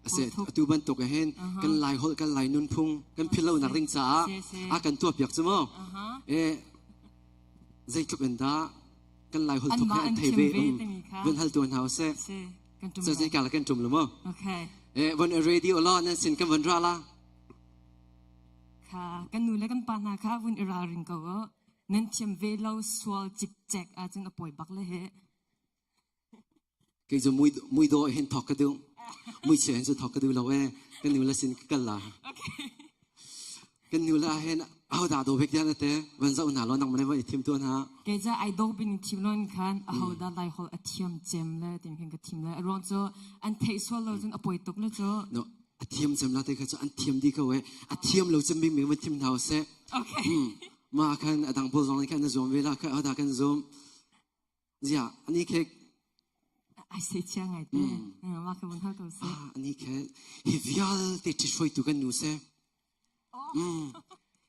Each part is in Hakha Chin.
Ase atu bantuk hin kan lai holh kan lai nunphung kan philh lo nak ding caah a kan tuah piak cu mu. E zeitluk in dah kan lai holh thuk he an thei ve um vun hal tu hna usih. So zei ka la kan tum lo mu. Okay. E von radio lo nan sin kan von ra la. Kha kan nu le kan pa hna kha vun i ralring ko u. Nan thiam ve lo sual cikcek ahcun a pawi bak le he. Kei cu mui mui dawh hin thawk ka duh. Mui chia hin cu thawk ka duh lo ee. Kan nu le sin ka kal la. Kan nu le ah hin ahodah daw bik tiah na te van zoh hna law nangmah nih van i thim tuah hna. Kei ca ai dawh bin thim loin khan ahodah lai holh a thiam cem le tin khan ka thim le a ruang cu an theih sual lo cun a poi tuk le cu. No, a thiam cem la te kha cu an thiam dih ko ee. A thiam lo cem bik mi van thim hna usih. Okay. Hmm. Mah khan a dang pawl zong nih khan na zuam ve la kha ahodah kan zuam. Ziah, ani khek Ai se chia ngai te. Mah ka vun hal ko si. Ah, ani khe hi vialte ṭhithruaitu kan nu se. Mm.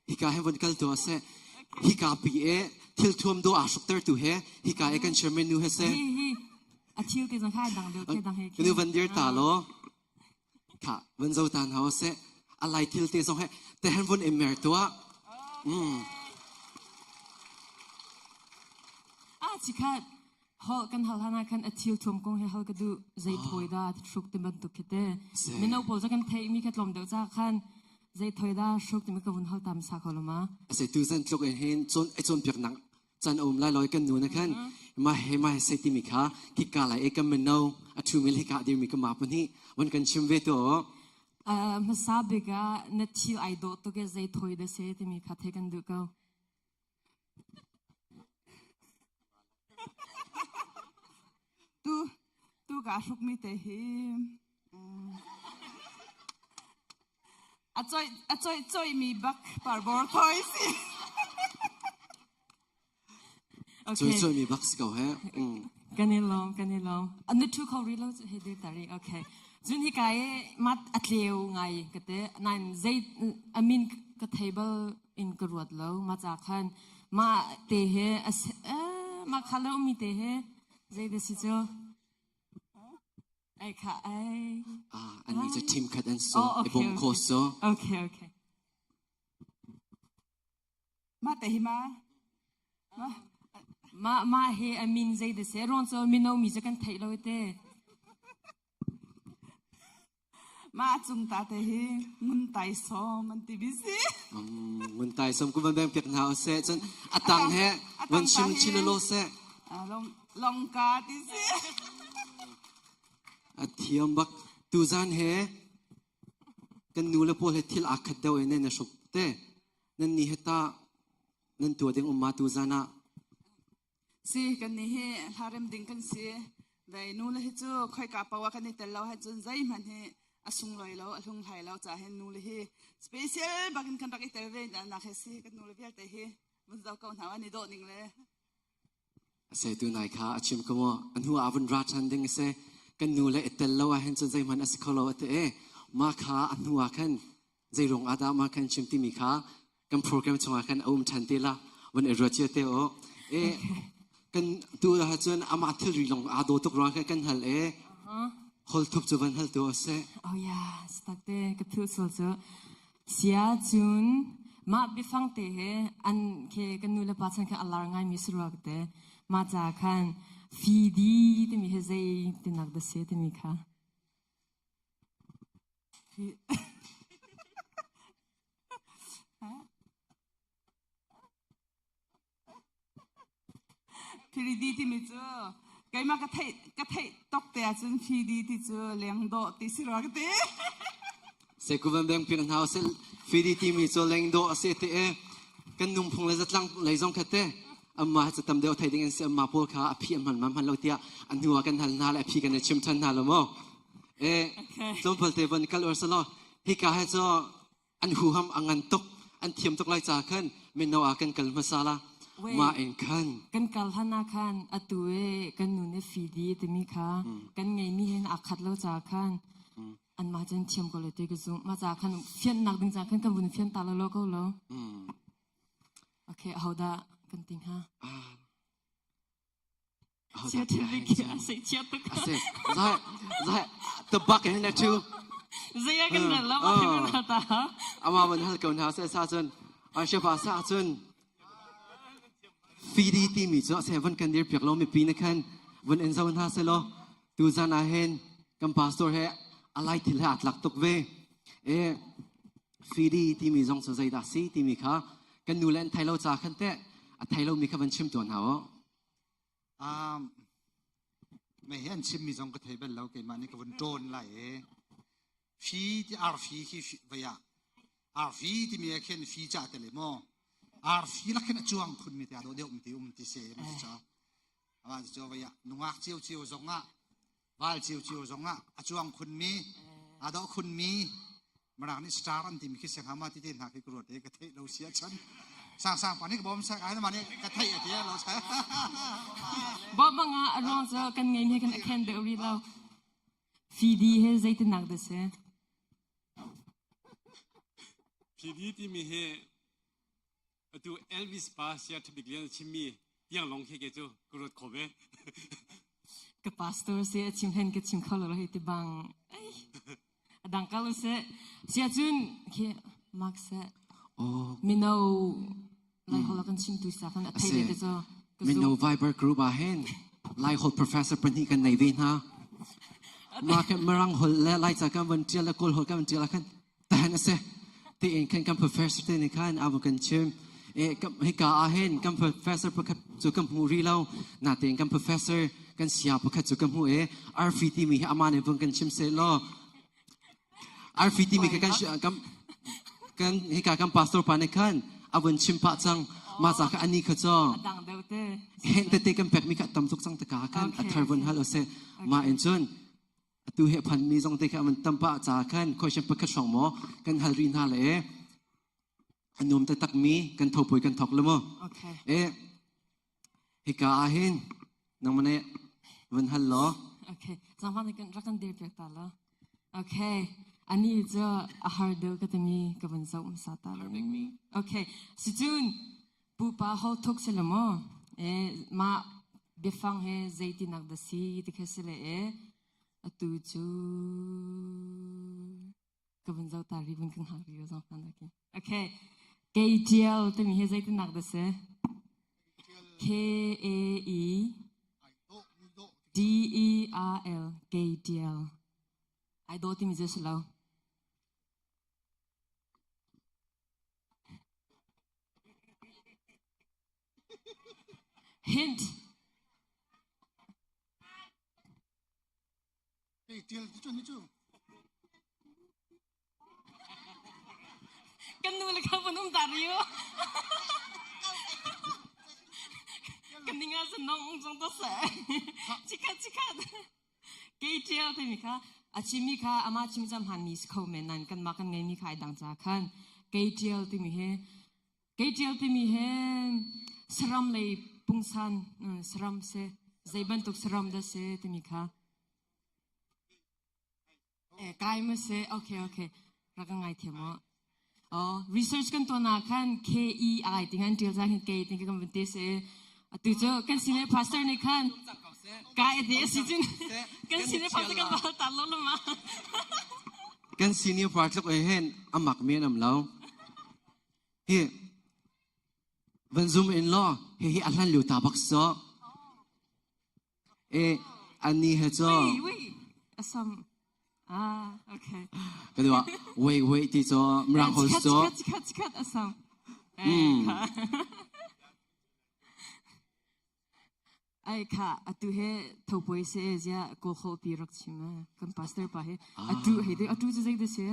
Hika he von kal tu se. Hika pi e thil thuam do aa hrukter tu he hika e kan chairman nu he se. Hi hi a thil te zong kha dang deuh ke dang he. Kanu van dir ta lo. Kha van zo tan hau se. A lai thil te zong he te han von emer tua. Mm. Ah chikhat hol kan hal hana khan a thil thuam kong he hal ka duh zei thoi dah hruk ti bantuk khi te mino pawl cu kan theih mi kha tlawm deuh ca khan zei thoi dah hruk timi ka vun hal tam sa kho lo ma ase tu zan tluk in hin cawn ai cawn piak nak chan a um lai loi kan nu na khan ma he ma he sei timi kha kika lai e kan mino a thu mi le ka dir mi ka ma pun hi von kan chim ve to hmasa bik ah na thil ai dawh tuk e zei thoi da se timi kha the kan duh ko Tu tu kaa hrukmi te hi a coih a coih coihmi bak parbor thoi si. Choi choi mi bak si ko he. Kan i lawm, kan i lawm. Na thu kho rih lo cu he dir tari. Okay. Cun hika i mat a tleu ngai ka te. Nain zei a min ka thei bal in ka ruat lo. Ma ca khan mah te he mah kha lo mi te he zei da si cu ai kha ai. Ah, an ni cu team khat an so. I bom kho so. Okay, okay. Mah te hi ma. Mah mah he a min zei da se ruang cu mino mi cu kan theih lo te. Mah cung ta te hi ngun tai som an ti bi si. Ngun tai som ku van beng piak hna se cun atang he van chim chin lo se. Long longka ti si. A thiam bak tu zan he kan nu le pawl he thil aa khat deuh e nan hruk te nan ni he ta nan tua ding um ma tu zan ah Si kan nih hi hlarem ding kan si. Vei nu le hi cu khoika paoh ah kan i tel lo ahcun zeihmanh hi a sunglawi lo, a hlunghlai lo caah hin nu le hi special bakin kan rak i tel ve nak hi si kan nu le vialte hi vun zoh ko hna an i dawh ning le. A se tu nai kha a chim ko mu a hnu ah vun ra ṭhan ding a si kan nu le i tel lo ah hin cun zeihmanh a si kho lo a ti i mah kha a hnu ah khan zei ruang ah dah mah khan chim timi kha kan program chungah khan a um ṭhan te la vun i ruat cia te u e kan tu ah cun amah thilri lawng aa daw tuk ruang khan kan hal e hol thup cu van hal tu a si Oh yeah, tak te ka philh sual cu. Sia cun mah biafang te he an khe kan nu le pa chan khan a lar ngaimi si rua ka te. Mah ca khan fidi timi he zei tinak dah si timi kha. Phiridi timi cu keimah ka theih ka theih tok te ahcun fidi ti cu lengdawh ti si rua ka ti. Sekuvan beng ping hna usih fidi timi cu lengdawh a si ti i kan nungphung le zatlang lei zong kha te amma cu tam deuh thei ding an si amma pawl kha a phi an hman ma hman lo tiah a hnu ah kan hal hna le a phi kan i chim than hna lo maw e tlawmpal te von kal or selaw hika he cu an huham a ngan tuk an thiam tuk lai ca khan mino ah kan kal hmasa la ma in khan kan kal hlan ah khan atu e kan nu nih fidi timi kha kan ngeimi hin aa khat lo ca khan an mah cun thiam ko le ti ka zum ma ca khan fiannak ding ca khan kan vun fian ta lo lo ko lo okay ahodah kan ting ha Chia thil bik khi a sei chia tuk. A sei. Zai zai tabak in le chu. Zei ah kan rel lo ma kan ta. Ama man hal ko hna se sa cun an shepa sa cun fidi timi cu se van kan dir piak lo mipi na khan vun en zo hna se lo tu zan ah hin kan pastor he alai thil he atlak tuk ve e fidi timi zong cu zeidah si timi kha kan nu le an thai lo ca khan te a thai lo mi kha van chim tuan hna o Um, me hi an chimmi zong ka thei bal lo keimah nih ka vun ṭawn lai e. Fi ti arfi khi vai ah arfi timi ah khin fi ca te le maw arfi lak khin a cuang khun mi te a dawh deuh mi te um ti se mi cha awan cu vai ah nungak cio cio zong ah val cio cio zong ah a cuang khun mi a dawh khun mi Mirang nih star an timi khi sianghama ti te hna khi ka ruat i ka theih lo sia chan sang sang pa nih ka bawm sak ai ma nih ka theih a ti lo sa Bo banga a ruang cu kan ngei mi kan khen deuh rih lo. Fidi he zeitinak dah si? Fidi timi hi atu Elvis pa sia ṭhabik lian a chimmi tiang lawng khi ke cu ka ruat kho ve. Ka pastor si a chim hen ka chim kho lo hei ti bang. Ai a dang kal se. Sia cun khi mak se. Oh. Mino lai hol kan chim tu sa kan a thei ve te cho. Mino Viber group ah hin Lai hol professor pahnih kan nei ve hna. Ma kan Mirang hol le Lai ca kan van tial le Kawl hol kan van tial ah khan tahan a si tiin khan kan professor te nih khan a kan chim e hika ah hin kan professor pakhat cu kan hmu rih lo natein kan professor kan sia pakhat cu kan hmu e arfi timi hi ama nih vung kan chim seh law arfi timi kha kan kan kan hika kan pastor pa nih khan a vun chim pah cang ma ca kha ani kha cho hen tete kan pek mi kha tam tuk cang taka khan a thar vun hal ose ma in cun Atu he phanmi zong te kha an tam pah ca khan question pakhat hrawng maw kan hal rih hna le a nuam taktak mi kan thopui kan thok le mu. Okay. E hika ah hin nangmah nih van hal law. Okay. Zangfang kan rak kan dir piak ta la. Okay. Ani cu a har deuh ka timi ka van zoh sa ta la. Okay. Si cun pupa ho thuk si le maw? E mah biafang he zeitinak dah si ti kha si le e atu cu ka vun zoh ta ri vun kan hak ri zong fan okay okay kei tial timi hi zeitinak dah si K A E D E R L kei tial ai do timi cu si lo Hint. Kan nu le ka vun um ta riu. Kan ninga san nong ung chong to se. Chikhat chikhat. Kei tial timi kha a chimmi kha amah chim cam hanmi si kho men nan kanmah kan ngeimi kha ai dang ca khan kei tial timi hi kei tial timi hi saram lei pungsan saram se zei bantuk saram dah si timi kha Eh, kai ma se okay okay rak ka ngai thiam o oh research kan tuah na khan KEI ti ngan tial zang hin K ti kan van te se atu cu kan senior pastor nih khan kai te si cun kan senior pastor kan bal ta lo lama Kan senior pastor oi hen amak men am lo. Hi van zoom in law hi hi a hlan liu ta bak so. E ani he cho. Wait wait asam ah okay. Ka duwa wait wait ti cho mrang hol cho. Chikat chikat chikat asam. Ai kha atu he thopoi se zia ko kho pi rak chim kan pastor pa he atu he de atu chu zei de se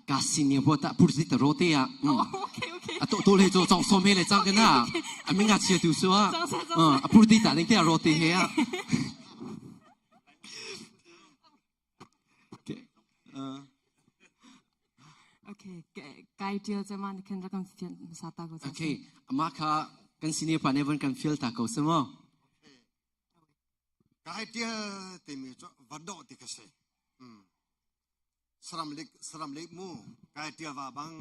Ka senior bo ta purzi ta rote ya. Okay okay. A to to le cho chong som he le chang ke na. A minga chia tu su a. A purzi ta ding te a rote he ya. Okay. Okay, kai tial che man khen rakam fian sa ta ko. Okay, ama kha kan senior pa ne von kan feel ta ko se mo. Kai tial timi cu va dawh ti kha si. Saram lik saram lik mu kai tial va bang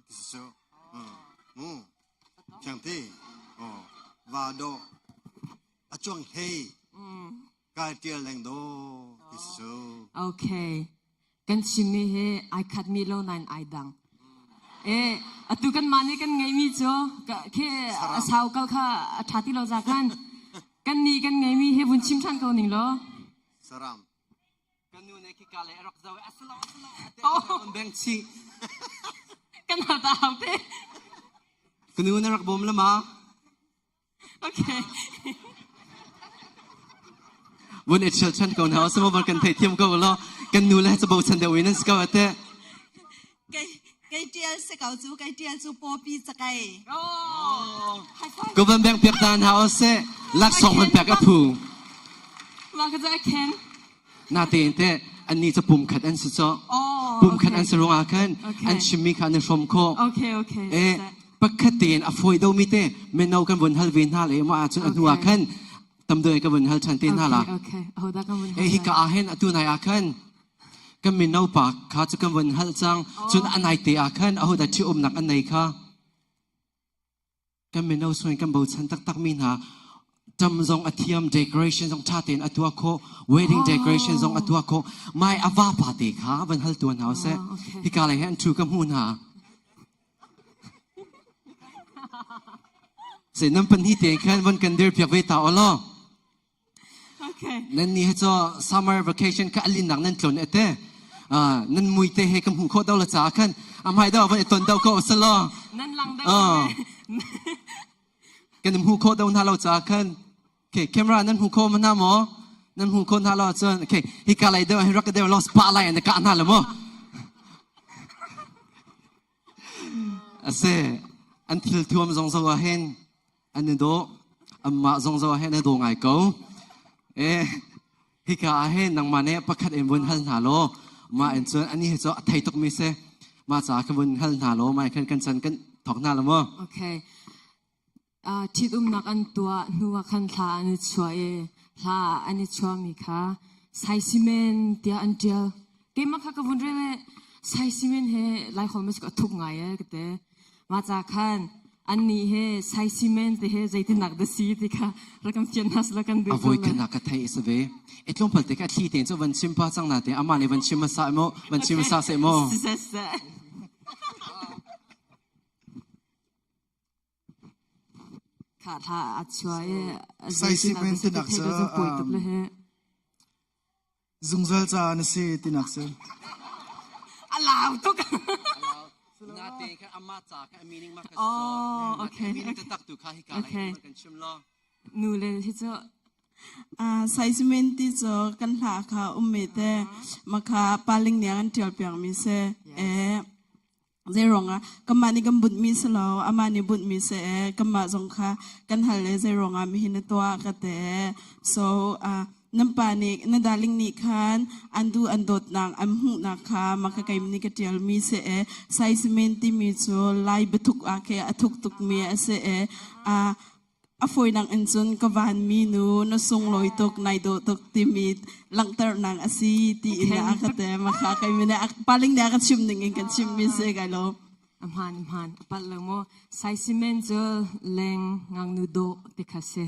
ti si su. Mu thiang ti. Oh va dawh a cuang hlei kai tial leng do ti si su. Okay. Kan chimmi hi ai khatmi lo nain ai dang. E atu kan mah nih kan ngeihmi cu khi a sau kal kha a ṭha ti lo za khan kan nih kan ngeihmi hi vun chim ṭhan ko ning law. Saram. Kan nu nih khika le a rak zoh i asalo asalo a te beng chih. Kan hal ta hau te. Ka nu na rak bawm la ma? Okay. Vun i chial chan ko na sama bal kan thei thiam ko lo kan nu le ca bo chan deuh in an si ko ate. Kei kei tial se ko cu kei tial cu pawpi cakai. Oh. Ko van beng piak dan ha ose lak song man pek a phu. Ma ka za khen. Na te te an ni ca pum khat an si cho. Pum khat an si ruang ah khan an chimmi kha an i hrom kho. Okay okay. Eh pakhat tein a fawi domi te mino kan vun hal ve hna le mah ahcun a hnu ah khan tam deuh ka vun hal ṭhan te hna la. Okay, okay. kan vun hal. Eh hika ah hin atu nai ah khan kan mino pa kha cu kan vun hal cang. Cun a nai te ah khan ahodah ṭhi umnak an nei kha. Kan mino sungin kan bochan taktak mi hna ṭam zong a thiam decoration zong ṭha tein a tuah khawh wedding decoration zong a tuah khawh mai a vapa te kha van hal tuan hna seh hika lei he an ṭhu ka hmu hna se nan pahnih te khan van kan dir piak ve ta olo Okay. Nan ni he cho summer vacation ka alin nak nan tlon ete nan mui te he ka hmu kho do la cha khan amai do van ton do ko salo Nan lang do. Kan hmu kho do na lo cha khan Okay, camera nan hmu kho mana mo? Nan hmu kho na lo cun okay, hi ka lai deuh hi rak deuh los pa lai an ka na lo mo. Ase an thil thuam zong zo ah hin an i dawh anmah zong zo ah hin an daw ngai ko. Eh hika ah hin nangmah nih pakhat in vun hal hna law mah in cun ani hi cu a thei tuk mi si mah ca ka vun hal hna law mah khan kan chan kan thok hna lo mu. Okay. Ṭhitumnak an tuah hnuah khan thla an i chuah i hla an i chuahmi kha saisimen tiah an ṭial. Keimah kha ka vun rel i saisimen he Laiholh ma si a thuk ngai ee ka ti. Mah ca khan annih he saisimen ti he zeitinnak dah si ti kha rak kan fian hna sila kan duh A voi khat ka thei a si ve. E tlawmpal te ka thli tein cu van chim pa cang na te amah nih van chim hmasa maw van chim hmasa seh maw. Siseh siseh. Kha thla a chuah i Saisih tinak cu zungzal ca na si tinak si. A lau tuk. Nate kha ama ca kha a meaning ma kha Oh, okay. Meaning taktak tu kha hi ka Okay. kan chim lo. Nu le hi cu Saisiment ti cu kan hla kha ummi te makha paling nih an ṭial piakmi si. Eh, Zeiruangah kanmah nih kan bunhmi si lo, amah nih bunhmi si ee, kanmah zong kha kan hal le zeiruangah mihin na tuah ka ti ee. So uh, nan pa nih na darling nih khan an duh an dawtnak an hmuhnak kha maka keim nih ka ṭialmi si ee. Saisimen timi cu Lai biathuk ah khe a thuk tukmi a si ee. Uh, A fawinak in cun ka vanmi nu na sunglawi tuk nai dawh tuk timi langhternak a si tiin a ka te makha kai mi nih paling nih a ka chim ning in kan chim mi si kai lo. A hmaan a hmaan a palh lo maw saisimen cu leng ngaknu dawh ti kha si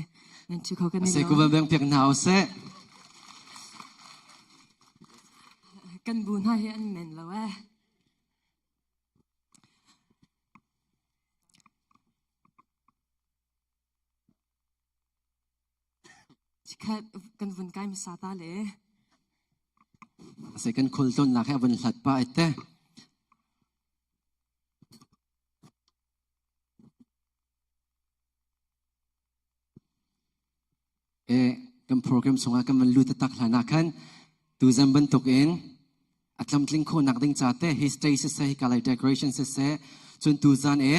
nan chu kho kan Se ku van beng piak hna usih. Kan bu hna hi an men lo eh. Chikkhat kan vun kai hmasa ta le. Se kan khul tonnak he a vun hlat pah ette. E kan program chungah kan van lut tak hlan ah khan tuzan bantuk in a tlamtling khawhnak ding ca te hi stage siseh hi kalai decoration siseh cun tuzan e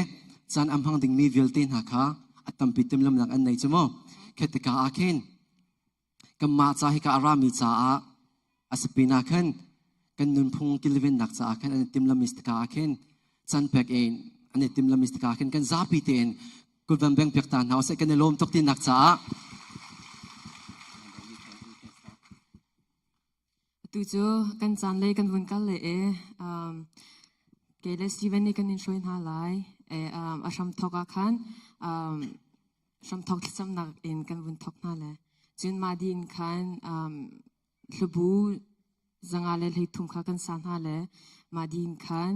caan am hmang dingmi vialte hna kha a tampi timhlamnak an nei cu mu khetika ah khin kanmah ca hi ka a rami caah a si pinah khan kan nunphung kilvennak caah khan an i timhlammi si tikah ah khin can pek in an i timhlammi si tikah khin kan zapi tein kut van beng piak ta hna usih kan i lawm tuk tinak caah Atu cu kan caan lei kan vun kal le e um, kei le Steven nih kan in hruai hna lai. E, um, a hram thok ah khan um, hramthok thlacamnak in kan vun thok hna le cun mah dih in khan um, hlubu. 233 kha kan sa hna le mah din khan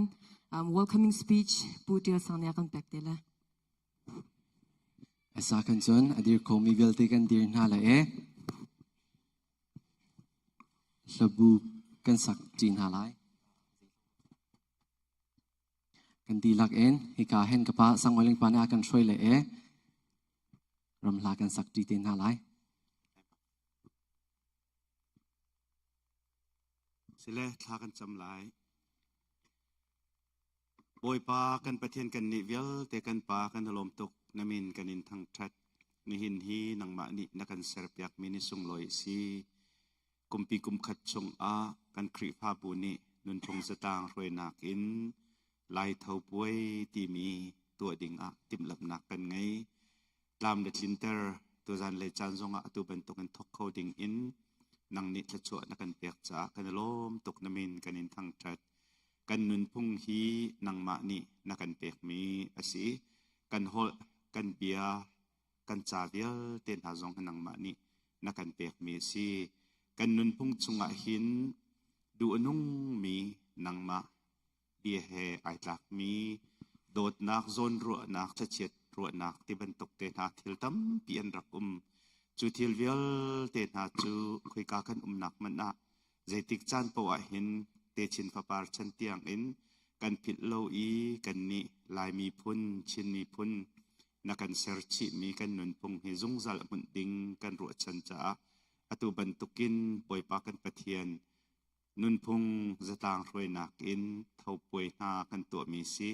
um, welcoming speech Pu Tial Sang nih a kan pek te le. Asa kan cun a dir khomi vialte kan dir hna le e. Hlabu kan sak ṭi hna lai. Kan dihlak in hika hin ka pa Sangoling pa nih a kan hruai le e ramhla kan sak ṭi te hna lai. Sile thla kan cam lai. Bawipa kan Pathian kan nih vialte kan pa kan lawm tuk na min kan in thangṭhat. Nihin hi nangmah nih na kan serpiakmi ni sunglawi a si. Kumpi kumkhat chungah kan Khrihfabu nih nunphung zatlang hruainak in Lai Tho Puai timi tuah dingah timhlamhnak kan ngei. Tlam na tlinter tuzan lei caan zongah atu bantukin thawk kho ding in nang nih thluachuah na kan pek caah kan i lawm tuk na min kan in thangṭhat. Kan nunphung hi nangmah nih na kan pekmi a si. Kan holh, kan bia, kan ca vialte hna zong hi nangmah nih na kan pekmi a si. Kan nunphung chungah hin duh a nungmi nangmah bia he ai tlakmi dawtnak, zawnruahnak, thlachiat ruahnak ti bantuk te hna thil tampi an rak um. Cu thil vialte hna cu khoika kan umnak hmanh ah zeitik caan paoh ah hin techin fapar chan tiang in kan philh lo i kannih Lai miphun, Chin miphun na kan ser chihmi kan nunphung hi zungzal hmunh ding kan ruahchan caah atu bantukin Bawipa kan Pathian nunphung zatlang hruainak in thopuai hna kan tuahmi si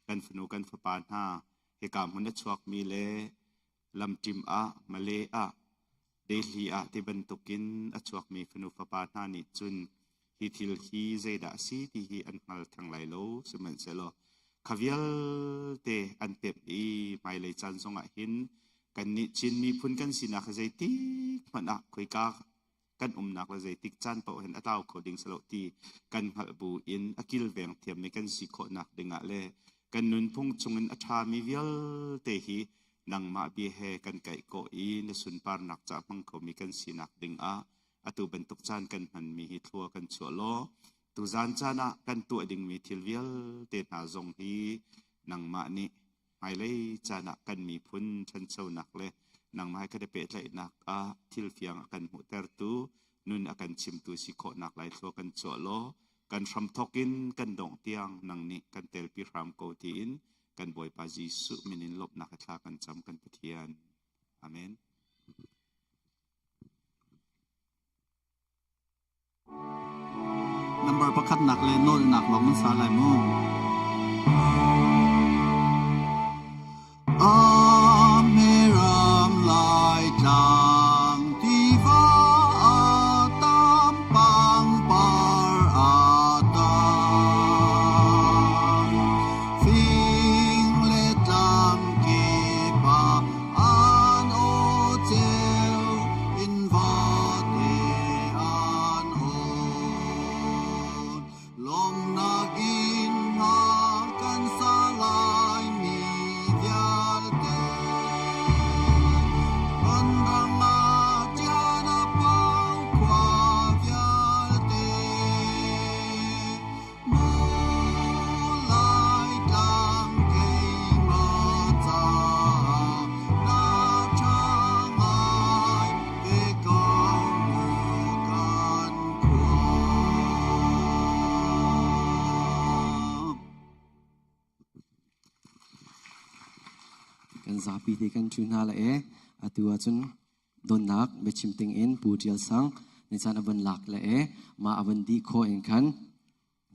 kan fanu kan fapa hna hika hmun a chuakmi le lamṭim ah Malay ah Delhi ah ti bantukin a chuakmi fanu fapa hna nih cun hi thil hi zeidah a si ti hi an hngal theng lai lo sihmanhsehlaw kha vialte an pemh i hmailei caan zongah hin kannih Chin miphun kan sinak hi zeitik hmanh ah khoika kan umnak le zeitik caan paoh hin a tlau kho ding si lo ti kan hngalh bu in a kilveng thiammi kan si khawhnak dingah le kan nunphung chungin a ṭhami vialte hi nangmah bia he kan kaih kawh i na sunparnak ca hmang khomi kan sinak dingah atu bantuk caan kan hmanmi hi thlua kan chuah law tuzan caan ah kan tuah dingmi thil vialte hna zong hi nangmah nih hmailei caan ah kan miphun ṭhanchonak le nangmah he kan i pehtlaihnak ah thil fiang a kan hmuhtertu nun a kan chimtu si khawhnak lai thlua kan chuah law kan hramthawk in kan dongh tiang nang nih kan telpi hram ko tiin kan Bawipa Jesuh min in lawmhnak thla kan cam kan Pathian. Amen. Number pakhatnak le nawlnak lawng nan sa lai mu. Amiram lai tlang tiva a tam pangpar a tam. Fing le tlang kip ah an aw ceu in vate an awn. Lawmnak in hna kan sa lai mi vialte. Kan ram ah ṭian a pang khua vialte. Laitlang keimah caah na ṭha ngai ve ko mu kan khua. Kan zapi te kan ṭhu hna la e. Atu ahcun donnak biachim ting in Pu Ṭial Sang ni caan a von lak le e mah a von dih khawh in khan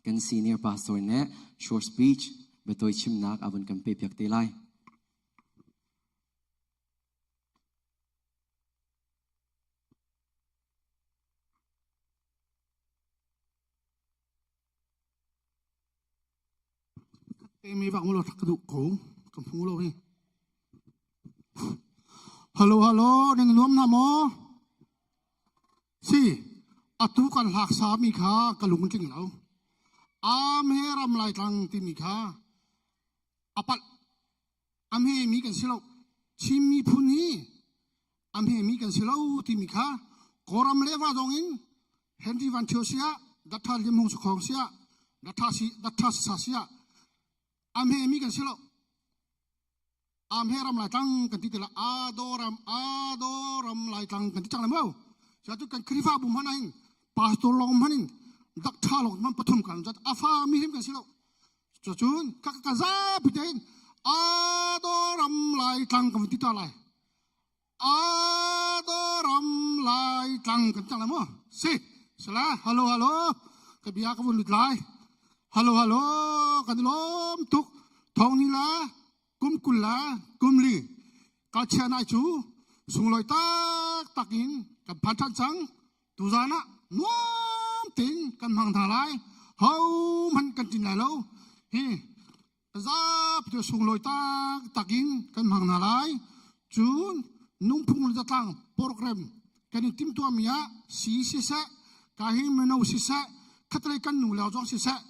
kan senior pastor nih short speech biatawi chimnak a von kan pe piak te lai. Mi bak mulo thak duh ko ka hmu lo hi. Hello hello ning nuam na maw? Si atu kan hlak sa mi kha ka lung tling lo. Am he ram lai tlang timi kha apal am he mi kan si lo. Chin miphun hi am he mi kan si lo timi kha Kawlram le va zong in Henry Van Thio sia. Datha Lim Hung Sakhong siah Datha si Datha Sasa siah am he mi kan si lo. Am he ram lai tlang kan ti te la ado ram ado ram lai tlang kan ti cang le mo. Sa tu kan Khrifa bu hman hin pastor long hman in dak tha long man pathum kan zat afa mi him kan si lo. Cun ka ka zapi tein ado ram lai tlang kan ti ta lai. Ado ram lai tlang kan cang lai maw? Si, sala, halo halo, ka bia ka vun lut lai. Halo halo, kan lawm tuk. Thong ni la, kum kul la, kum li. Ka chia nai cu sunglawi tak tak in kan phan ṭhan cang. Tuzan ah nuam tein kan hmang hna lai. Ho hmanh kan ṭin lai lo. Hi zapi cu sunglawi taktak in kan hmang hna lai. Cun nungphung le zatlang program kan i timhtuahmi ah si siseh, ka hi mino siseh, khatlei kan nu le zong siseh,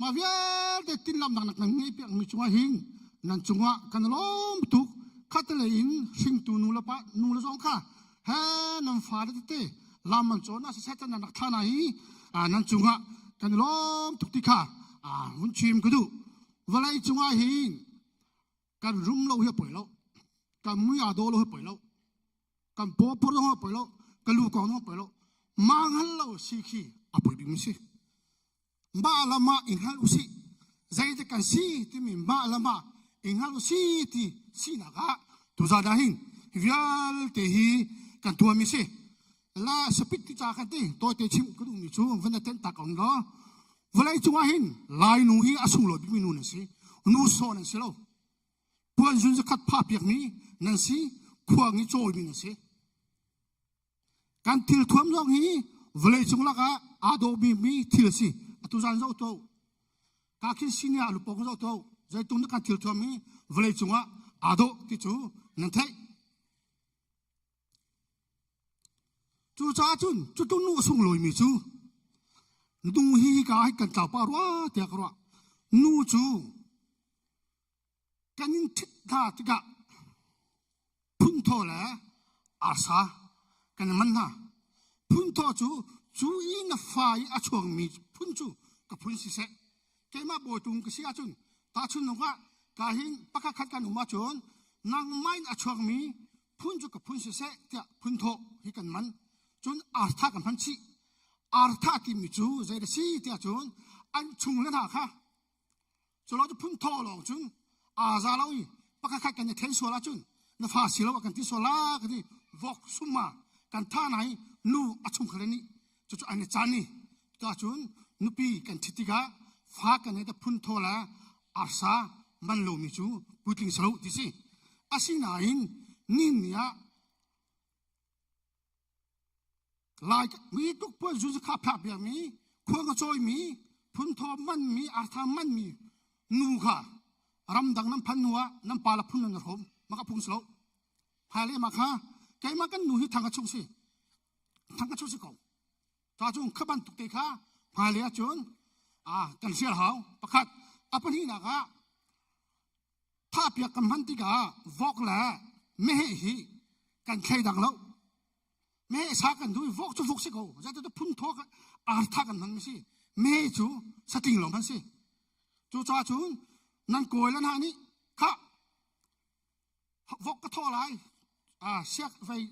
mah vialte tinlamnak nak nan ngeih piakmi cungah hin nan cungah kan lawm tuk. Khatlei in hringtu nu le pa nu le zong kha he nan fale tete lam an cawn ah siseh can nan rak thla hna hi nan cungah kan i lawm tuk ti kha vun chim ka duh. Vawlei cungah hin kan rum lo hi a poi lo, kan mui aa daw lo hi a poi lo, kan paw por lo a poi lo, ka lu kong a poi lo. Mah hngal lo si khi a poi bik mi si. Mah le mah i hngal usih. Zeitik kan si timi mah le mah i hngal usih ti sinak ah tuzan ah hin vialte hi kan tuahmi si. La sapit ti ca kan ti tawite chim ka duhmi cu van na tenh tak ko law vawlei cungah hin Lainu hi a sunglawi bikmi nu nan si. Nu sawh nan si lo. Puan zun zakhat phah piakmi nan si. Khuang i cawimi nan si. Kan thil thuam zong hi vawlei cung lakah aa dawhmi mi thil a si. Atu zan zoh to. Ka khin senior alu pong zoh to. Zeitung kan thil thuam hi vawlei cungah aa dawh ti cu nan theih. Cucaah cun cutu nu a sunglawimi cu nu hi ka hi kan tlau pah rua tiah ka ruah. Nu cu kan in ṭhit hna tikah phunthaw le arsa kan i man hna. Phunthaw cu cu i na fa i a chuangmi phun cu ka phun siseh. Keimah bawitung ka si ahcun tahchunhnak ah ka hin pakhat khat kan um ahcun nangmah in a chuakmi phun cu ka phun siseh tiah phunthaw hi kan man. Cun artha kan hman chih. Artha timi cu zei a si tiah cun an chung le hna kha Culo cu phun thaw lawng cun aa za lo i pakhat khat kan i then sual ahcun na fa si lo kan ti sual la ka ti vok summa kan tha na i nu a chungkhar nih cucu an i caan ni ta cun nupi kan ṭhit tikah fa kan i phun thaw le arsa man lomi cu puitling si lo ti si asinain nin ni ah Lai mi tuk puan zun kha phak biakmi khua ka cawimi phunthaw manmi artha manmi nu kha ramdang nan phan hnu ah nan pa la phun nan hrom maka phung slo hai le ma kha keimah kan nu hi thang ka chung si thang ka chung si ko ta chung kha bantuk te kha hmai le ahcun a kan hrial hau pakhat a pahnihnak ah Thahpiak kan hman tikah vok le meheh hi kan thleidang lo. Meheh sa kan duh i vok cu vok si ko. Zeicahtiah phun thaw ar tha kan hman mi si. Meheh cu satling lawng kan si. Cucaah cun nan kawi le hna nih khah vok ka thawh lai siak vei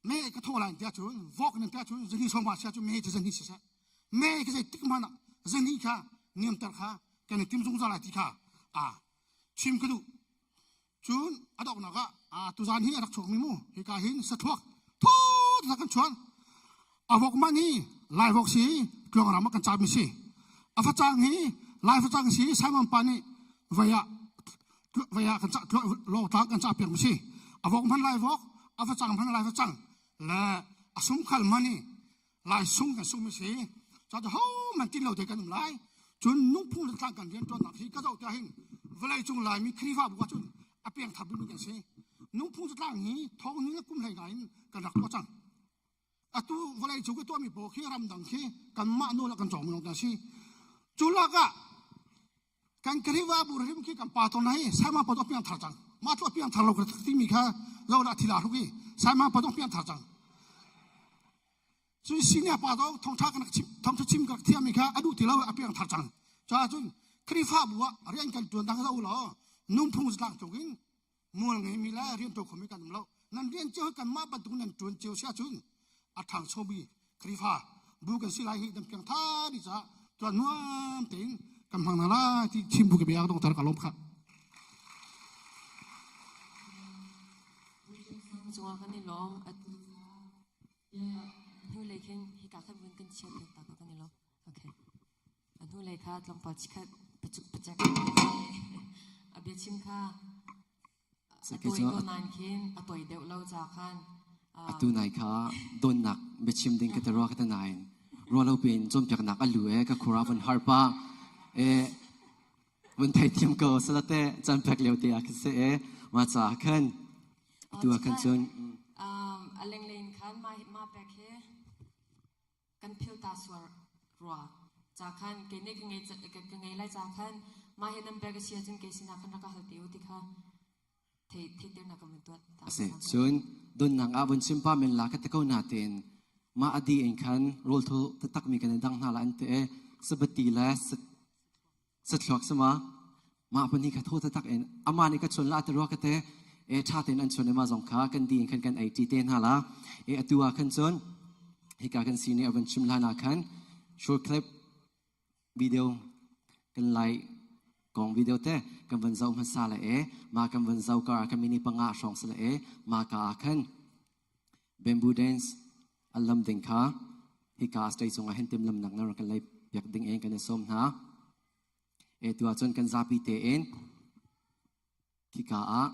me ka thaw lai tiah cun vok nan tiah cun zani sawma sia cu me cu zani siseh me ka zei tik hmanh ah zani kha niamter kha kan i tim zungzal lai ti kha a chim ka duh cun a donghnak ah a tuzan hi a rak chuak mi mu hika hin sathuak tho ta kan chuan a vok man hi lai vok si tluang ram ah kan ca mi si a facang hi lai facang si Simon pa nih vaya vaya kan ca lawtlang kan ca piak mi si a vok hman lai vok a facang hman lai facang le a sum khal man hi lai sung kan sum mi si ca ho man tin lo te kan um lai cun nungphung le tlang kan rian tuannak hi ka zoh tiah hin vawlei cung laimi Khrihfa bu ah cun a piang thar bik kan si nungphung tlang hi thong ni le kum hlei ngai in kan rak tuah cang atu vawlei cung ka tuahmi pawl khi ramdang khi kanmah nawl ah kan cawng lawng ta si cu lakah kan Khrihfabu hrim khi kan pa ton hi Simon pa piang thar cang mah tu piang thar lo ka timi kha lo la thila hruk i Simon pa piang thar cang. Cun senior pa zong thawngṭha kan rak chim thawngṭha chim ka rak thiammi kha a duh ti lo a piang thar cang. Caah cun Khrihfabu ah rian kan ṭuan dang zo law nunphung zatlang tluk in mual ngeimi le rian ṭuan khomi kan um lo. Nan rian cio hi kanmah bantuk nan ṭuan cio si ahcun a ṭhangchomi Khrihfa bu kan si lai hi nan piang thar dih caah tuan nuam tein kan hmang hna lai ti chim bu ka bia dongter ka lawm kha. Cungah kan i lawm. Hnulei khin hika khan vun kan chiat piak ta ko kan i lawm. Okay. A hnulei kha tlawmpal chikhat pacuk pacak a biachim kha a tawi ko nain khin a tawi deuh lo ca khan atu nai kha donnak biachim ding ka te rua ka te nain rua lo pin cawnpiaknak a lu e ka khura vun har pa e vun thei thiam ko salate chan pek lio te ah khin se e ma cha khan atu ah khan cun a lenglei in khan ma ma pek he kan phil ta suar rua cha khan ke ne ka ngei ka ngei lai cha khan ma he nan bag a sia cun ke sinah khan rak ka hal te u ti kha thei thei ter na ka mun tuat ase cun donnak ah vun chim pa men la ka te ko na ten ma adi in khan rol tho taktak mi kan dang hna la an te sabati le Sathluak sama mah pahnih kha thaw taktak in amah nih ka chun la te rua ka te e tha tein an chun e ma zong kha kan di in khan kan ei ti te hna la e atu ah khan cun hika kan si nih a van chim hlan ah khan short clip video kan lai kong video te kan van zoh hmasa le e ma kan van zoh kar ah khan mini panga hrawng se le e ma ka ah khan bamboo dance an lam ding kha hika stage cungah hin timhlamnak na rak kan lei piak ding in kan i sawm hna. E tu ahcun kan zapi tein khika ah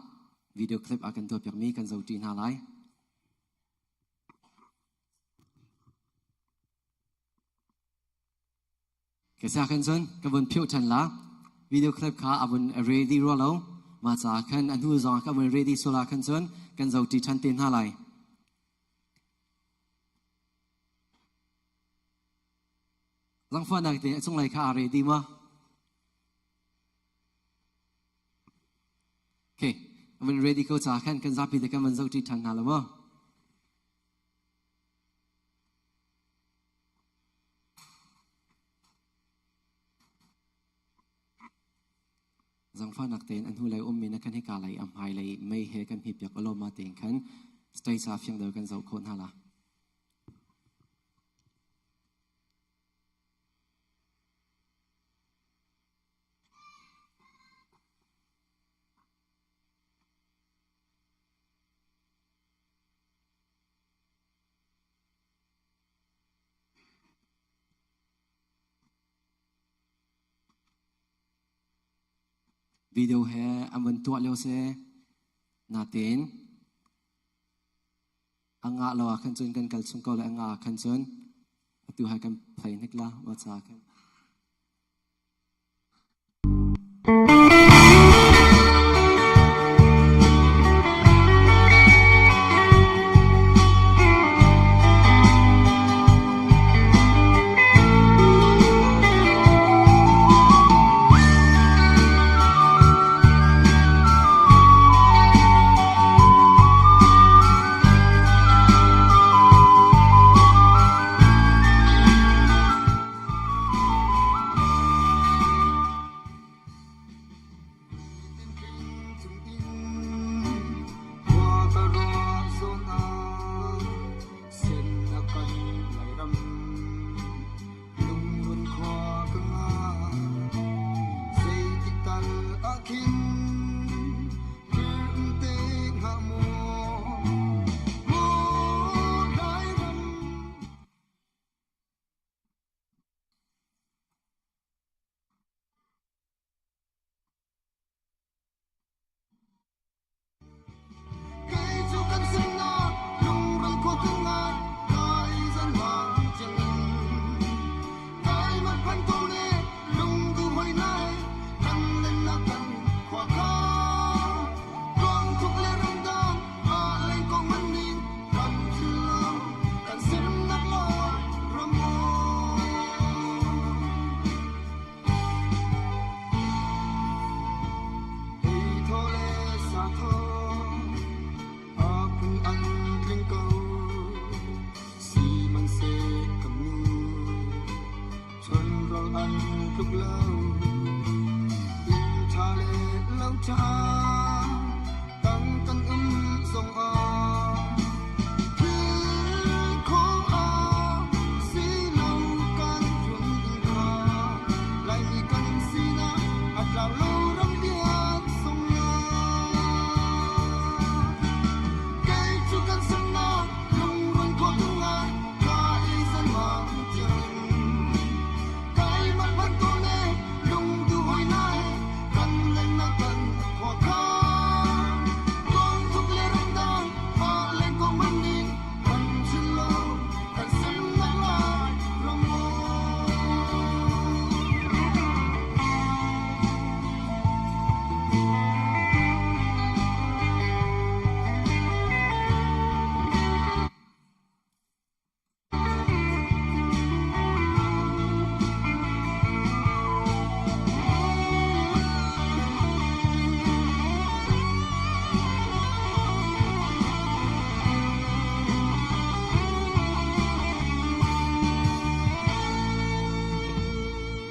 video clip a kan tuah piakmi kan zoṭi hna lai. Ka sia khan cun ka vun phioh ṭhan la. Video clip kha a vun ready rua lo. Mah caah khan a hnu zong ah ka vun ready sual ah khan cun kan zoṭi ṭhan te hna lai. Zangfahnak te a cunglei kha aa ready ma? Okay, a vun ready ko caah khan kan zapi te kan vun zoṭi ṭhan hna lo maw? Zangfahnak tein a hnulei ummi na kan hika lei a hmailei mei he kan hmit piak ulaw ma tein khan stage ah fiang deuh kan zoh khawh hna la. Video he an van tuah lio si. Natein a ngah lo ah khan cun kan kal chung ko le a ngah ah khan cun atu hai kan play hnik la wa ca khan. tluk lo. Inn ṭha le lo ṭha tang kan um zong ah thil khawh ah si lo kan run in kha Laimi kan sinak a tlau lo ram lian sung Kei cu kan semnak lungrun khawh tung ngai ka i zanmang tiangin kai manh bantuk ne lungdu hoi nai kan lennak kan khua khan tuan tuk le ramdang pa leng ko man ning kan chil lo kan semnak lai ram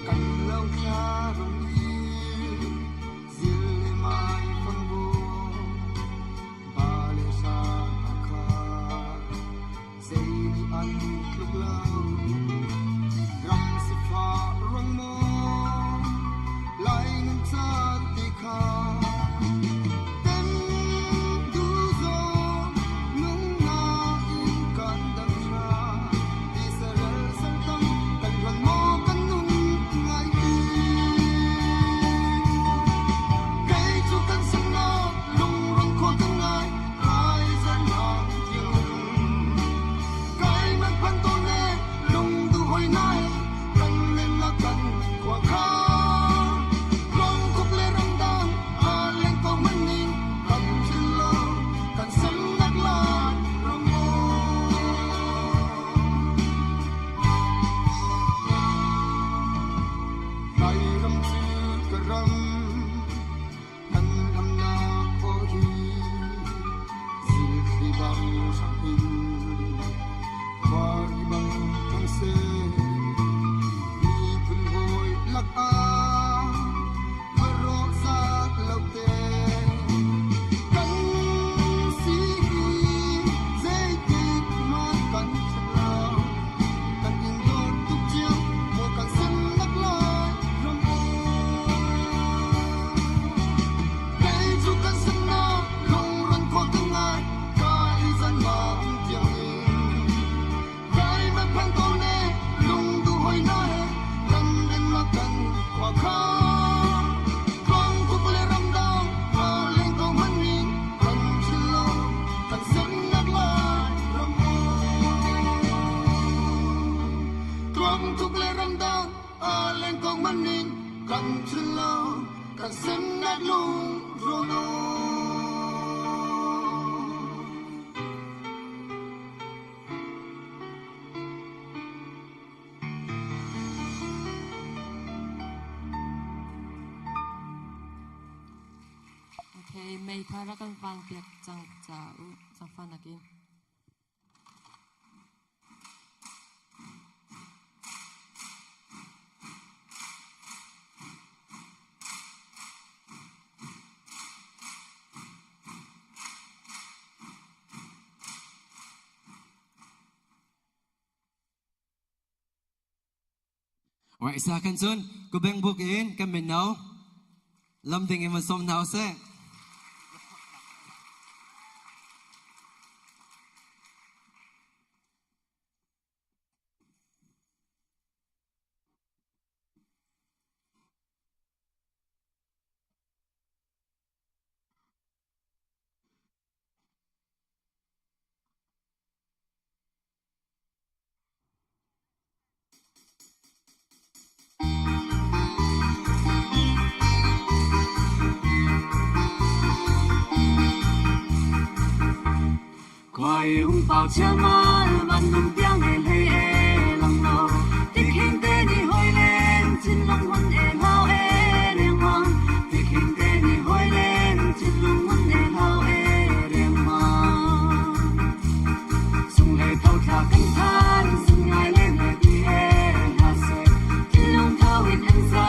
Kan lo thla rung i zil le mai fang bu pa le sa hna kha zei nih an tluk lo ram sifah ruang maw lai nun caan ti kha tem du zaw nungnak in kan dang hra Israel saltang kan hlan maw kan nun ngai ti kei cu kan sinah lungrun khua kan ngai kai zan hang tiang kai man phan to ne lungdu hoi nai kan len la kan khua kha rong khuk le ramdang a leng ko man ning kan thil lo kan semnak lai ram Lairam cu ka ram kan hlamnak aw hi zilthli bang hrang in khuari bang thang seh miphun hawi lakah khuaruah zat lo te kan si hi zeitik hmanh kan ṭhen lo kan in dawt tuk cio maw kan semnak lai ram aw kei cu kan semnak lungran khua ka ngai ka i zan mang tiang in kai man phan ko ne lungdu hoi na he kan den ma kan khua kha Tluang tuk le ramdang pa leng ko man ning kan thil lo kan semnak lai ram Tluang tuk le ramdang a leng ko man ning kan thil lo kan semnak lung rono. Okay, mei kha rak kan vang piak cang ca u sangfa nakin. Alright, sa kan cun kubeng buk in kan mino lam ding in van som hna usih. Khuai hung pau chialmal van nung tiang e hlei e lang lo tik hin te ni hoi len thinlung hun e hlau e riangmang tik hin te ni hoi len thinlung hun e hlau e riangmang Sung le tho thla kan than sun ngai len le ti e hla se thinlung thau in an sa.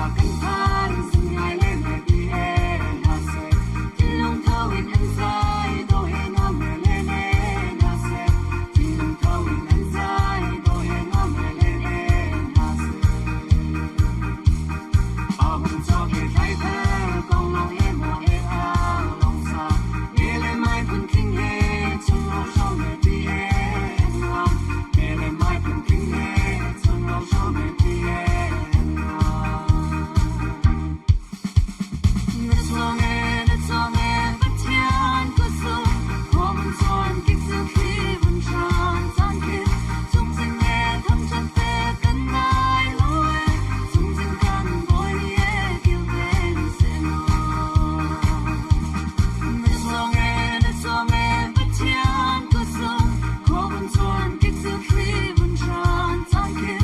ka kan phan zun ngai le ngai pi e na se thinlung tho in an zai do he nuam he le le na se thinlung tho in an zai do he nuam he le le na se Ahun cho ke thlai thar kong long e mo e ang long sa e le mai phun khing he chung lo shong he pi e nuam e le mai phun khing he chung lo shong he pi e nuam Na chuang e na chuang e Pathian ku su khom chuan kik zu thli vun than chan khi chung jing e thang chat te kan ngai lo e chung jing kan boi ni e kil ven se lo Na chuang e na chuang e Pathian ku su khom chuan kik zu thli vun than chan khi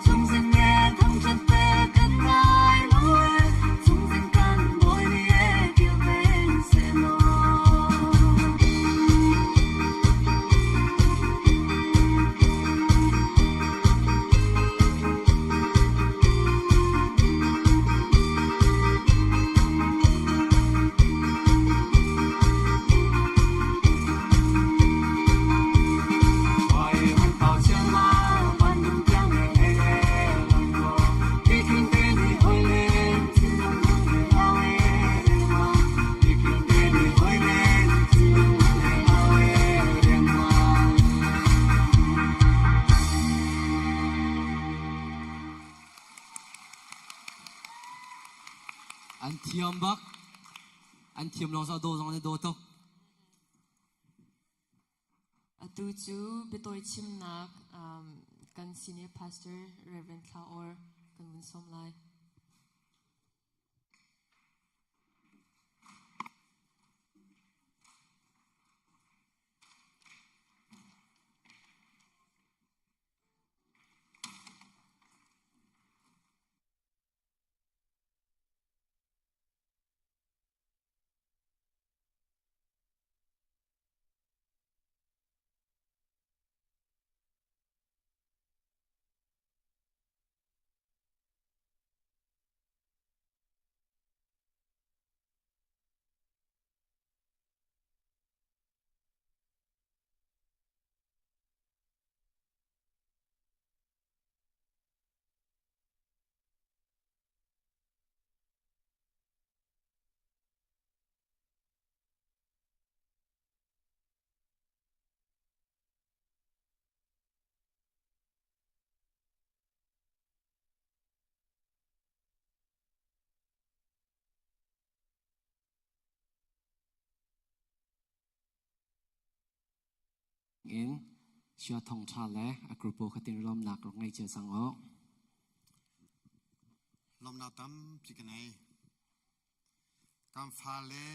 chung jing e thang chat te kan ngai lo e chung jing kan boi ni e kil ven se lo. An thiam bak. An thiam lawng do zong an i daw tuk. Atu cu biatawi chimnak um, kan senior pastor Reverend Thla Or kan vun sawm lai. In sia thong tha le a grupo khatin lawmnak rak ngei cia cang u. Lawmnak tampi ka nei. Kan fale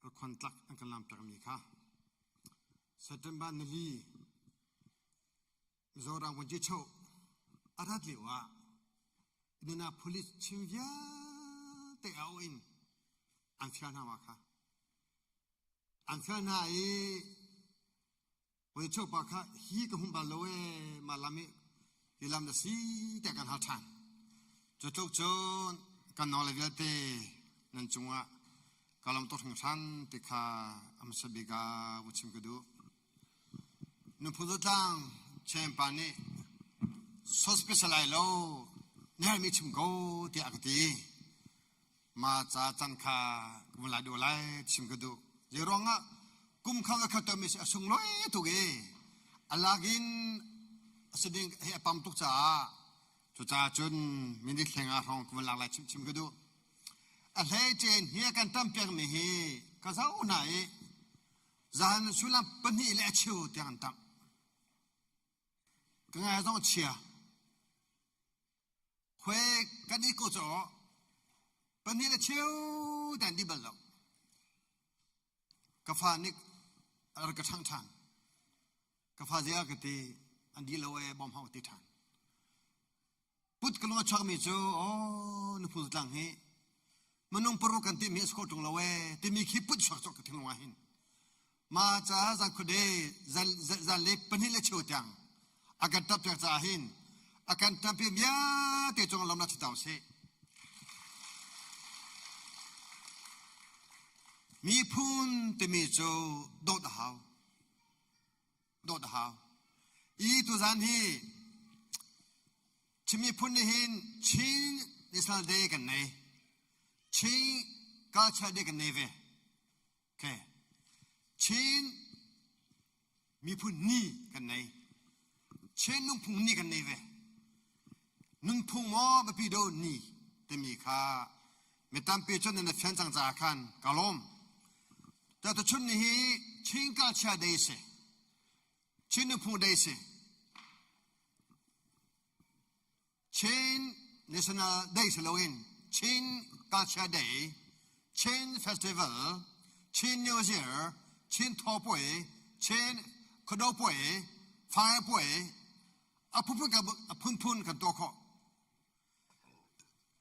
rakhon tlak an kan lam piakmi kha September nili Mizoram Wanji Cho a rat lio ah Indianapolis chim vialte a in an fial hna ma kha. An fial hna i Wanji Cho pa kha hi ka hum bal lo e ma lam i hi lam na si tiah kan hal ṭhan. Cu tluk cun kan nawl le vialte nan cungah ka lawm tuk hringhran ti kha a hmasa bik ah vu chim ka duh. Nuphun zatlang champa nih so special lai lo na herhmi chim ko tiah a ka ti. Ma ca can kha ka vun lai duh lai chim ka duh. Zei ruangah kum kha ka khat mi a sunglawi tuk i a lak in a si ding hi a pam tuk caah cucaah cun minute hleng ah hrawng ka vun lak lai chim chim ka duh. A hleicein hi a kan tampiakmi hi ka zoh hna i Zahan sullam pahnih le a cheu tiang an tang. Ka ngai zong chia. Khuai kan i ko caw pahnih le cheu tiang di bal lo. Ka fa nih a rak ka ṭhang ṭhan. Ka fa zia ka ti an di lo e bom hau ti ṭhan. Put ka lung a chuakmi cu aw na phu tlang hi minung paruk kan timi a si kho ṭung lo ee timi khi put chuak cawk ka thinglung ah hin ma ca zan khuade zan le pahnih le cheu tiang a kan tap piak caah hin. A kan ṭampi vialte cung lawmnak si sih. Miphun timi cu dawt a hau. Dawt a hau. I tuzan hi Chin miphun nih hin Chin National Day kan nei. Chin Culture Day kan nei ve. Okay. Chin miphun ni kan nei. Chin nunphung ni kan nei ve. Nunphung maw biapi do ni timi kha mi tampi cun nan fian cang caah khan ka lawm. Ta tuchun ni hi Chin Culture Day si. Chin nunphung day si. Chin National Day si loin Chin Culture Day, Chin Festival, Chin New Year, Chin Tho Puai, Chin Khudo Puai, Fai Puai, a phunphun kan a phunphun kan tuah khawh.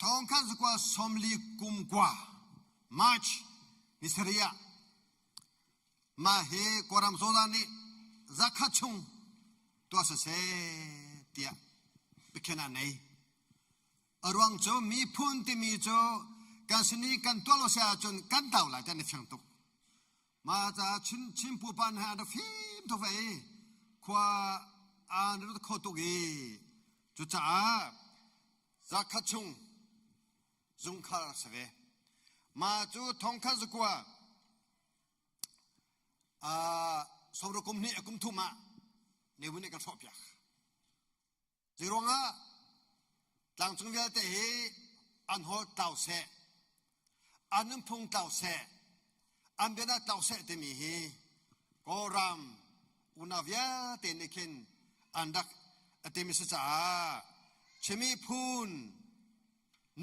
Thong khan zakua somli kum kwa March ni sarih ah Mah hi Kawlram cozah nih zakhat chung tuah siseh tiah biakhiahnak an nei. A ruang cu miphun timi cu kan sin i kan tuah lo si ahcun kan tau lai ti an i fiang tuk. Mah caah Chin, Chin pupa hna an rak fim tuk ve i khua an rak kho tuk i cucaah zakhat chung zungkhar a si ve. Mah cu thongkhat zakua Sawmruk kum hnih a kum thum ah Ne Win nih kan hrawhpiak. Zeiruangah tlangcung vialte hi an holh tlau seh, an nunphung tlau seh, an biana tlau seh timi hi Kawlram unau vialte nih khin an rak a timi si caah Chin miphun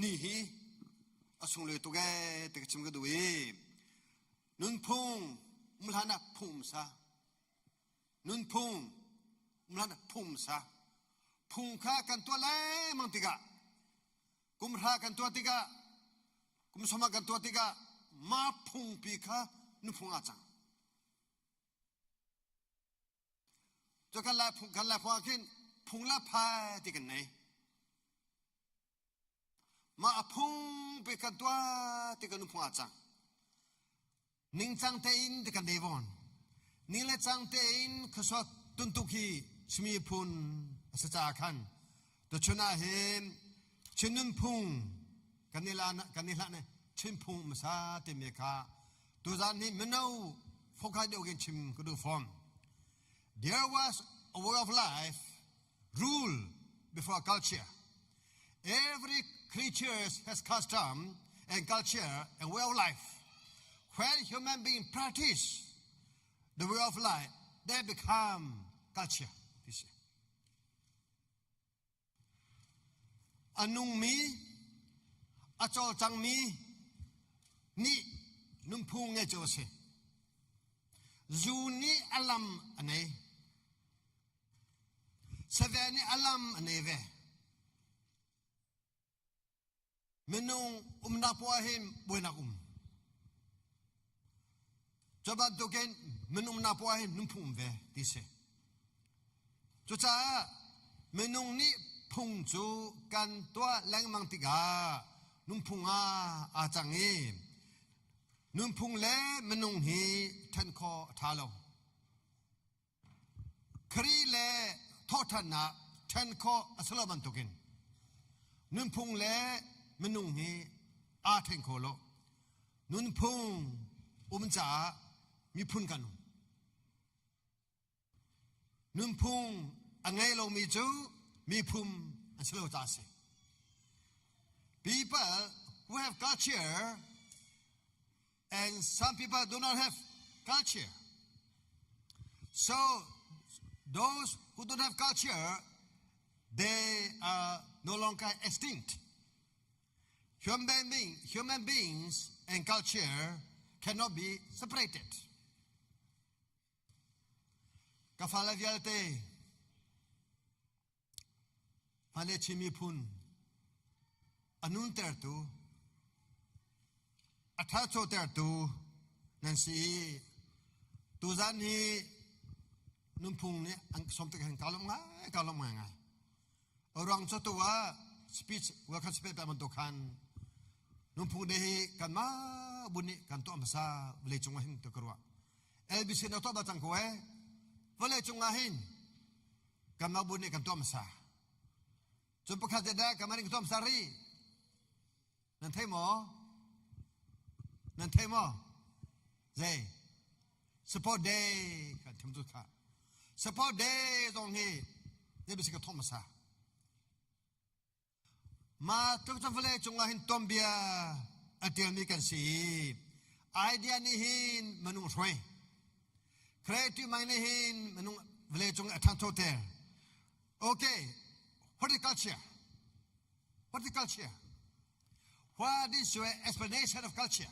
ni hi a sunglawi tuk ee ti ka chim ka duh i nunphung umhlan ah phung sa nunphung umhlan ah phung sa phung kha kan tuah lengmang tikah kum hra kan tuah tikah kum sawma kan tuah tikah ma phungpi kha nunphung ah cang cu kan lai phung kan lai phung ah khin phung la phai ti kan nei Mah a phung pe kan tuah ti kan phung ah cang. Ningcang tein ti kan devon. Ning le cang tein khuasot tuntuk hi chimi phun a si caah khan tuchun ah hin Chin nunphung kan i kan i hlah ne Chin phung masa timi kha tuzan hi mino fokai deuh in chim ka duh fom. There was a way of life rule before culture. Every creature has custom and culture and way of life. When human beings practice the way of life, they become culture. A nungmi, a cawlcangmi nih nunphung nge cu a si. Zu nih a lam a nei. Save nih a lam a nei ve. Minung umnak poah hin buainak um. Cu bantukin minung umnak poah hin nunphung um ve ti si. Cucaah minung nih phung cu kan tuah lengmang tikah nunphung ah aa cang i nunphung le minung hi ṭhen khawh a ṭha lo. Khrih le thawhṭhannak ṭhen khawh a si lo bantukin nunphung le minung hi aa ṭhen kho lo. Nunphung um caah miphun kan um. Nunphung a ngei lomi cu miphun an si lo caah a si. People who have culture and some people do not have culture. So those who don't have culture, they are no longer extinct. Human, being, human beings and culture cannot be separated. Ka fale vialte, Hmailei Chin miphun a nuntertu, a ṭhanchotertu nan si i tuzan hi nunphung nih an sawm tik hin kaa lawmh ngai, kaa lawmh ngaingai. Ruang cu tu ah speech welcome speech pe bantuk khan nunphung de hi kanmah bu nih kan tuah hmasa vawlei cung ah hin tu ka ruah. LBC na tuah bal cang ko eh. Vawlei cung ah hin kanmah bu nih kan tuah hmasa. Cun pakhat te dah kanmah nih kan tuah hmasa rih. Nan thei maw? Nan thei maw? Zei? Support day kan thim tu kha. Support day zong hi zei bisi ka thawk hmasa. Ma tluk cun vawlei cungah hin tuanbia a tialmi kan si i idea nih hin minung hruai. Creative mind nih hin minung vawlei cung a ṭhangcho ter. Okay, horticulture. What is culture? What is your explanation of culture?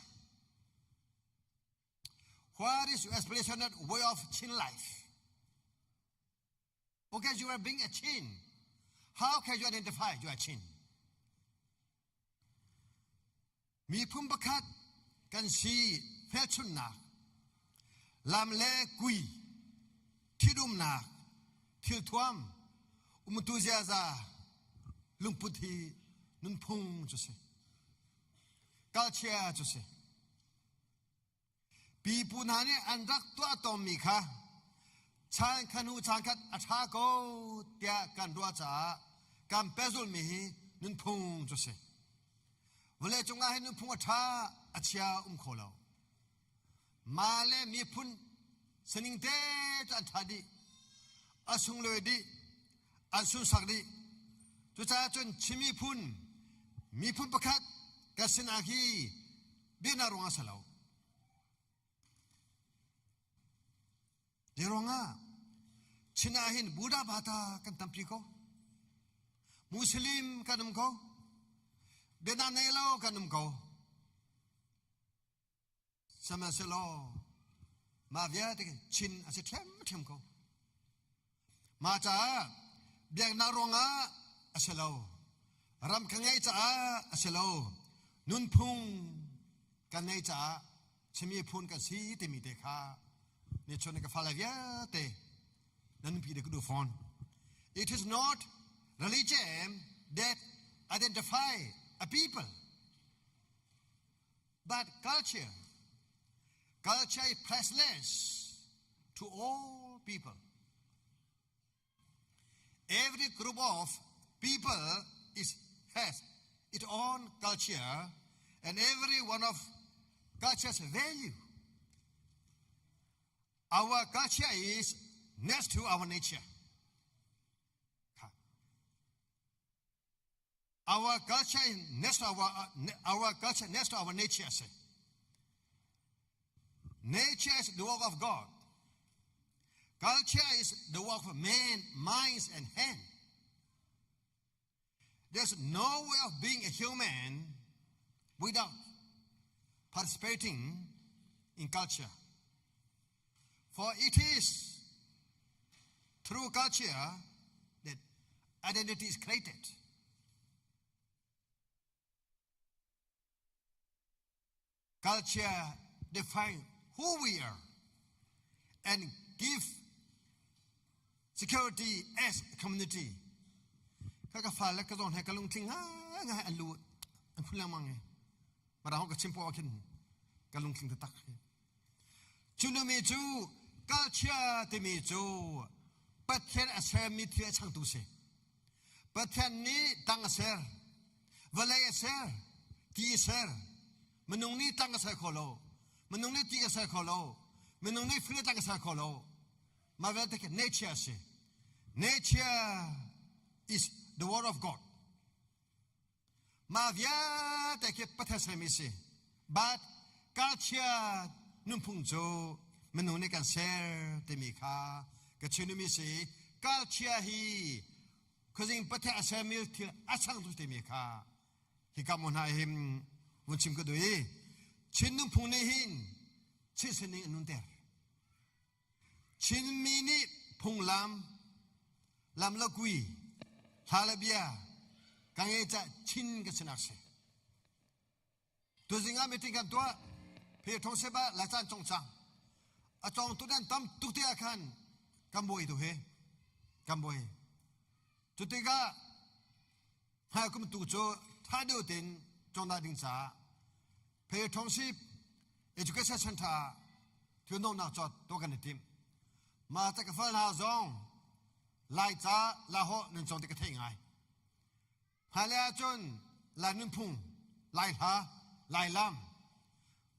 What is your explanation of way of Chin life? Okay, you are being a Chin. How can you identify you are Chin? Miphun pakhat kan si hmelchunhnak, lam le kui, thidumnak, thilthuam, umtu ziaza, lungput hi nunphung cu si. Culture cu si. Pipu hna nih an rak tuah tawnmi kha chan khan hnu chan khat a ṭha ko tiah kan ruah caah kan pehzulhmi hi nunphung cu a si. Vawleicung ah hin nunphung a ṭha a chia um kho lo. Mah le miphun sining te cu an ṭha dih, a sunglawi dih, an sunsak dih. Cucaah cun Chin miphun, miphun pakhat kan sinak hi biaknak ruangah si lo. Zei ruangah Chin ah hin Buddha bata kan tampi ko. Muslim kan um ko. Biaknak nei lo kan um ko. Sihmanhsehlaw mah vialte Chin a si ṭhiamṭhiam ko. Mah caah biaknak ruangah a si lo. Ram ka ngeih caah a si lo. Nunphung kan ngeih caah Chin miphun kan si timi te kha nichun ka fale vialte nan nupi de ka duh fawn. It is not religion that identify a people, but culture. Culture is priceless to all people. Every group of people is, has its own culture and every one of culture's value. Our culture is next to our nature. Our culture is next to our, our culture next to our nature. Say. Nature is the work of God. Culture is the work of man, minds, and hand. There's no way of being a human without participating in culture. For it is through culture that identity is created. Culture defines who we are and give security as a community. Ka ka fa le ka zong he ka lungtling ngai ngai an lu an phun lengmang i mara ho ka chim po khin ka lungtling taktak. Cu mi cu culture timi cu Pathian a sermi thil a changtu si. Pathian nih tang a ser, vawlei a ser, ti a ser. Minung nih tang a ser kho lo. Minung nih ti a ser kho lo. Minung nih fili tang a ser kho lo. Mah vialte khi nature a si. Nature is the word of God. Mah vialte khi Pathian sermi si. But culture nunphung cu minung nih kan ser timi kha ka chimmi si. Culture hi khuazing Pathian a sermi thil a changtu timi kha hika mo hna hin vun chim ka duh i Chin nunphung nih hin Chin sining an nunter. Chinmi nih phunglam, lam le kui, hla le bia ka ngei cah Chin ka sinak si. Tuzing ah meeting kan tuah. Phe thong seba la caan cong cang. A cong tu dan tam tuk te ah khan kan buai tu he. Kan buai. Cu tikah. Hmai kum tu cu ṭha deuh tein cawndah ding caah Phe Township Education Center ah thilnomnak cawt tuah kan i tim. Mah ca ka fal hna zong Laica Lahawh nan cawng ti ka theih ngai. Hmailei ahcun Lai nunphung, Lai hla, Lai lam,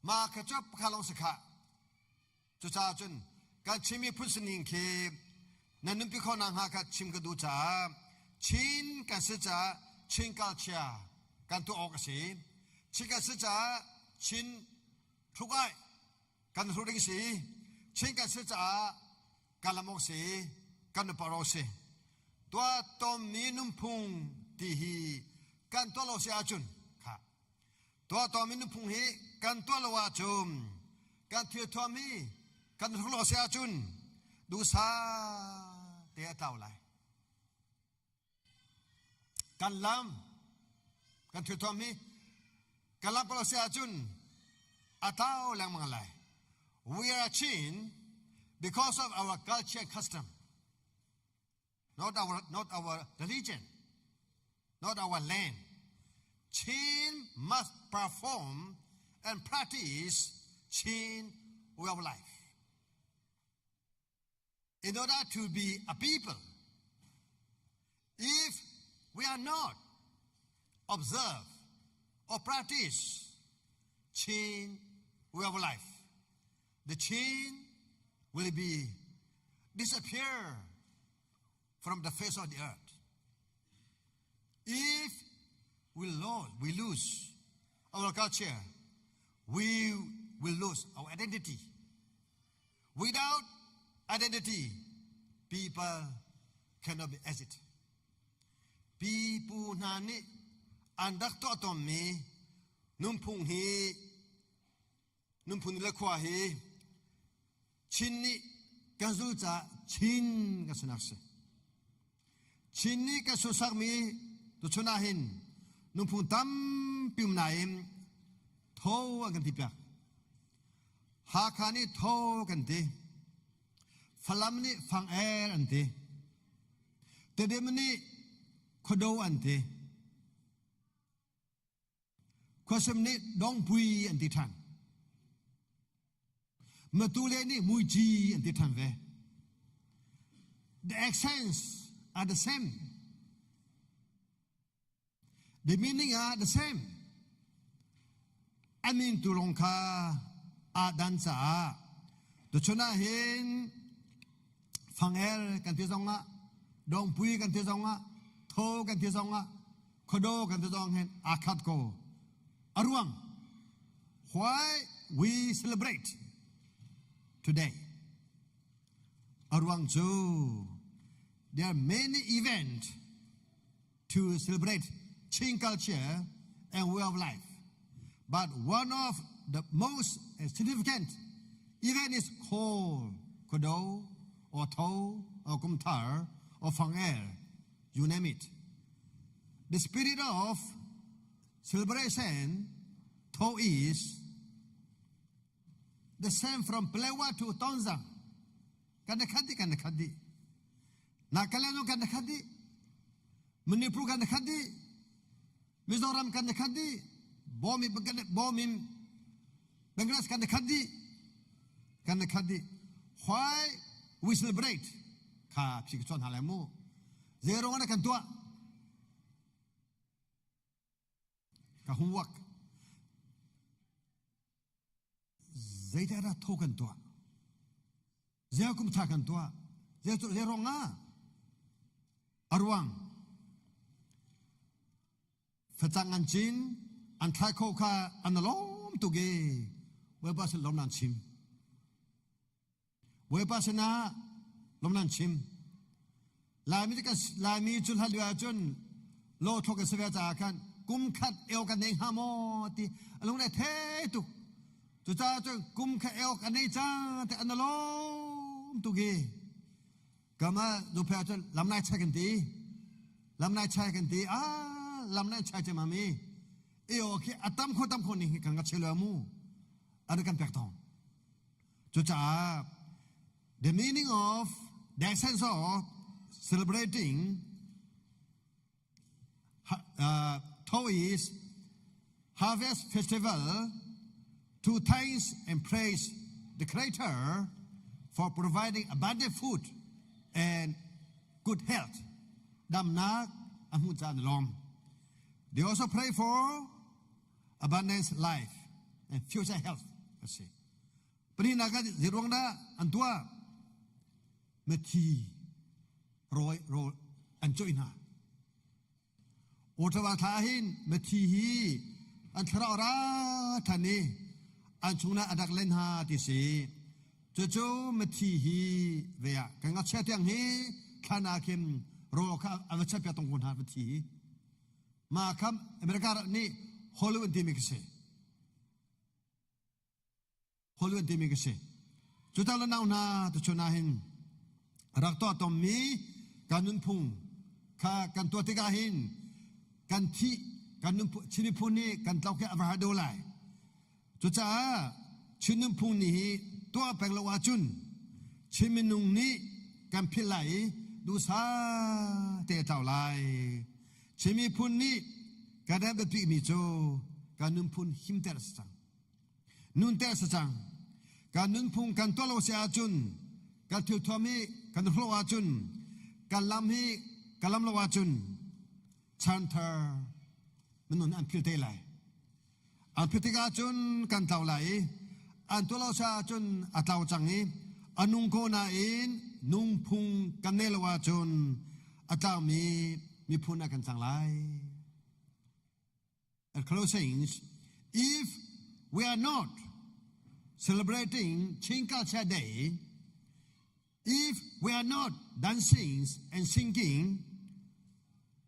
mah kha cu pakhat lawng si khah. Cucaah cun kan Chin miphun sining khi nan nunpi khawh nakhnga kha chim ka duh caah Chin kan si caah Chin culture kan tuah awk a si. Chin kan si caah Chin hruk-aih kan hruk ding si. Chin kan si caah kan lam awk si, kan nupar awk si. Tuah tommi nunphung ti hi kan tuah lo si ahcun kha Tuah tuahmi nunphung hi kan tuah lo ahcun kan thil thuammi kan hruk lo si ahcun duhsah te a tlau lai. Kan lam kan thil thuammi kan lam lo si ahcun a tlau lengmang lai. We are Chin because of our culture and custom. Not our, not our religion, not our land. Chin must perform and practice Chin way of life. In order to be a people, if we are not observe or practice Chin way of life, the Chin will be disappear from the face of the earth. If we lose, we lose our culture, we will lose our identity. Without identity, people cannot be exit. Pipu hna nih an rak tuah tawnmi nunphung hi nunphun le khua hi Chin nih kan zul caah Chin kan sinak si. Chin nih kan sursakmi tuchun ah hin nunphung tampi um nain tho an kan ti piak. Hakha nih tho kan ti. Falam nih fang er an ti. Tedim nih khuado an ti. Khuasem nih dongpui an ti ṭhan. Matule nih muici an ti ṭhan ve. The accents are the same. The meaning are the same. A min tu lawng kha aa dan caah tuchun ah hin fangel kan ti zongah dongpui kan ti zongah tho kan ti zongah khuado kan ti zong hin aa khat ko. A ruang why we celebrate today? A ruang cu there are many events to celebrate Chin culture and way of life. But one of the most significant event is called Kodo or Tho or Kumthar or Fang you name it. The spirit of celebration, Tho is the same from Palewa to Tonzang. Kan khadi kan khadi. Nagaland kan khat dih. Manipur kan khat dih. Mizoram kan khat dih. Bawmi Bawmin Bangladesh kan khat dih. Kan khat dih. Why we celebrate? Kha phi ka chon hna lai mu. Zero na kan tuah. Ka homework. Zeidah dah tho kan tuah? Zei kum tha kan tuah? Zei zei ruang ah? A ruang. Facang an cin, an thlai kho kha an lawm tuk e. Bawipa sin lawm nan chim. Bawipa sinah lawm nan chim. Laimi kan Laimi cu hlan lio ahcun lo thok kan si ve caah khan kum khat eo kan nei hnga maw ti a lung le the tuk. Cucaah cun kum khat eo kan nei cang ti an lawm tuk i kama nuphei ahcun lam nai chai kan ti. Lam nai chai kan ti. Ah lam nai chai cem ami. Eo khi atam kho tam kho ning hi kan ka chelo mu. An kan pek thong. Cucaah the meaning of the essence of celebrating. Uh, Tho is harvest festival to thanks and praise the Creator for providing abundant food and good health. Damnak a caan lawm. They also pray for abundance life and future health. Asi. Pahnihnak ah zeiruang dah an tuah? Mithi rawi rawl an coih hna. Ottawa thla hin mithi hi an thlarau ra than i an chungah a rak len hna ti si. Cucu mithi hi ve ah kan ngakchia tiang hi thlan ah khin rawl kha an va chiahpiak tong ko hna mithi hi. Mah kham America nih Hollywood timi khi si. Hollywood timi ka si. Cuta le nau hna tuchun ah hin rak tuah tommi kan nunphung kha kan tuah tikah hin kan thih kan nunphung Chin miphun nih kan tlok hi a va har deuh lai. Cucaah Chin nunphung nih hi tuah peng lo ahcun Chin minung nih kan philh lai i duhsah te a tlau lai. Chin miphun nih kan rak biapimi cu kan nunphun himter a si cang. Nunter si cang. Kan nunphung kan tuah lo si ahcun kan thilthuam hi kan hlawh ahcun kan lam hi kan lam lo ahcun chanthar minun an phil te lai. An phil tikah cun kan tlau lai i an tuah lo si ahcun a tlau cang i a nung ko nain nungphung kan nei lo ahcun a tlaumi miphun ah kan cang lai. At closing, if we are not celebrating Chin Culture Day, if we are not dancing and singing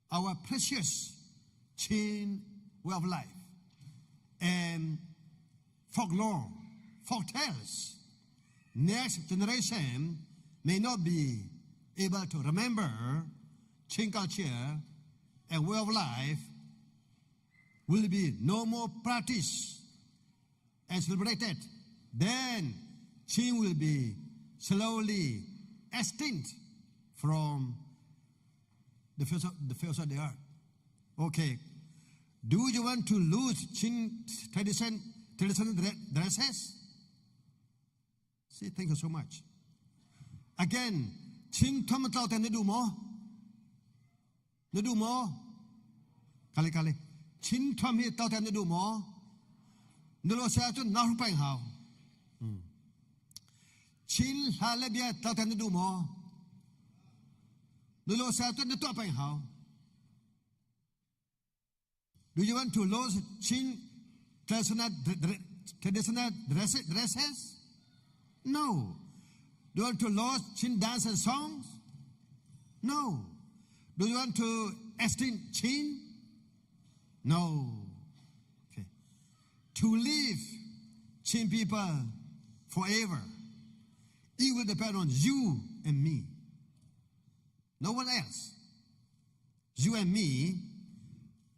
our precious Chin way of life and folklore, folk tales, next generation may not be able to remember Chin culture and way of life will be no more practiced and celebrated. Then Chin will be slowly extinct from the face of the, face of the earth. Okay. Do you want to lose Chin tradition, traditional dresses? See, thank you so much. Again, Chin thom tlau ten na duh maw? Na duh maw? Kale kale. Chin thom hi tlau ten na duh maw? Na lo se ahcun na ru peng hau. Chin hla le bia tlau ten na duh maw? Na lo se ahcun na tuah peng hau. Do you want to lose Chin traditional, traditional dresses? No. Do you want to lose Chin dance and songs? No. Do you want to extinct Chin? No. Okay. To live Chin people forever, it will depend on you and me. No one else. You and me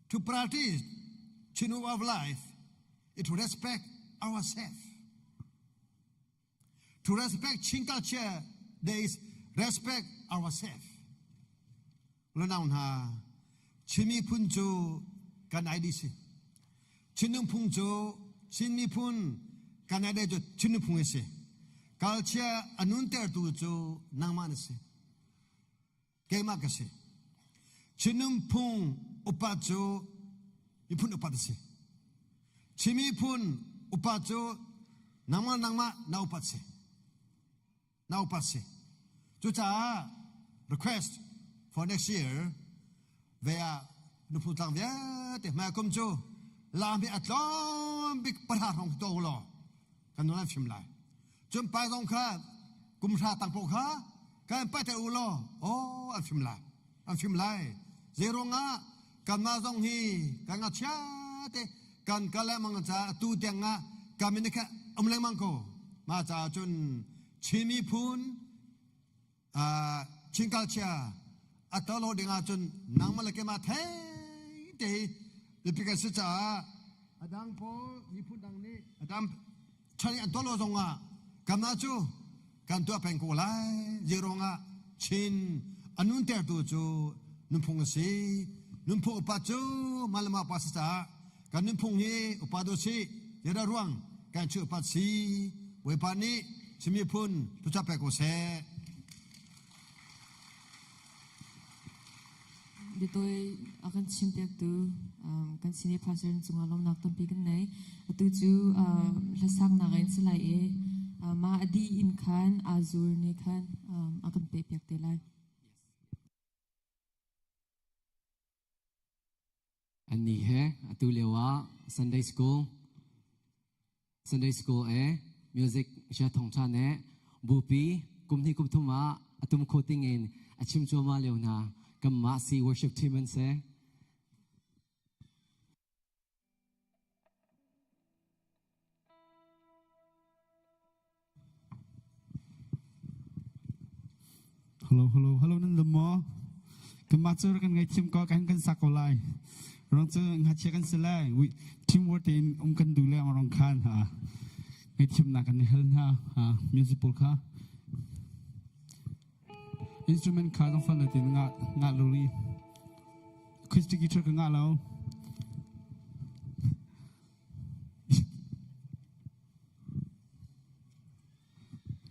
to practice Chin way of life is to respect ourselves. To respect Chin culture, there is respect ourselves. Unau hna, Chin miphun cu kan ID si. Chin nunphung cu Chin miphun kan ID cu Chin nunphung a si. Culture a nuntertu cu nangmah na si. Keimah ka si. Chin nunphung upa cu miphun upat a si. Chin miphun upa cu nangmah nangmah na upat si. Na upat si. Cucaah request for next year ve ah nuphung tlang vialte hmai kum cu lam hi a tlawm bik pahra hrawng to law kan nun an fim lai. Cun pai zong kha kum hra tang paoh kha kan pai te u law aw an fim lai an fim lai zeiruangah kanmah zong hi kan ngakchia te kan kal lengmang ca atu tiang ah kan min kha um lengmang ko ma ca cun Chin miphun Chin culture a tolo ding ahcun nangmah le keimah thei te hi biapi kan si caah a dang pawl miphun dang nih a dang chan an tolo zong ah kanmah cu kan tuah peng ko lai zei ruangah Chin a nuntertu cu nunphung a si. Nunphung upat cu mah le mah pa si caah kan nunphung hi upat u sih. Tiah ruang kan chu upat si. Bawipa nih Chin miphun thluachuah pek ko seh. Biatawi a kan chimpiaktu kan senior pastor cungah lawmnak tampi kan nei. Atu cu hlasaknak in si lai i mah a dih in khan Azur nih khan a kan pehpiak te lai. Annih he atu lio ah Sunday School Sunday School e music sia thong tha ne bupi kum hnih kum thum ah atum kho ting in a chim cuahmah lio hna kanmah si worship team an si. Hello, hello, hello nan dam maw? Kanmah cu kan ngaithiam ko kan kan sak ko lai. Rong cu ngakchia kan si lai. Teamwork tein um kan duh le rong khan ha. Ngaithiamnak kan i hal hna. Ha, music pawl kha. Instrument kha zong fal na tin nga nga lo ri. Acoustic guitar ka nga lo.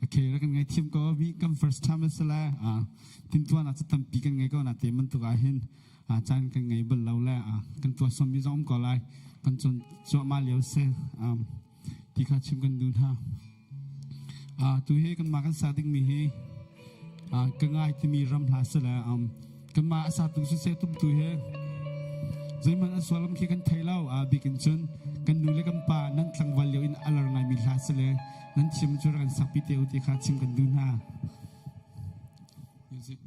Okay, rak kan ngaithiam ko. Mi kan first time a si le tintuan ah cu tampi kan ngei ko na te bantuk ah hin caan kan ngei bal lo le kan tuah sawmmi zong um ko lai. Kan cawn cuahmah lio si. Ti kha chim kan duh hna. Tu hi kanmah kan sa dingmi hi ka ngai timi ram hla si le kanmah a satu siseh tumtu hi zeihmanh a sualam khi kan thei lo. A bik in cun kan nu le kan pa nan tlangval lio in a lar ngaimi hla si le nan thiam cu rak kan sakpi te u ti kha chim kan duh hna. Music.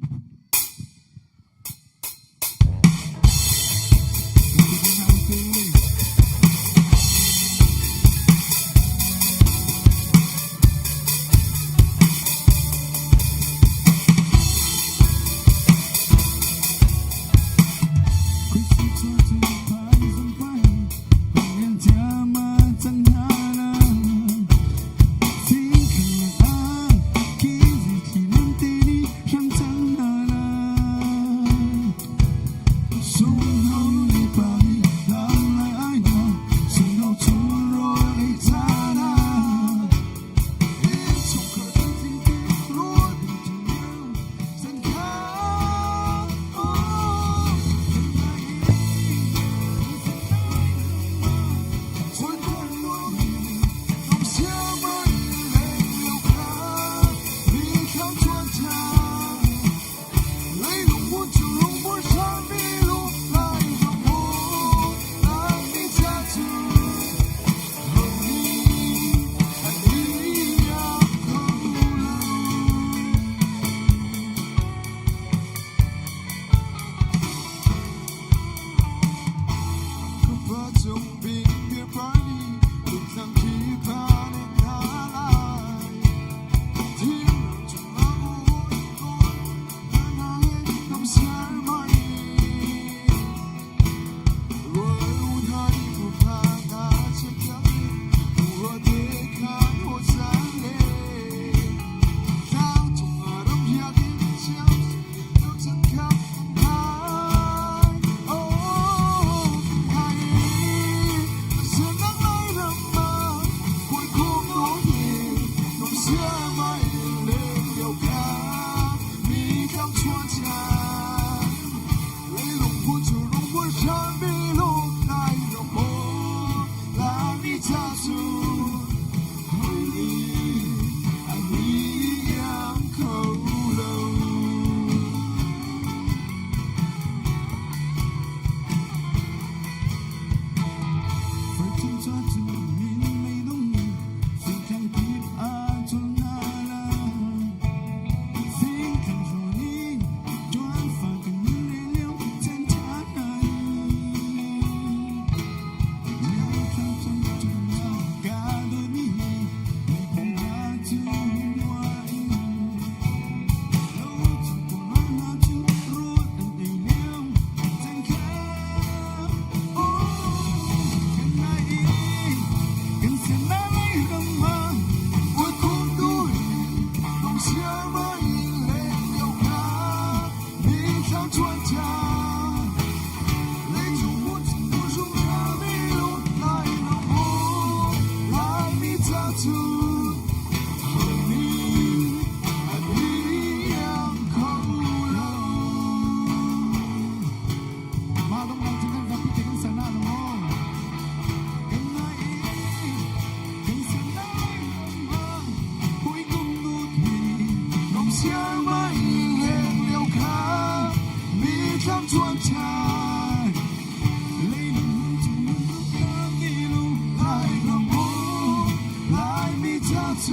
Let's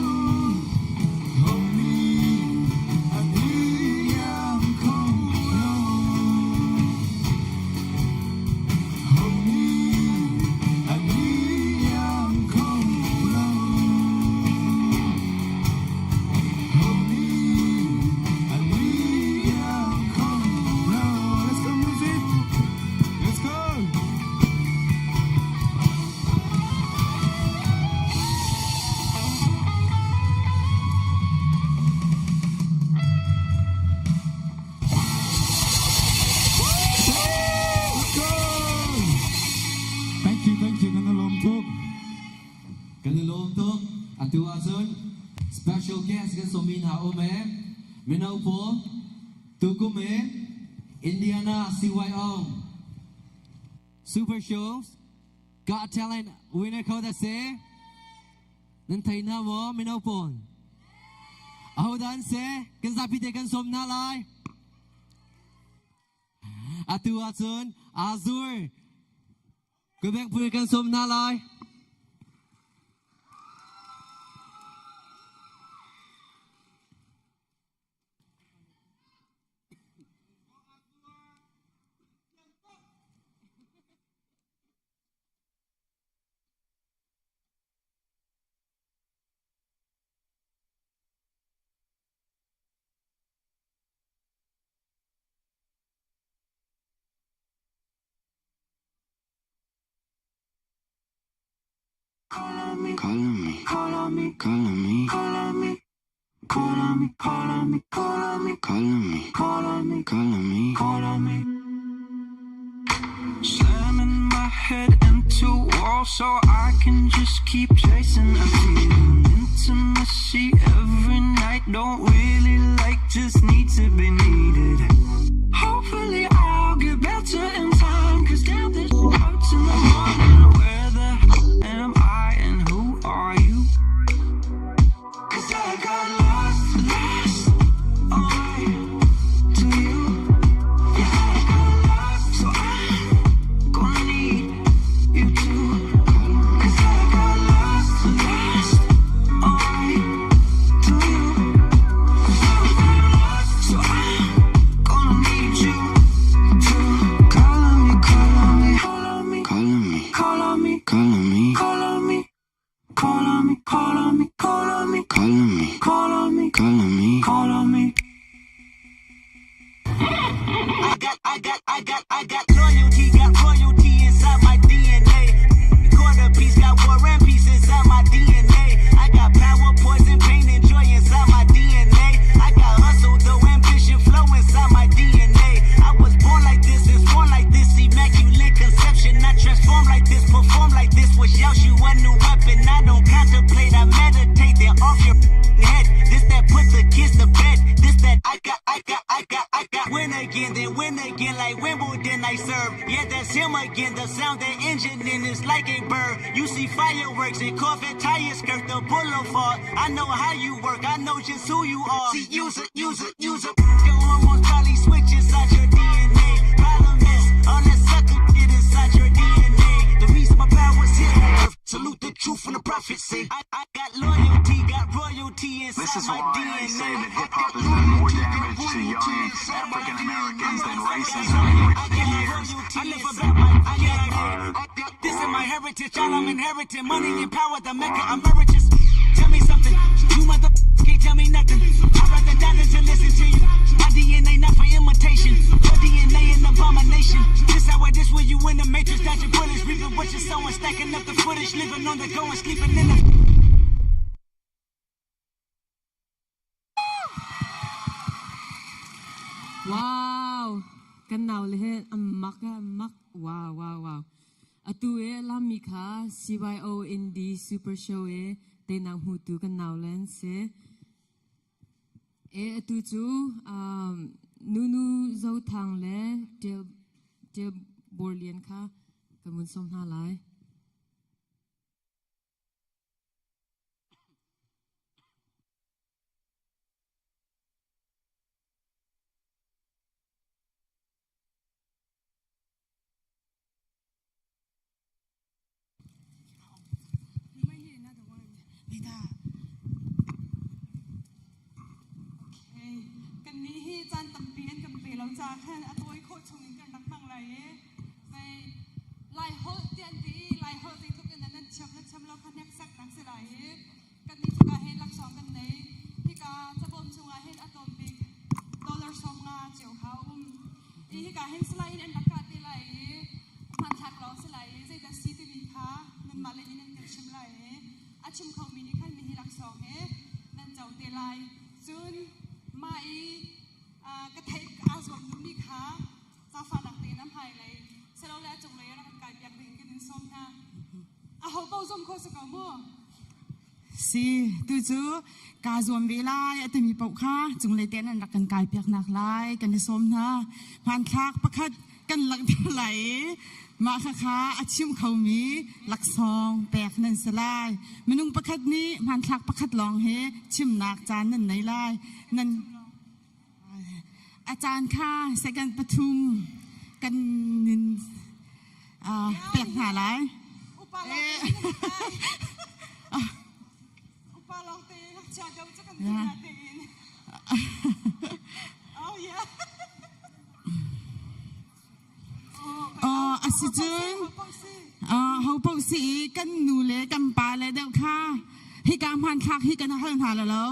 go music. Let's go. Thank you, thank you. Kan i lawm tuk. Kan i lawm tuk. Atu ahcun special guest kan sawmi hna um e. Mino pawl tukum e Indiana CYO Super Shows Got Talent winner ko da si. Nan thei hna maw mino pawl? Ahodah an si? Kan zapi te kan sawm hna lai. Atu ahcun Azur Quebec pui kan sawm hna lai. Calling me, calling me, calling me, calling me, calling me, calling me, calling me, calling me, calling me, calling me, calling me. Slamming my head into walls so I can just keep chasing a feeling. Intimacy every night, don't really like, just need to be needed. Hopefully I'll get better in time, cause damn this hurts in the morning. Where the am I and who are you? Cause I got lost, lost on my way to you. Yeah, I got lost, so I'm gonna need you too. Cause I got lost, lost on my way to you. I got lost, so I'm gonna need you too. Calling me, calling me, calling me, calling me, calling me, calling me, calling me. Call on me, call on me, call on me, calling me, call on me, calling me, call on me. I got, I got, I got, I got loyalty, got royalty inside my DNA. Quarter piece, got war and peace inside my DNA. I got power, poison, pain, and joy inside my DNA. I got hustle, though ambition, flow inside my DNA. I was born like this, and born like this, immaculate conception. I transform like this, perform like this. Was yells you a new weapon. I don't contemplate, I meditate. Then off your head. This that put the kids to bed. This that I got, I got, I got, I got. Win again, then win again, like Wimbledon I serve. Yeah, that's him again. The sound that engine in is like a bird. You see fireworks and Corvette tires skirt the boulevard. I know how you work, I know just who you are. See, use it, use it, use it. Your hormones probably switch inside your DNA. Problem is, all that sucker shit inside your DNA. The reason my power's here on earth. Salute the truth and the prophecy. I, I got loyalty, got royalty inside This is my why DNA. I say that hip hop has done more damage to young African Americans than racism in recent years. I live about my DNA. This is my heritage, all I'm inheriting. Money and power, the Mecca emeritus. Tell me something, you mother can't tell me nothing. I'd rather die than to listen to you. My DNA not for imitation. Your DNA an abomination. This how it is when you in the matrix, dodging bullets, reaping what you're sowing, stacking up the footage, living on the go and sleeping in the. Wow! Kan nau le he an mak eh, an mak. Wow, wow, wow. Atu e lami kha CYO Indie Super Show e tenang hmutu kan nau le an si. E atu cu um, Nunu Zothang le Ṭial Ṭial Borlian kha kan vun sawm hna lai. caah khan a tawi khawh chung in kan rak hmang lai i zei Lai holh ti an ti i Lai holh zeitluk in nan thiam le thiam lo kha hneksaknak si lai i kannih cuka hin laksawng kan nei. Hika cabawm chungah hin a tlawm bik dollar 50 cio kha a um. I hika hin salai in an rak kah te lai i hmanthlak lawng si lai i zeidah si timi kha nanmah lei in an kan chim lai i a chim khomi nih khan mihi laksawng hi nan co te lai. Cun mah i ka theih aa zuam duhmi kha zaangfahnak tein a hmailei silole a cunglei rak kan kai piak ding kan in sawm hna. Aho paoh zum kho si ko mu. Si, tu cu kaa zuam ve lai a timi paoh kha cunglei te nan rak kan kai piak nak lai kan i sawm hna. Hmanthlak pakhat kan langhter lai i mah khakha a chim khomi laksawng pek nan si lai. Minung pakhat nih hmanthlak pakhat lawng hi chimnak caan nan nei lai. Nan A caan kha second pathum kan nin pek hna lai. Upa lawng te ngakchia deuh cu kan ti na tein. Oh yeah. A si cun ho paoh si i kan nu le kan pa le deuh kha hika hmanthlak hi kan hal hna lo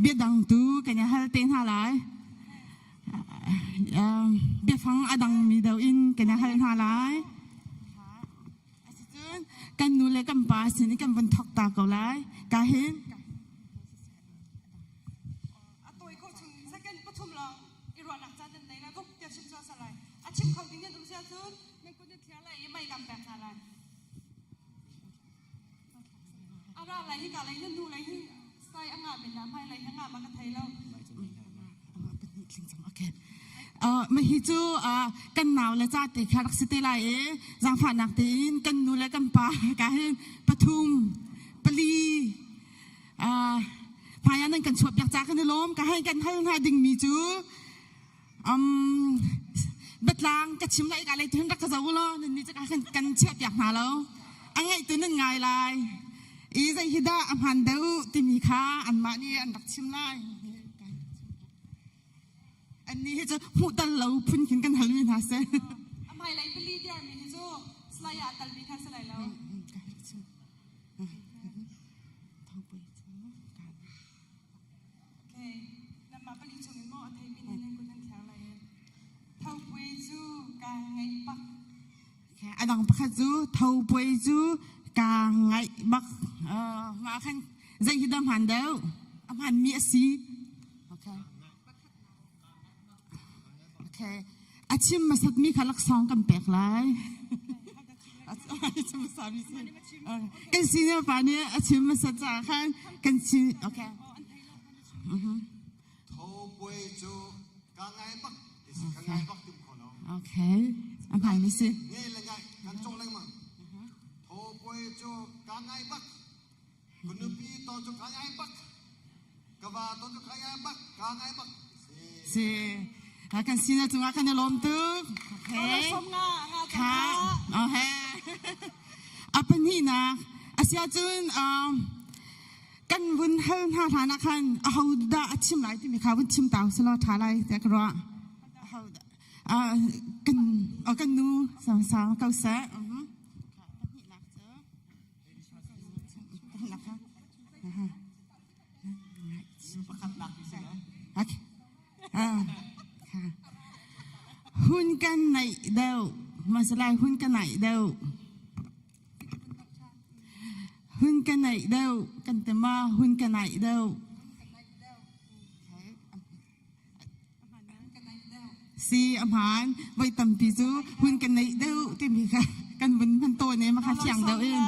bia dang tu kan i hal te hna lai. Biafang a dangmi deuh in kan i hal hna lai. Asicun kan nu le kan pa sin i kan vun thok ta ko lai. Ka hin A tawi kho chung second pathum lawng i ruahnak caan nan nei lai vuk tiah chim cu a sa lai. A chim kho ding nan um sia cun nan kut nan thliar lai i mei kan pek hna lai. A ra lai hi ka lei nan nu lei hi sai a ngah men la hmai lei hi ngah ma ka thei lo. Okay. Uh, hi cu uh, kan nau le ca te kha rak si te lai i zaangfahnak tein kan nu le kan pa ka hin pathum pali uh, hmai nan kan chuah piak ca kan i lawm ka hei kan hal hna dingmi cu um, biatlang ka chim lai ka lei tun rak ka zo law nan ni ka kan kan chiah piak hna lo a ngaih tu nan ngai lai i zei hi dah a hmaan deuh timi kha anmah nih an rak chim lai annih hi cu hmuh tal lo phun khin kan hal mi hna seh a hmai lei pali diar mi hi cu salai ah tal mi kha si lai lo Okay. Namah pali chung in maw a thei mi nih nan kut nan thler lai i Thopuai cu kaa ngaih bak. A dang pakhat cu thopuai cu kaa ngaih bak. Mah khan zei hi dah hmaan deuh? A hmaanmi a si. Okay. Okay. A chim hmasatmi kha laksawng kan pek lai. Kan senior pa nih a chim hmasat caah khan kan si. Okay. Tho puai cu ka ngai bak ka ngai bak tim kho lo. Okay. A hmai mi si. Nge le ngai kan cong lengmang. Tho puai cu ka ngai bak. Ka nupi to cu ka ngai bak. Ka va to cu ka ngai bak. Ka ngai bak. Si. Kan sina cungah kan i lawm tuk. Okay. Kha. Okay. A pahnihnak asia cun kan vun hal hna hlan ah khan aho dah a chim lai timi kha vun chim ta usih tha lai tiah ka ruah. Kan kan nu sang sang ko seh. Hun kan naih deuh. Masalai hun ka naih deuh. Hun ka naih deuh. Kan te ma hun ka naih deuh. Si a hmaan. Voi tampi cu hun kan neih deuh timi kha kan vun hman tawn i makha fiang deuh in.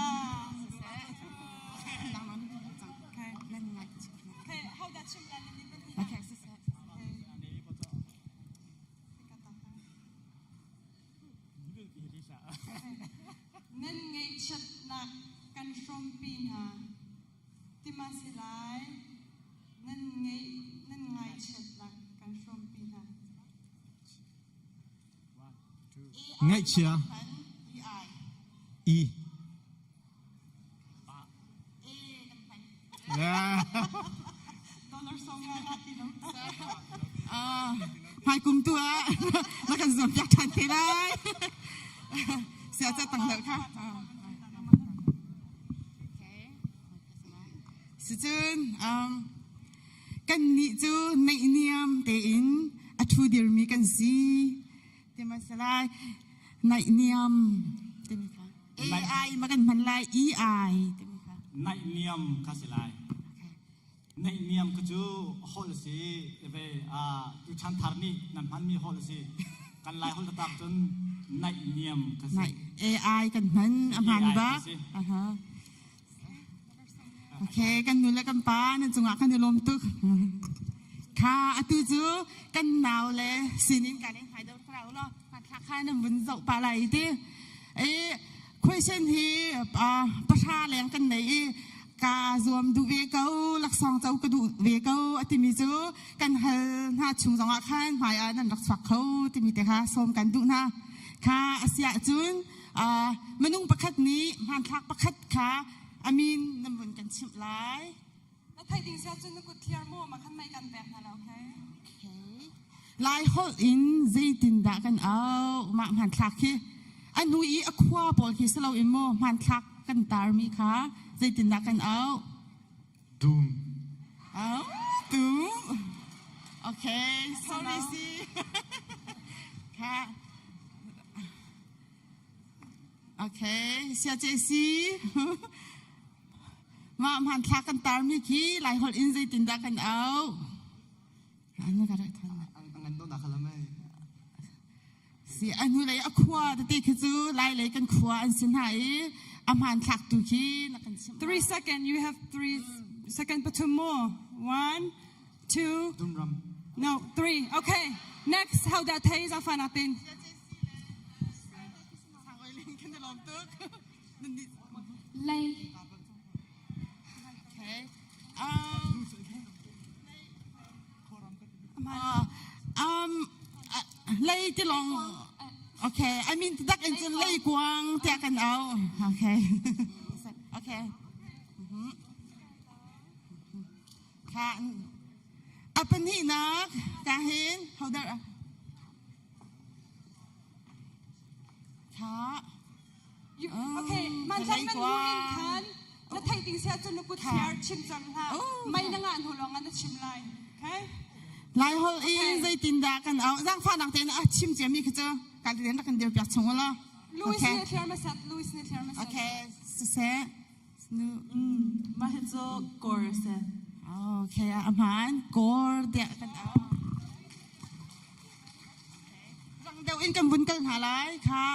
Nan ngaihchiatnak kan hrawmpi hna. Tima si lai. Nan ngeih nan ngaichiatnak kan hrawmpi hna. Ngaihchia I Dollar song nga ti lo. Hmaikum tu ah na kan zuam piak ṭhan te lai. Sia ca tang deuh kha. Sicun um, kan nih cu naihniam tein a ṭhu dirmi kan si. Timasalai naihniam timi kha. AI ma kan hman lai EI timi kha. Naihniam kha si lai. Naihniam ka cu holh a si ve a tu chan thar nih nan hmanmi holh a si. Kan lai holh taktak cun naihniam ka si. AI kan hman a hman ba. Aha. Okay, kan nu le kan pa nan cungah kan i lawm tuk. Kha atu cu kan nau le sinin kan in hai deuh thlarau lo. Thla kha nan vun zoh pa lai ti. E question hi pahra leng kan nei i ka zuam duh ve ko laksawng co ka duh ve ko a timi cu kan hal hna chung zongah khan hmai ah nan rak chuak kho timi te kha sawm kan duh hna. Kha a si ahcun minung pakhat nih hmanthlak pakhat kha a min nan vun kan chimh lai. Na theih ding sia cun na kut thliar maw ma khan mei kan pek hna lo okay? Okay. Lai holh in zeitindah kan auh mah hmanthlak hi a hnu i a khua pawl khi si loin maw hmanthlak kan tarmi kha zeitindah kan auh? Dum. Oh, dum. Okay, sorry si. Kha. Okay, sia ce si. Mah hmanthlak kan tarmi khi Laiholh in zeitindah kan auh? Ano ka rak than? Ngan do na khalam ai. Si a hnulei a khua tete khi cu lai lei kan khua an si hna i a hmanthlak tu khi na kan chimh. 3 second you have 3 second pathum more. 1 2 Dumram. No, 3. Okay. Next how that thei za fa natin. Lei. Okay. Um, um, lei ti long okay I mean dak in cun lei kuang tiah kan au okay okay kha a pahnihnak ka hin hodar kha Okay, man chan nan mu in khan na theih ding sia cun na kut thiar chim cang hlah. Mei na ngah hnu lawng ah na chim lai. Okay? Lai hol in zeitindah kan au zangfahnak tein a chim ciami khi cu kan rian rak kan dir piak chung ulaw. Louis nih thliar masat, Louis nih thliar masat. Okay, siseh. Nu. Mah hi cu kor a si. Okay, a hmaan. Kor tiah kan au. Rang deuh in kan vun kal hna lai. Kha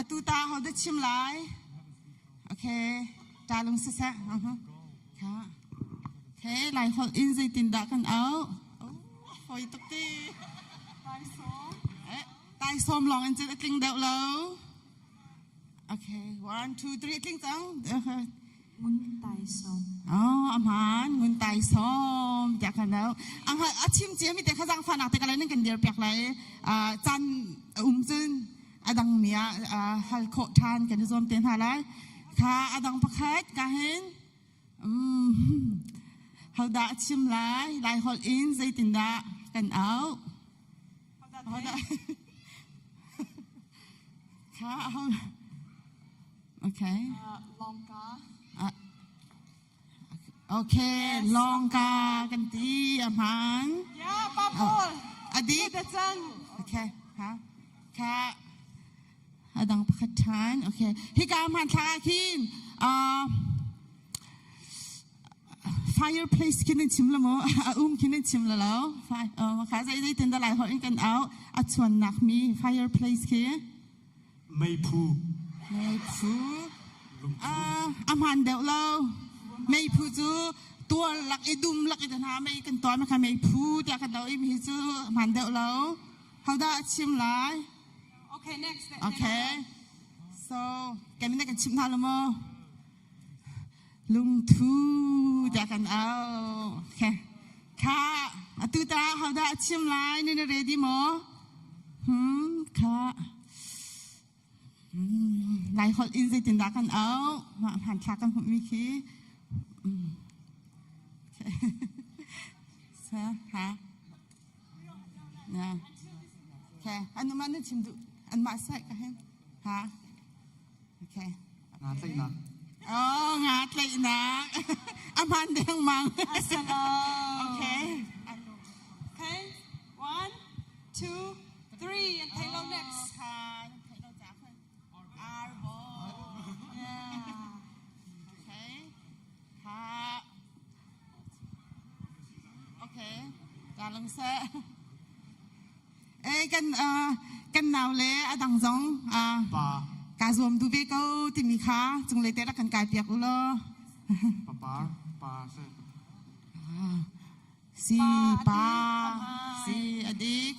Atu ta ho dah chim lai? Okay, ta lung siseh. Uh-huh. Kha. Okay, lai holh in zeitin dah kan auh? Oh, hoi tuk ti. Tai som. Eh, tai som lawng in cun a tling deuh lo. Okay, one, two, three, tling cang. Uh-huh. Ngun tai som. Oh, a hmaan ngun tai som tiah kan au. Ang a chim cia mi te kha zangfahnak te ka lai nan kan dir piak lai. Uh, caan um cun a dang mi ah hal khawh ṭhan kan i zuam te hna lai. Kha a dang pakhat ka hin um, hodah a chim lai lai holh in zeitindah kan auh hodah kha ho okay longka okay longka kan ti a hmaan ya pa paul adi da cang okay ha kha a dang pakhat ṭhan okay hika hmanthlak ah khin uh, fireplace khin nan chim la maw a um khin nan chim la lo kha zei zei tin dah lai holh in kan au a chuannak mi fireplace khi meiphu meiphu a hmaan deuh lo meiphu cu tual lak i dum lak i hna mei kan tuah mi kha meiphu tiah kan lo i mi cu hmaan deuh lo hodah a chim lai Okay, next. Okay. So, kami na kan chim hna lo maw? Lungthu tiah kan au. Okay. Kha, atu ta hodah a chim lai? Ni na ready maw? Hmm, kha. Hmm, lai holh in zeitindah kan au? Mah hmanthlak kan hmuhmi khi. Hmm. Okay. So, ha. Yeah. Okay. Anu man na chim du an mah sai ka hen. Ha. Okay. Nga tlaihnak. Oh, nga tlaihnak. A hmaan dengmang. Assalam. Okay. Okay. One, two, three, and Taylor next. Yeah. Okay. Ha. Okay. Ka lung seh. Eh kan uh, kan nau le a dang zong uh, Pa. ka zuam du ve ko timi kha cunglei te rak kan kai piak u law. Papar. Pa se. Si pa si adik.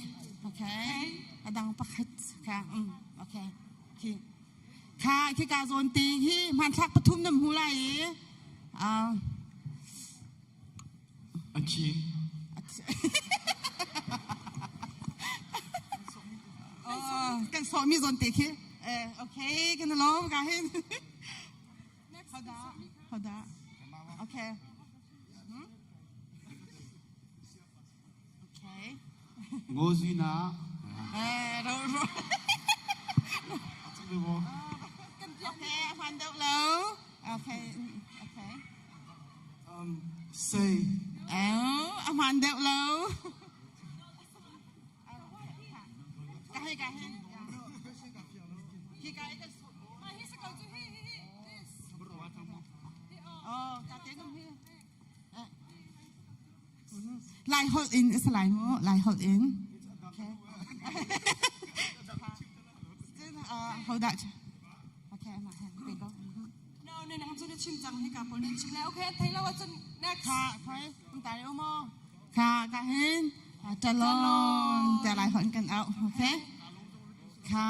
Okay. A dang pakhat ka um okay. Khi kha khi ka zawn te hi hmanthlak pathum nam hu lai i uh, A chin. Kan sawhmi zawn te khi. Eh, okay, kan lawm ka hin. Hoda, hoda. Okay. Hmm? Okay. Ngozina. Eh, ro ro. Okay, hman deuh lo. Okay, okay. Um, say. Oh, a hmaan deuh lo. Ka hei ka hei. Hi ka ka Oh, ka te ngam hi. Lai holh in is lai mu, lai holh in. Okay. Uh, hold that. Okay, ma hen, go. No, ne nang cu na chim cang hika pawl nan chim le. Okay, an thei lo ahcun next. Kha, khoi, um ta o mo. Kha, ka hin. Talon, te lai hon kan out. Okay. Kha.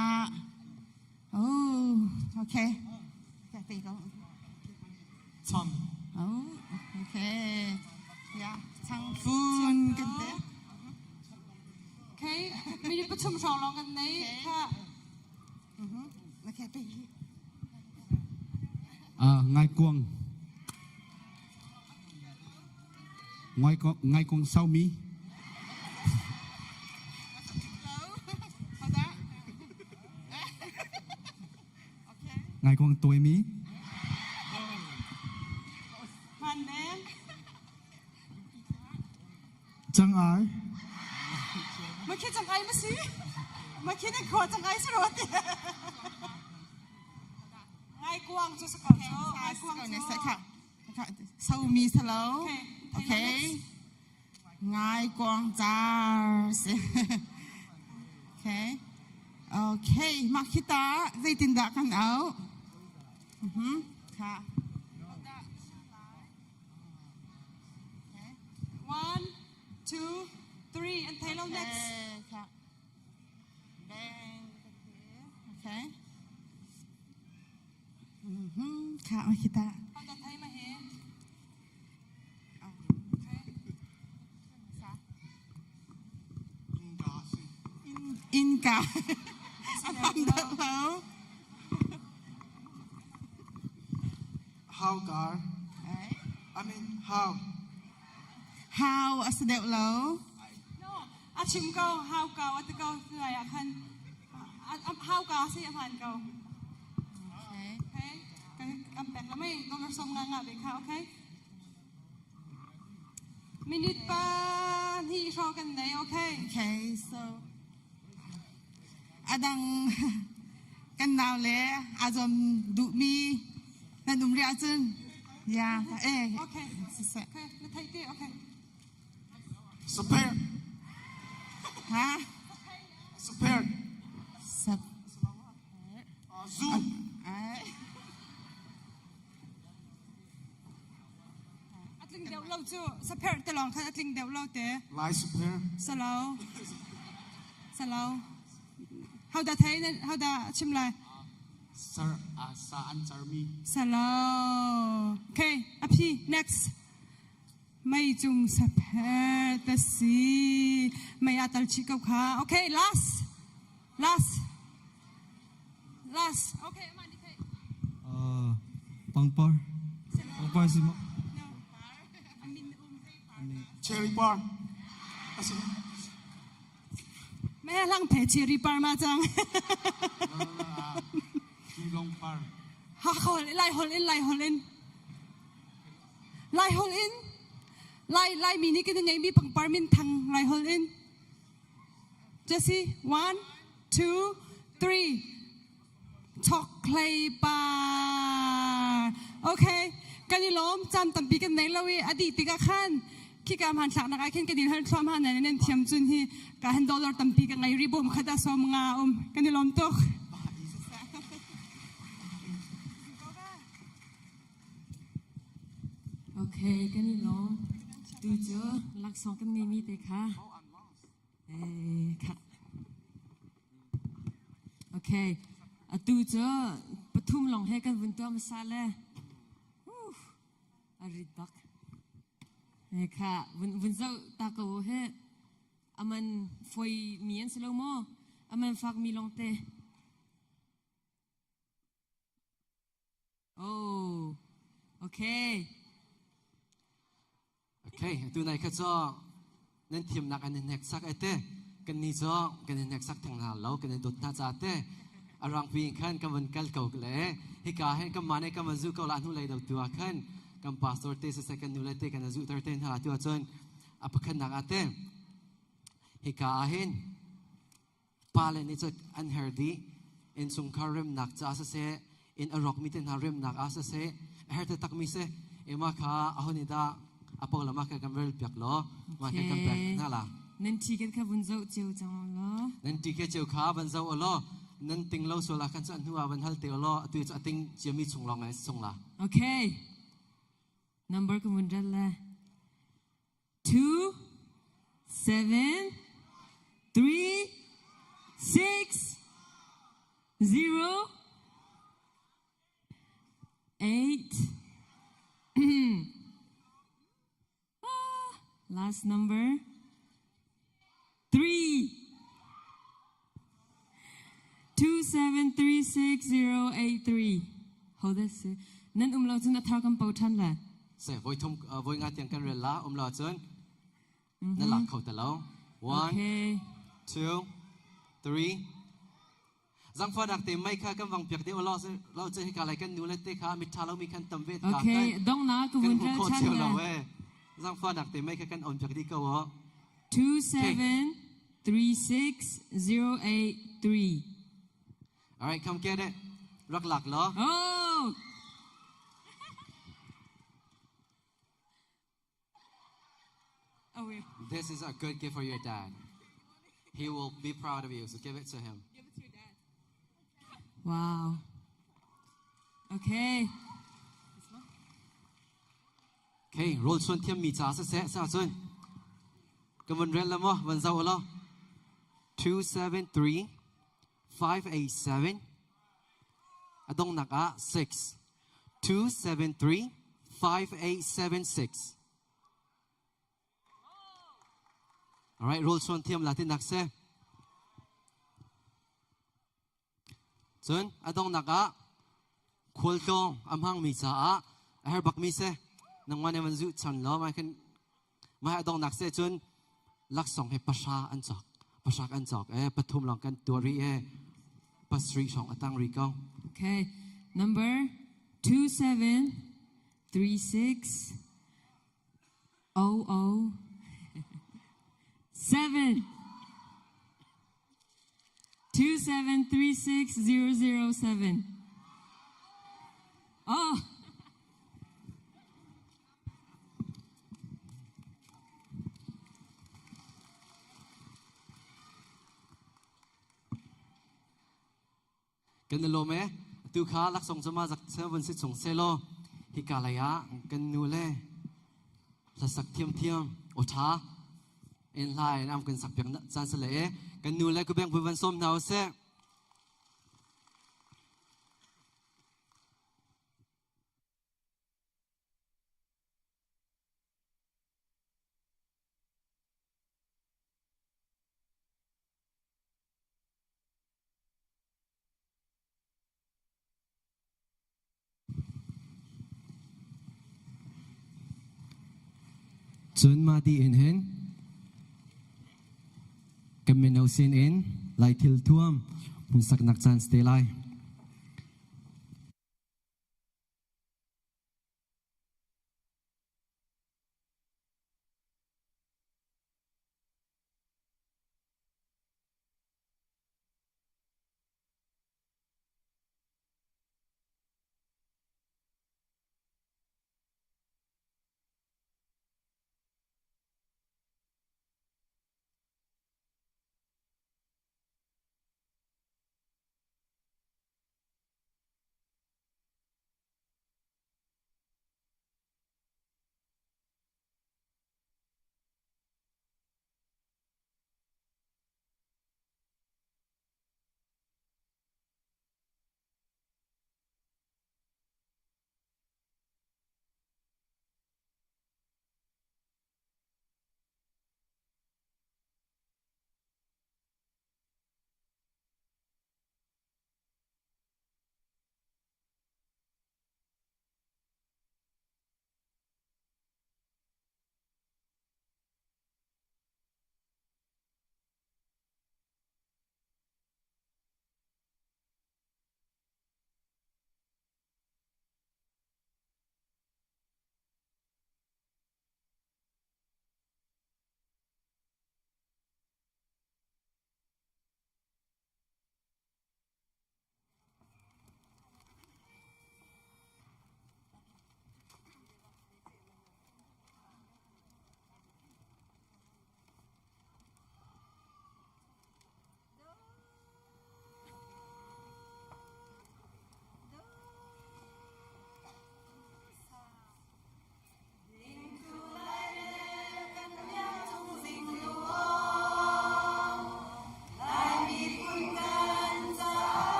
Oh, okay. Ka te ko. Cham. Oh, okay. Yeah, chang fun kan te. Okay, minute pathum hrawng lawng kan nei. Kha. Mhm. Okay, te. Ngaikuang ngaikuang saumi ngaikuang tuaimi Cang ai. Ma khi cang ai ma si? Ma khi na khua cang ai si ro ti. Ngai kuang cu sa ko cu. Ngai kuang cu. Kha somi salo. Okay. Ngai kuang car si. Okay. Okay, mah khi ta zeitindah kan au? Mhm. Kha. One, two, three, and Taylor next. Okay. Mhm. Kha ma kita. Inka. Ang How car? I mean how? How a si deuh lo? No, a chim ko how ko a ti ko lai ah khan how ka si a hman ko. Okay. Okay. Kan pek la mei dollar som nga nga ve kha okay. Minute pa hi hrawng kan nei okay. Okay, so A dang kan nau le a zuam duhmi nan um rih ahcun ya eh Okay. siseh. Okay, na theih ti okay. Support. Ha? Support. Sap. Zoom. Ai. A tling deuh lo cu sapher te lawng khan a tling deuh lo te. Lai sapher. Salo. Salo. How da thei how da chim lai? Sir, uh, sa an charmi. Salo. Okay, aphi next. Mei cung sapher ta si. Mei a tal chi ko kha. Okay, last. Last. Last. Okay, aman di thei. Uh, pangpar. Pangpar si mo. Cherry bar. Asi. Me lang phe cherry par ma chang. Long par. Ha hol lai hol in lai hol in. Lai hol in. Lai lai mi ni kin ngei mi pangpar min thang lai hol in. Jesse, one, two, three. Chokhlei par. Okay. Kan i lawm caan tampi kan nei lo i a dih tikah khan khika hmanthlak nak ah khin kan in hal thluam ha nan nan thiam cun hi ka han dollar tampi ka ngei ri bom khat a som nga um kan i lawm tuk. Okay, kan i lawm. Tu cu laksawng kan ngeimi te kha. Eh, kha. Okay. Atu cu pathum lawng he kan vun tuah hmasa le. A rit bak. Eh, kha vun vun zoh ta ko he. Aman foi mi an si lo maw? Aman fak mi lawng te. Oh, okay. Okay, tu nai kha cho nan thiamnak an hnek sak ai te kan ni cho kan hnek sak thang hna lo kan dot hna cha te arang pi khan kan van kal ko le hika hen kan mane kan van zu ko la hnu lei do tu khan kan pastor te se kan nu le te kan zu tar te hna tu chon a pakhat nak ate hika ahin Pale nih cun an her dih. Innchungkhar remnak caah siseh, inn a rawkmi te hna remnak ah siseh, a her taktakmi si. Ema kha aho nih dah a pawnglam ah kan rel piak law, mah kan kan pek hna la. Nan ticket kha vun zoh cio cang law. Nan ticket cio kha van zoh law, nan ting lo sual ah khan cu an hnu ah van hal te law, atu cu a ting ciami chung lawng ai sung la. Okay. Number ka vun rel le. 2, 7, 3, 6, 0, 8. ah, last number. 3. 2 7 3 6 0 8 3. Ho das nan um lo cun a thar kan po than la. Se voi thum voi nga tiang kan rel la um lo cun na lak kho te lo. 1 2 3 Zangfahnak te mei kha kan vang piak deuh lo lo che hika lai kan nu le te kha mit tha lo mi khan tam vet ka Okay, dong na ka vun rel chan la. Zangfahnak te mei kha kan on piak di ko o. 2 7 3 6 0 8 3. All right, come get it. Rak lak lo. Oh. This is a good gift for your dad. He will be proud of you, so give it to him. Give it to your dad. Wow. Okay. Okay, rawl chuan thiammi ca siseh sa cun ka vun rel la maw van zoh law 273 587 a dongnak ah 6 273 5876 All right, rawl chuan thiam la tinak se. Cun a donghnak ah khualtlawng a hmangmi caah a her bakmi si. Nangmah nih van zuh chan law mah khin mah a donghnak si cun laksawng he pahra an cawk. Pahra an cawk e pathum lawng kan tuah rih e pasarih hrawng a tang rih ko. Okay. Number 2736 00 7 2736007. Oh. Kan i lawm e. Tu kha laksawng cu ma zak se vun si chung se law hika lei ah kan nu le hlasak thiamthiam aw ṭha in hla in am kan sak piak caan si le e kan nu le kubeng pui van sawm hna usih. Cun mah dih in hin kan. mino sin in Lai thil thuam hmunsaknak caan si te lai.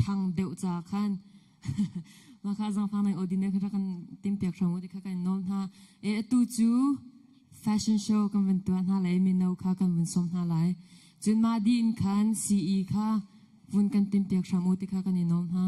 thang deuh ca khan mah kha zangfang nan aw din kha rak kan tim piak hram u ti kha kan nawl hna. E atu cu fashion show kan van tuah hna lai mino kha kan vun sawm hna lai. Cun mah dih in khan CE kha vun kan tim piak hram u ti kha kan i nawl hna.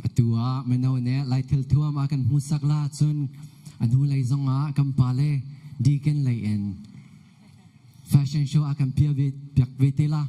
Atu ah mino nih Laithil thuam a kan hmuhsak la cun a hnulei zongah kan pale deacon lei in fashion show a kan piah ve piak ve te la.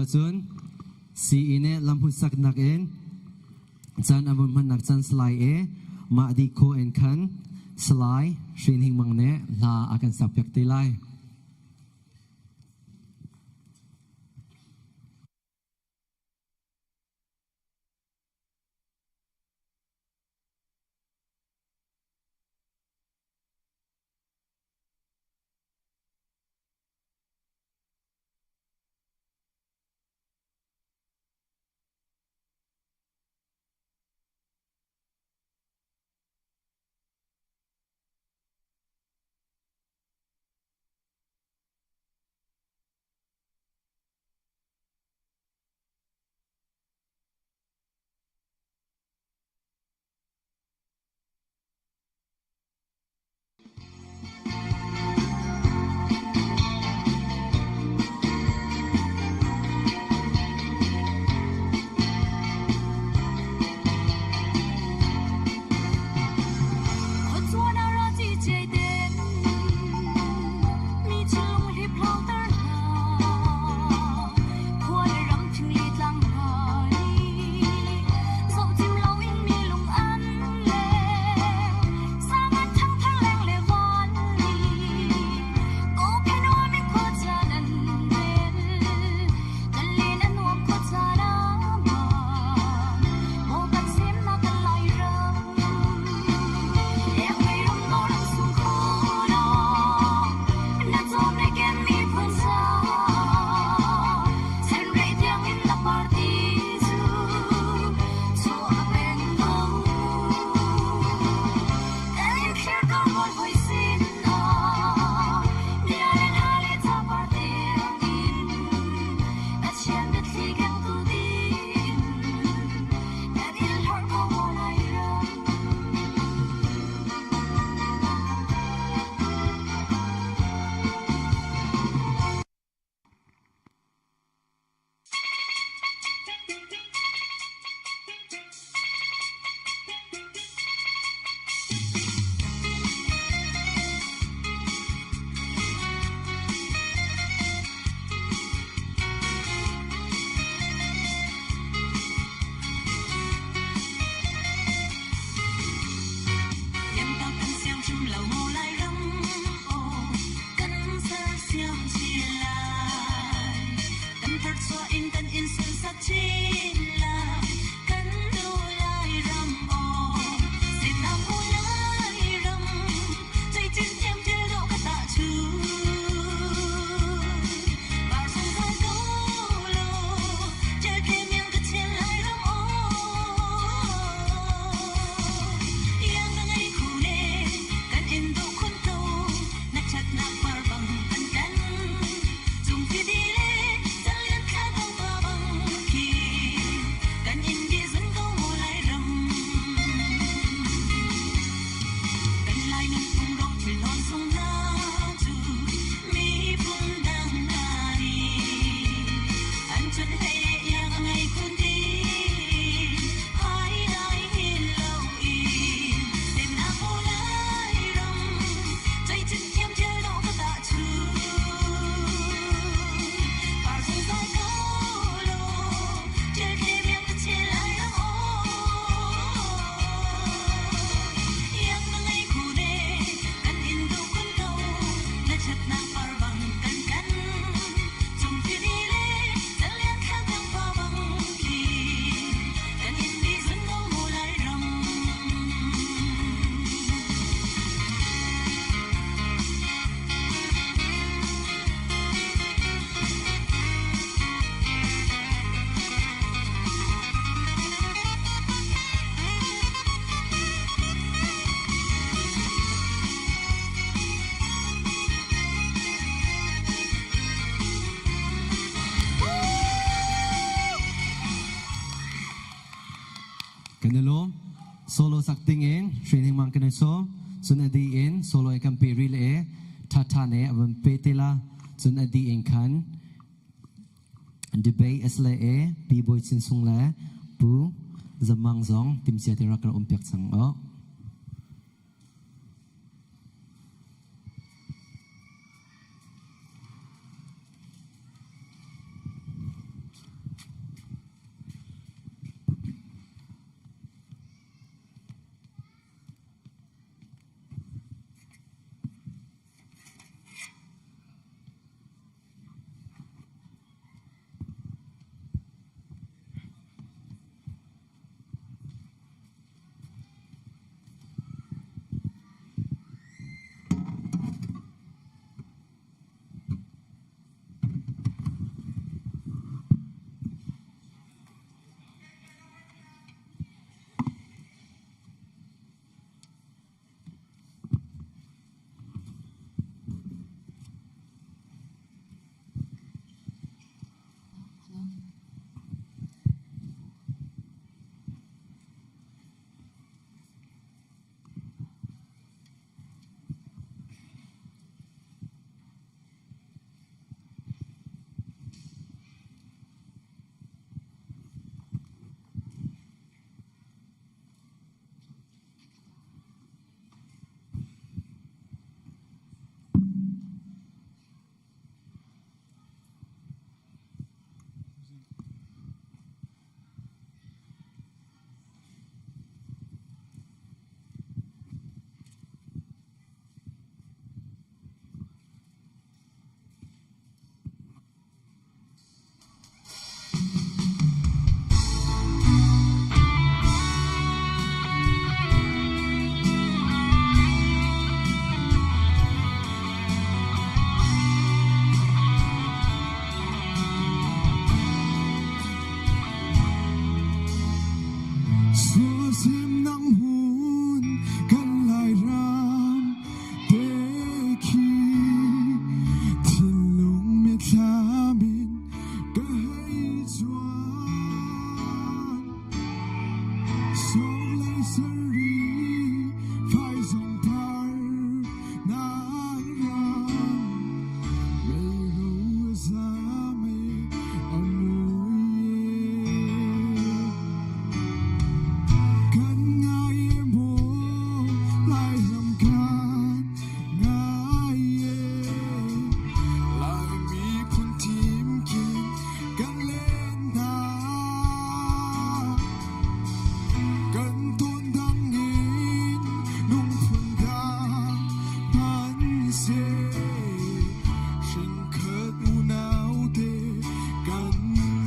ahcun CE nih lamhun saknak in caan a vun hmannak caan salai e mah di kho in khan salai Hrin Hing Mang nih hla a kan sakpiak te lai. Kan i lawm. Solo sak ting in training mang kan i sawm. Cun a di in solo in kan pe ri le tha tha ne a van pe te la. Cun a di in khan debate as le e pi boy chin sung le pu zamang zong timcia te rak um piak chang o.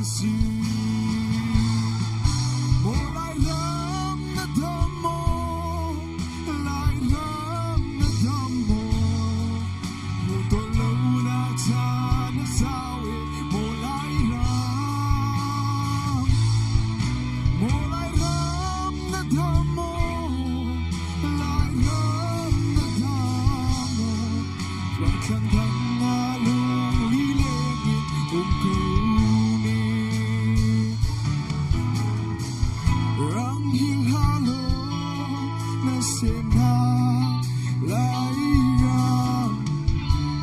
si. Maw Lairam na dam maw? Lairam na dam maw? Hmu tawn lo na ca na sau e maw Lairam. Maw Lairam na dam maw? Lairam na dam maw? Tluangthlang dang na lung lileng in um ko ne. Rang hil halo na sem na Lairam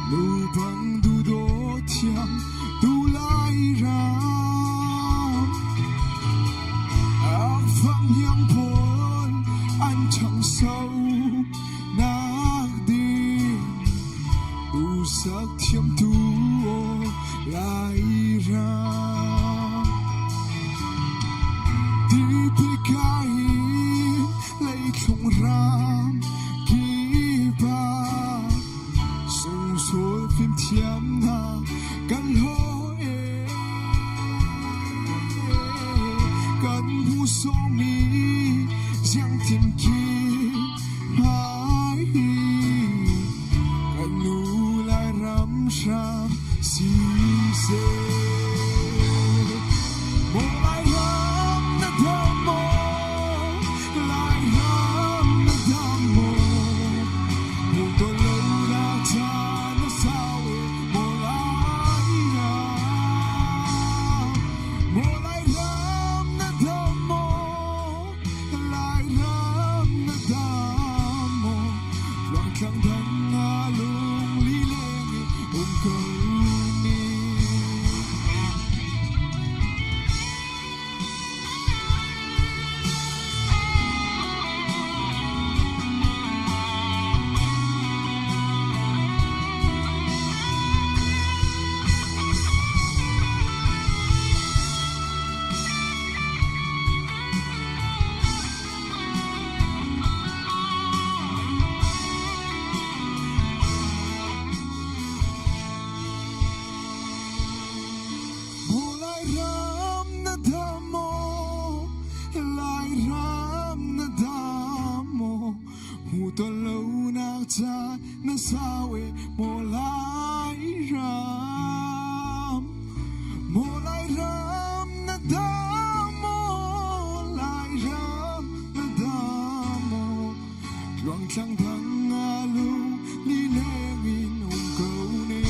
nu bang du do thiam tu Lairam Ak fang hiang pawl an ṭhang so nak ding tu sak thiam tu Lairam. Tipika in leitlung ram kipa sungsul fimthiam hna kan hlaw e kan hmu sawmi siangthim khi hmai kan nu Lairam hram si seh. Maw Lairam na dam maw? Lairam na dam maw? Hmu tawn lo na ca na sau e maw Lairam. Maw Lairam na dam maw? Lairam na dam maw? Tluangtlang dang na lung lileng in um ko ni. Maw Lairam na dam maw? Lairam na dam maw? Hmu tawn lo nak ca na sau e maw Lairam. Maw Lairam na dam maw? Lairam na dam maw? Tluangtlang dang a lung lileng in um ko ne.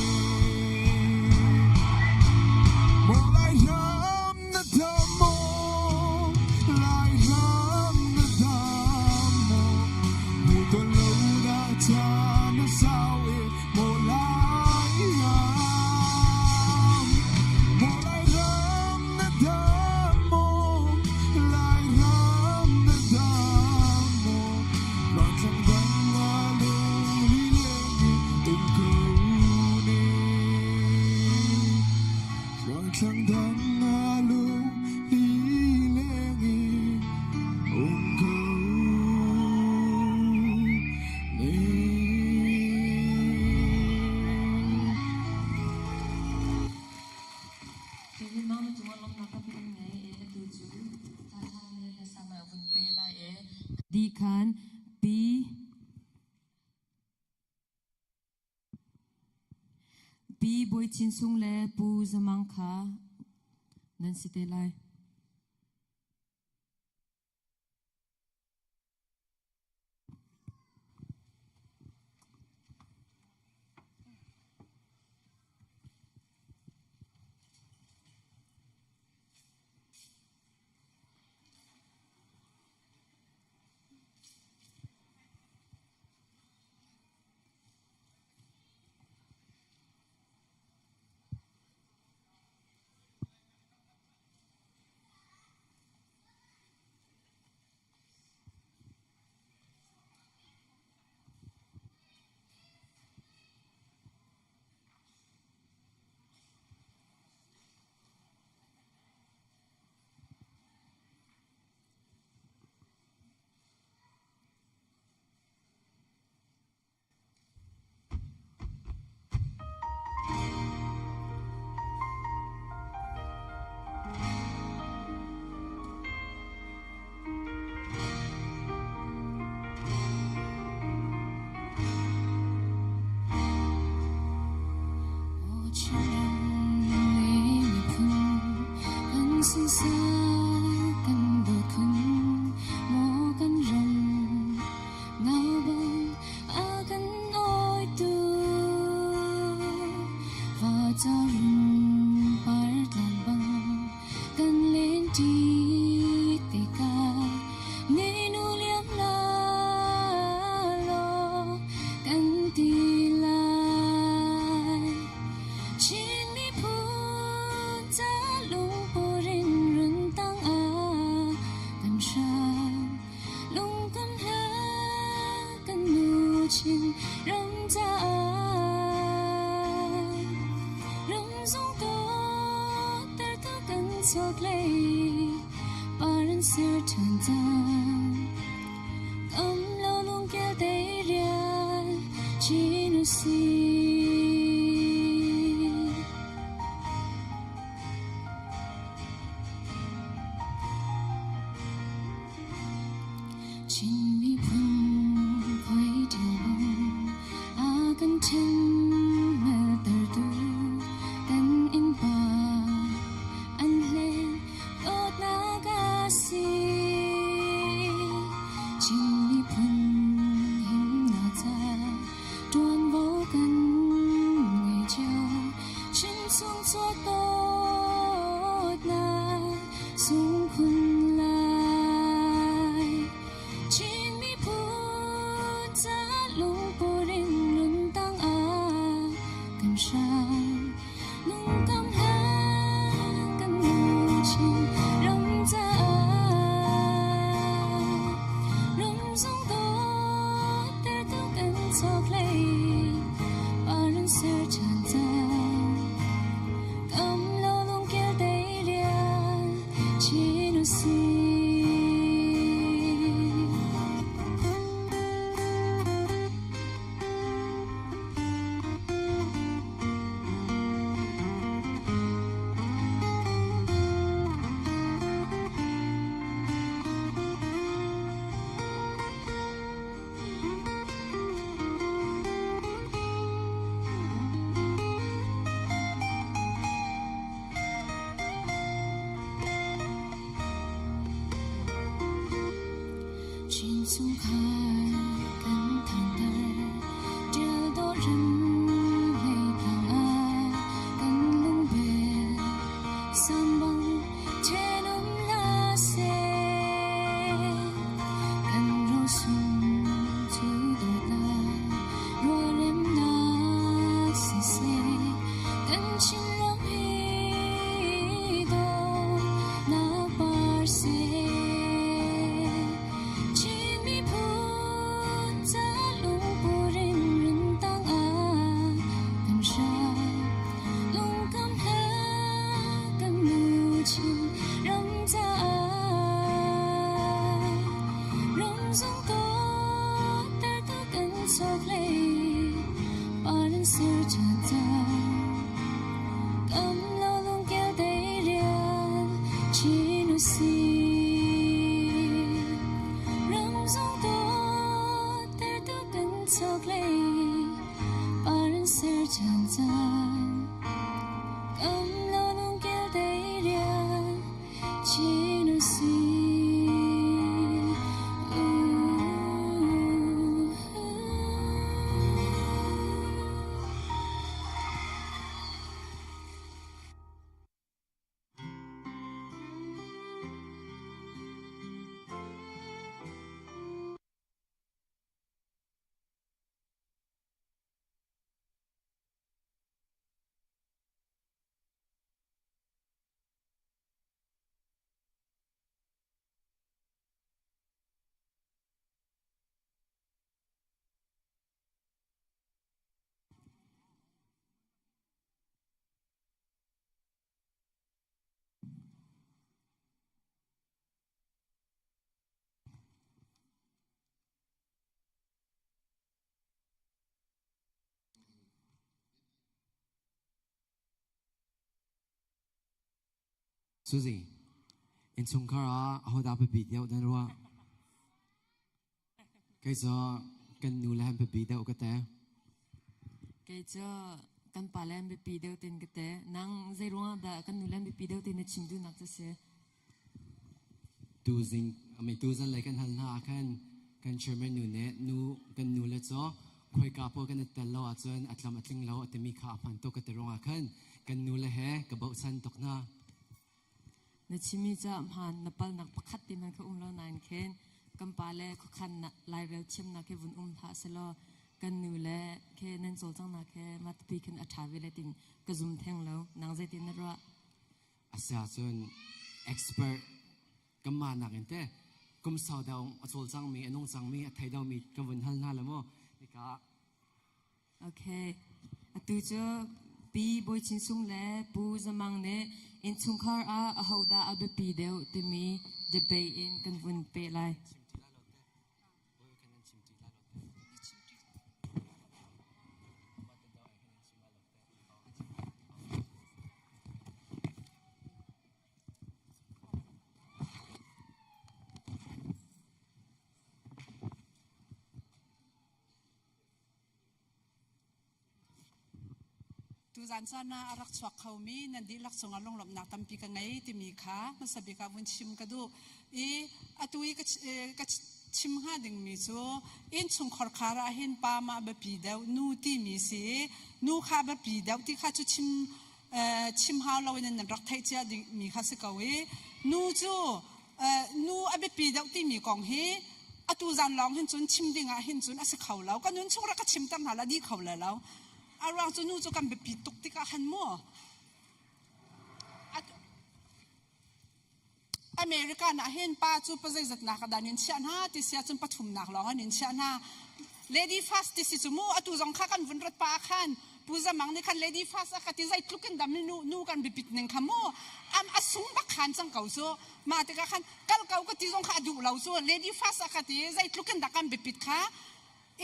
Maw Lairam na dam maw? Lairam na dam maw? Hmu tawn lo na ca na sau e maw Lairam. Maw Lairam na dam maw? Lairam na dam maw? Tluangtlang dang na lung lileng in um ko ne. Tluangtlang dang na lung lileng in um ko ne. David Mang na cungah lawmhnak tampi kan ngei i atu cu Thatha le Hlasa na vun pe lai i di khan pi Pi Bawi Chin Sung le Pu Zamang kha nan si te lai. chokhlei par an ser ṭhan cang. Kam lo lungkel teirial chin usih. Chin miphun khoi ṭil bang a kan ṭhen hngalhtertu kan innpa an hlen dawtnak a si. Chin miphun himnak ca ṭuanvo kan ngei cio. Chin chung chuak dawtnak sungkhun lai. Chin miphun ca lungpur in luntang ah kan hram. Nungkam hlan kan Chin ram caah ram zung dawt tertu kan chokhlei par an ser ṭhan cang. Kam lo lungkil teirial chin usih. Chin chungkhar kan thanter ṭial dawh rem hlei tlang ah kan lungbel sambang ṭhenum hla seh. Kan rosung cu dawtnak rualremnak siseh kan Chinram hi dawtnak par seh. Chin miphun ca lungpur in rintang ah kan hram. Lungkam hla kan nu Chin ram caah ramzung dawttertu kan chokhlei par an ser ṭhan cang. Kam lo lungkel teirial chin usih. Ramzung dawttertu kan chokhlei par an ser ṭhan cang. Kam lo lungkel teirial chin usih. Suzy, innchungkhar ah ahodah biapi deuh nan ruah? Kei cu kan nu le han biapi deuh ka te. Kei cu kan pa le an biapi deuh tin ka te. Nang zei ruangah dah kan nu le an biapi deuh tin na chim duhnak cu si? Tu zing, ami tu zan lei kan hal hna ah khan kan chairman nu nih nu kan nu le cu khoika pawl kan i tel lo ahcun a tlam a tling lo a timi kha a hman tuk ka ti ruangah khan kan nu le he ka bochan tuk hna. Na chimmi cu hmaan na palnak pakhat te hmanh kha um lo nain khin kan pa le khuakhan lairel thiamnak khi vun um hlah selaw kan nu le khi nan cawlcanghnak khi mah tipi khin a ṭha ve le tin ka zum theng lo. Nang zeitin na ruah? Asiahcun expert kanmah nakin teh kum sau deuh a cawlcangmi, a nungcangmi, a thei deuhmi kan vun hal hna le mu. Hika Okay. Atu cu Pi Bawi Chin Sung le Pu Zamang nih Innchungkhar ah ahodah a biapi deuh timi debate in kan vun peh lai. Tuzan caan ah a rak chuak khomi nan dihlak cungah lunglawmhnak tampi ka ngei timi kha hmasa bik ah vun chim ka duh. I atu i ka chim hnga dingmi cu innchungkhar khar ah hin pa mah biapi deuh nu timi si i nu kha biapi deuh ti kha cu chim chim hau loin nan rak theih cia dingmi kha si ko i nu cu nu a biapi deuh timi kong hi atu zan lawng hin cun chim ding ah hin cun a si kho lo ka nun chung rak ka chim ter hna la di kho le lo a ruang cu nu cu kan biapi tuk tikah khan mu America nah hin pa cu pa zeizat nak dan in chiah hna ti sia cun pathum nak lawng an in chiah hna lady first ti si cu mu atu zong kha kan vun rat pa khan Pu Zamang nih khan lady first a ka ti zei tluk in dam nu nu kan biapit ning kha mu am a sung bak khan cang ko cu mah tikah khan kal ko ka ti zong kha a duh lo cu lady first a ka ti zei tluk in dah kan biapit kha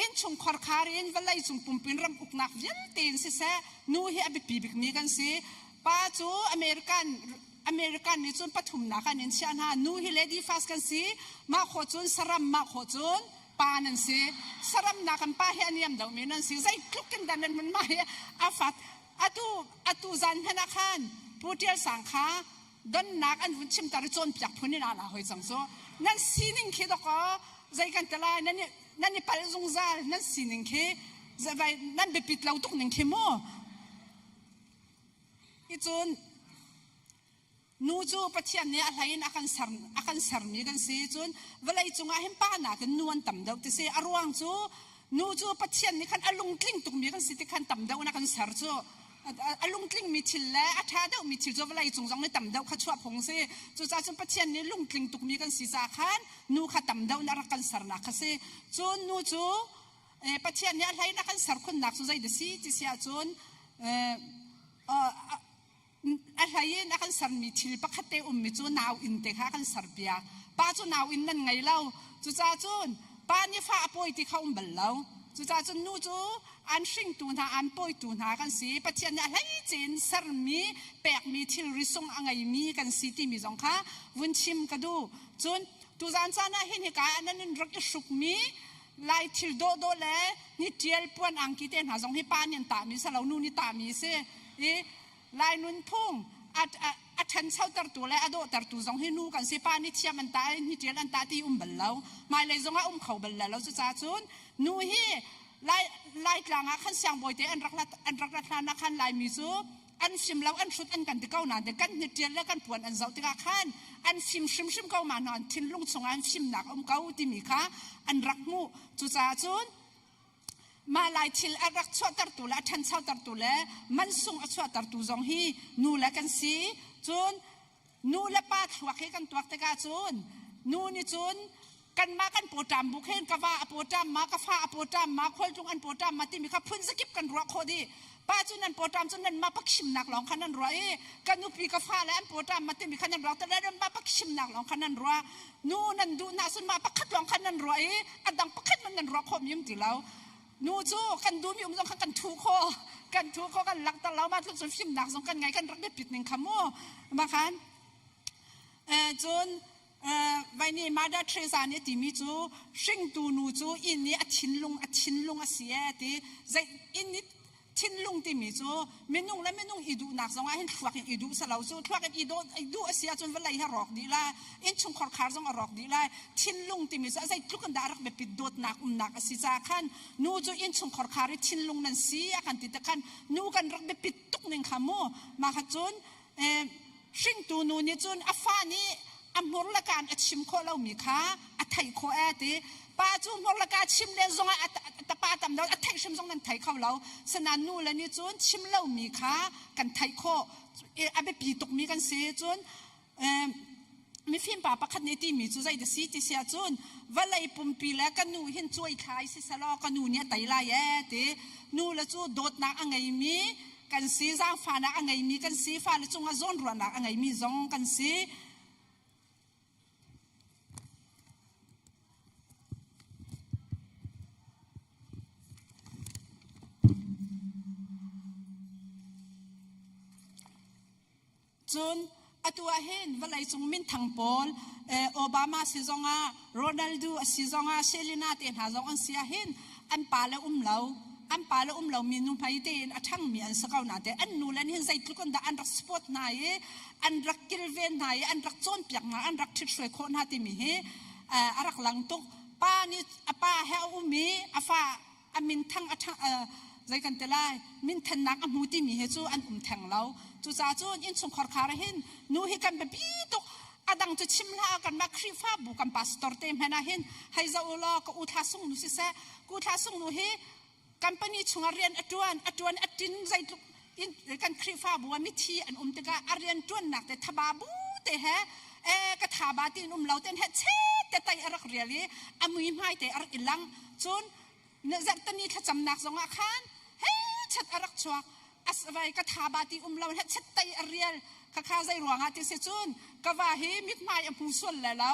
innchung khorkhar in vawlei cung pumpin ram uknak vialte in siseh nu hi a biapi bikmi kan si pa cu American American nih cun pathumnak an in chiah hna nu hi lady first kan si mah khawh cun saram mah khawh cun pa nan si saram nak kan pa hi a niam deuhmi nan si zeitluk in dah nan hmun mah hi a fat atu atu zan hmanh ah khan Pu Tial Sang kha donnak an vun chimter i cawnpiak phun in ala hoi cang cu nan sining khi dawkaw zei kan ti lai nan nan i palh zungzal nan sining khi nan biapit lo tuk ning khi mu i cun Nu cu Pathian nih a hlei in a kan ser a kan sermi kan si. Cun vawlei cungah hin pa nakin nu an tam deuh ti si. A ruang cu nu cu Pathian nih khan a lungtling tukmi kan si ti khan tam deuh in a kan ser cu. A lungtlingmi thil le a ṭha deuhmi thil cu vawlei cung zong nih tam deuh kha chuah phung si. Cucaah cun Pathian nih lungtling tukmi kan si caah khan nu kha tam deuh in a rak kan sernak kha si. Cun nu cu Pathian nih a hlei in a kan ser khunnak cu zei dah si ti si ahcun a hlei in a kan sermi thil pakhat te ummi cu nau inn te kha a kan serpiak. Pa cu nau inn nan ngei lo. Cucaah cun pa nih fa a pawi ti kha um bal lo. Cucaah cun nu cu an hringtu hna, an pawitu hna kan si. Pathian nih a hleice in sermi, pekmi thilri sung a ngeimi kan si timi zong kha vun chim ka duh. Cun tuzaan caan ah hin hika ah nan in rak i hrukmi Lai thil dawhdawh le ni ṭial puan angki te hna zong hi pa nih an tahmi si lo, nu nih tahmi a si. I Lai nunphung a, a, a ṭhanchotertu le a dawhtertu zong hi nu kan si. Pa nih thiam an tah i ni ṭial an tah ti um bal lo. Hmailei zong ah um kho bal lo. Cucaah cun nu hi Lai, Laitlang ah khan siangbawi te an rak an rak rat hlan ah khan Laimi cu an fim lo an hrut an kan ti ko nain kan hnitṭial le kan puan an zoh tikah khan an fim hrimhrim ko ma hna an thinlung chungah an fimnak a um ko timi kha an rak hmuh cucaah cun mah lai thil a rak chuahtertu le a ṭhanchotertu le mansung a chuahtertu zong hi nu le kan si cun nu le pa thluak hi kan tuak tikah cun nu nih cun kanmah kan pawṭam bu khin ka va a pawṭam ma ka fa a pawṭam ma khualtlung an pawṭam ma timi kha phun zakip kan ruah khawh dih pa cu nan pawṭam cu nan mah pakhimnak lawng kha nan ruah i ka nupi ka fa le an pawṭam ma timi kha nan ruah te nan mah pakhimnak lawng kha nan ruah nu nan duh na sun mah pakhat lawng kha nan ruah i a dang pakhat man nan ruah khawh mi um ti lo nu cu kan duhmi um zong kha kan thu kho kan thu kho kan langhter lo ma tluk cun fimnak zong kan ngei kan rak biapit ning kha mu ma khan cun vai nih Mother Teresa nih a timi cu hringtu nu cu inn i a thinlung a thinlung a si ee ti zei inn i thinlung timi cu minung le minung i duhnak zong ah hin thluak in i duh salo cu thluak in i duh a si ahcun vawlei hi a rawk dih lai innchungkhar khar zong a rawk dih lai thinlung timi cu a zeitluk in dah rak biapit dawtnak umnak a si caah khan nu cu innchungkhar khar i thinlung nan si a kan ti te khan nu kan rak biapit tuk ning kha mu mah kha cun hringtu nu nih cun a fa nih a hmur le kaan a chim khawh lomi kha a theih khawh ee ti pa cu hmur le kaa chim len zong ah pa tam lo a theih hrim zong nan thei kho lo sanan nu le nih cun chim lomi kha kan theih khawh a biapi tukmi kan si cun mifim pa pakhat nih timi cu zei da si ti si ahcun vawlei pumpi le ka nu hin cuai thlai si selaw ka nu nih a tei lai ee ti nu le cu dawtnak a ngeimi kan si zaangfahnak a ngeimi kan si fale cungah zawnruahnak a ngeimi zong kan si. Cun atu ah hin vawleicung minthang pawl Obama si zongah Ronaldo a si zongah Selena te hna zong an si ah hin an pa le um lo an pa le um lo mi nu hmei tein a ṭhangmi an si ko na te an nu le hin zeitluk in dah an rak support hna i an rak kilven hna i an rak cawnpiak hna an rak ṭhithruai khawh hna timi hi a rak lang tuk pa nih a pa he a um i a fa a minthang a ṭhang zei kan ti lai minthannak a hmu timi he cu an um theng lo cucaah cun innchungkhar khar hin nu hi kan biapi tuk a dang cu chim hlah kanmah Khrihfabu kan pastor te hmanh ah hin hei zoh u law ka u thla sung nu siseh ku thla sung nu hi company chungah rian a ṭuan a ṭuan a ṭin zeitluk in kan Khrihfabu ah mithi an um tikah a rian ṭuannak te thaba bu te he e ka thaba ti in um lo ten he chet te tai a rak rial i a mui hmai te a rak i lang cun na zarhtani thlacamnak zongah khan he chet a rak chuak as vai ka thaba ti um lo he chet tai a rial khakha zei ruangah ti si cun ka va hi mithmai a hmu sual le lo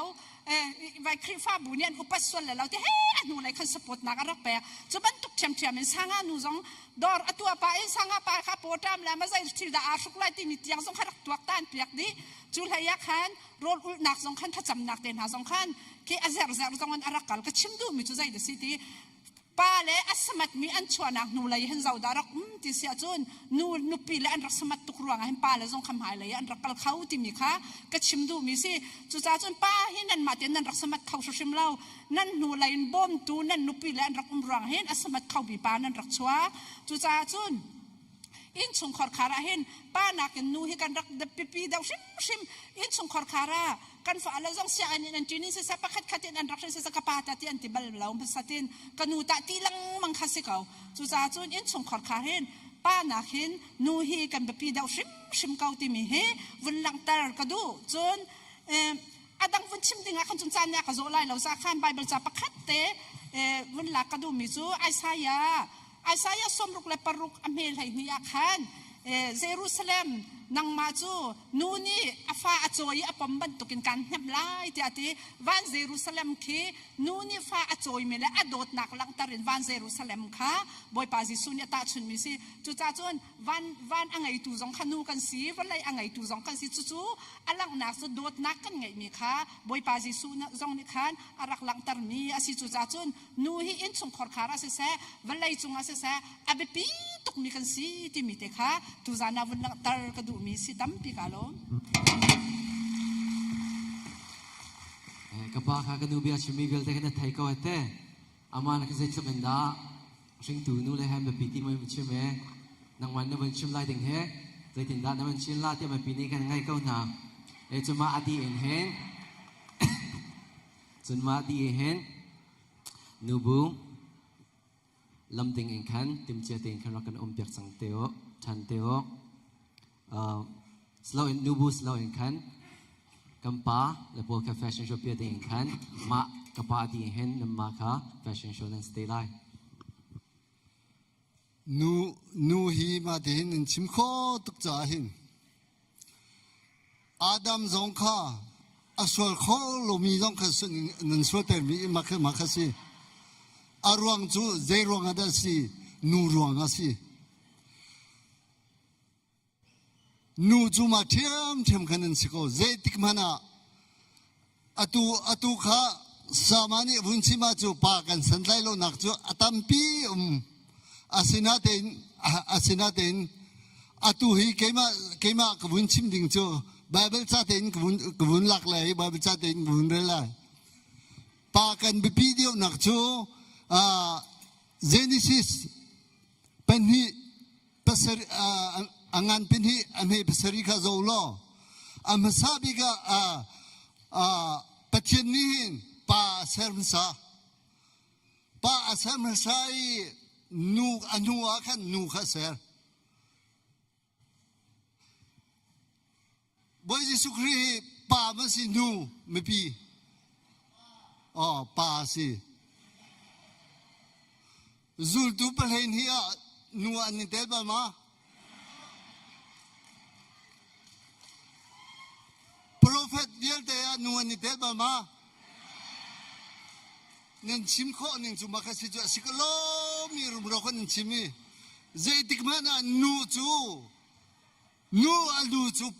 vai Khrihfabu nih an upat sual le lo ti he a hnu lei khan support nak a rak pek cu bantuk ṭhiamṭhiam in sanga nu zong dawr a tua pa in sanga pa kha pawṭam le ma zei thil dah aa hruk lai timi tiang zong kha rak tuak tan piak dih cu hlei ah khan rawl ulhnak zong khan thlacamnak te hna zong khan khi a zer zer zong in a rak kal ka chim duhmi cu zei da si ti pa le a samat mi an chuahnak hnu lei hin zo dah rak um ti si ahcun nu nupi le an rak samat tuk ruangah hin pa le zong kha hmai lei an rak kal kho timi kha ka chim duhmi si cucaah cun pa hi nan mah tein nan rak samat kho hrimhrim lo nan hnu lei in bawmtu nan nupi le an rak um ruang hin a samat kho mi pa nan rak chuak cucaah cun innchungkhar khar ah hin pa nakin nu hi kan rak pipi deuh hrimhrim innchungkhar khar ah kan fale zong sianginn in an ṭin in siseh pakhat khat in an rak hrin siseh ka pa ta ti an ti bal lo hmasatin ka nu tah ti lengmang kha si ko cucaah cun innchungkhar khar hin pa nak hin nu hi kan biapi deuh hrimhrim ko timi hi vun langhter ka duh cun a dang vun chim ding ah khan cun caan nih a ka zawh lai lo sa khan Bible ca pakhat te vun lak ka duhmi cu Isaiah Isaiah 66 a hme 12 ah khan Jerusalem nangmah cu nu nih a fa a cawi i a pom bantukin kaan hnemh lai tiah a ti. Van Jerusalem khi nu nih fa a cawimi le a dawtnak langhter in van Jerusalem kha Bawipa Jesuh nih a tahchunhmi si. Cucaah cun van, van a ngeitu zong kha nu kan si, vawlei a ngeitu zong kan si. Cucu a langhnak cu dawtnak kan ngeihmi kha Bawipa Jesuh zong nih khan a rak langhtermi a si. Cucaah cun nu hi innchungkhar khar ah siseh vawlei cungah siseh a biapi tukmi kan si timi te kha tuzan ah vun langhter ka duhmi si tampi ka lawm. Ka pa kha ka nu bia chimmi vialte kha na thei ko te. Ama na ka zeitluk in dah hringtu nu le han biapi ti mai chim e. Nangman na vun chim lai ding he zeitin dah na vun chin la ti mipi nih kan ngai ko hna. E cuma adi in hen Cun mah dih hin nubu lam ding in khan timcia tein khan rak kan um piak cang te u, ṭhan te u. Uh, slow in nubu slow in khan kan pa le pawl kha fashion show pia ding in khan mah ka pa dih hin nan mah kha fashion show nan stay lai. Nu nu hi ma te hin in chim kho tuk ca hin Adam zong kha a sual kho lomi zong kha nan sualtermi mah kha mah kha si. A ruang cu zei ruang ah dah si? Nu ruang ah si. Nu cu mah ṭhiamṭhiam khan an si ko. Zeitik hmanh ah atu atu kha sama nih vun chim ah cu pa kan santlai lonak cu a tampi um. Asinatein asinatein atu hi keimah keimah ka vun chim ding cu Bible ca tein ka vun ka vun lak lai Bible ca tein ka vun rel lai. Pa kan biapi deuhnak cu uh, Genesis pahnih pasarih a ngan pahnih a hme pasarih kha zo law a hmasa bik ah Pathian nih hin pa a ser hmasa pa a ser hmasa i nu a hnu ah khan nu kha a ser Bawi Jesuh Khrih hi pa ma si nu mipi oh pa si zultu pahlein hi ah nu an i tel bal ma? vialte ah nu an i tel bal ma? Nan chim khawh ning cu mah kha si cu a si ko lo mi rumro kha nan chim i zeitik hmanh ah nu cu nu a lu cu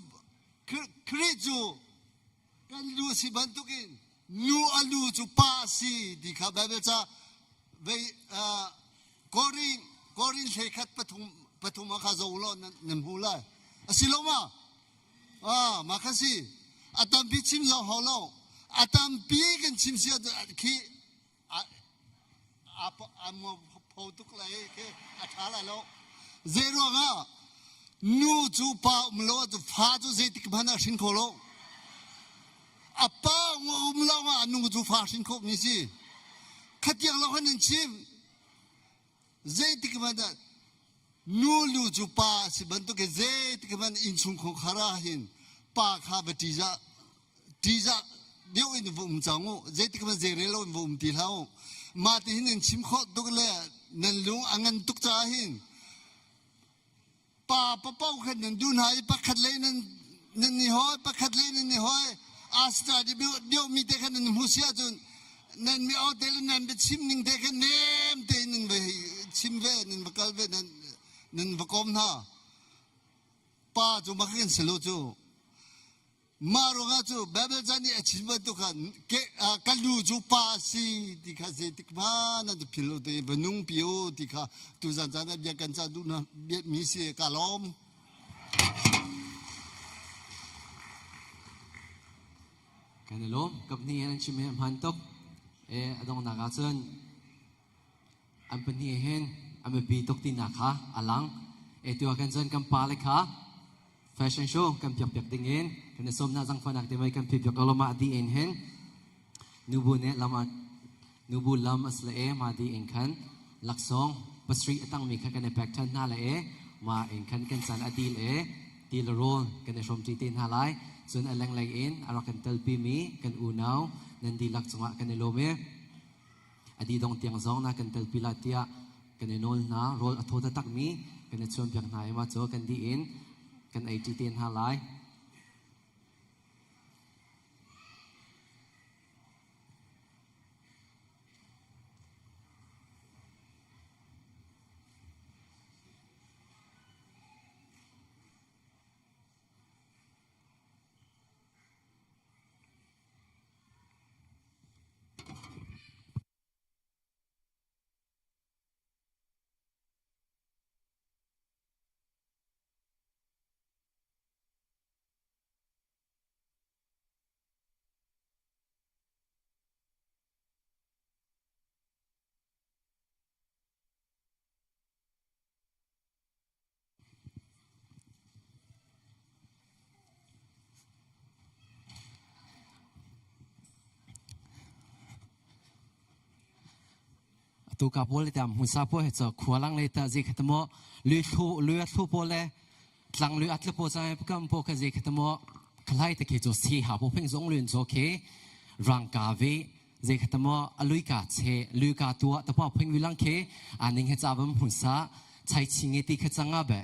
Khrih cu kan lu si bantukin nu a lu cu pa a si ti kha Bible ca vei Korin Korin hlei khat pathum pathum ah kha zo law nan hmu lai a si lo ma ah mah kha si a tampi chim zong hau lo a tampi kan chim si khi a pho tuk lai khi a ṭha lai lo zei ruangah nu cu pa um lo cu fa cu zeitik hmanh ah hrin kho lo a pa um lo ah nu cu fa hrin kho mi si khatiang lo khan in chim zeitik hmanh ah nu lu cu pa a si bantuk in zeitik hmanh innchung khar ah hin pa kha va ṭihzah ṭihzah deuh in va um cang u zeitik hmanh zeirel lo in va um ti hlah u mah ti hin nan chim khawh tuk le nan lung a ngan tuk caah hin pa papaoh khan nan duh hna i pakhat lei nan nan ni hawi pakhat lei nan ni hawi asta di deuh mi te khan nan hmu si ahcun nan mi au te le nan biachim ning te khan nem tein nan va chim ve nan va kal ve nan nan va kom hna pa cu mak kan si lo cu Mah ruangah cu Baibal ca nih a chim bantuk khan ka lu cu pa a si ti kha zeitik hmanh nan phil lo te va nung pi u ti kha tuzan caan ah bia kan cah duh na mi si ka lawm. Kan i lawm kapni an chim hi hman tuk e a donghnak ah cun An pahnih hin an biapi tuk tinak kha a lang. E tu ah khan cun kan pale kha fashion show kan piakpiak ding in kan i sawm hna zangfahnak te mei kan phipiak lo ma di in hin nubu nih lam nubu lam a si le e ma di in khan laksawng pasarih a tangmi kha kan i pek ṭhan hna le e ma in khan kan caan a dil e ti le rawl kan i hrawmṭi te hna lai cun a lenglei in a rak kan telpi mi kan unau nan dihlak cungah kan i lawm e A dih dong tiang zong na kan telpi lai tiah kan i nawl hna. Rawl a thaw taktakmi kan i chuanpiak hna i mah cu kan dih in kan ei ṭi te hna lai. Tu ka pawl le tam hmunsa pawl he cho khua lang le ta zi khat mo lui thlu lui thlu pawl le tlang lui atla po chai kam po kha zi khat mo khlai te ke cho si ha po pheng zong lun cho ke rang ka ve zei khat mo alui ka che lui ka tua ta pa pheng wi lang ke aning he cha bam hmunsa chai chinge ti kha changa be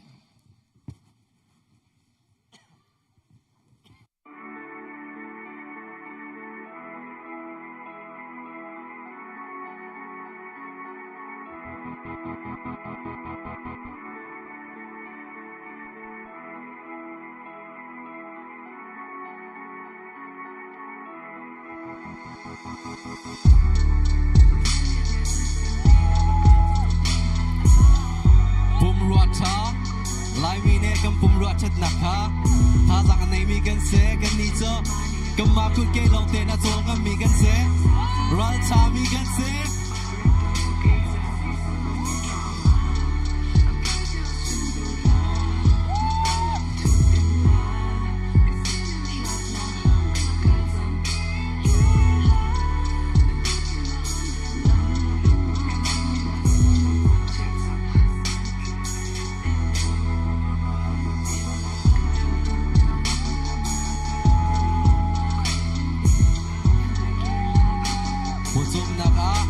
Pumrua ṭha Laimi nih kan pumrua ṭhatnak kha thazaang a neimi kan si. Kannih cu kanmah kutke lawng tein a cawl ngammi kan si. Ralṭhami kan si. Pawcawmnak ah.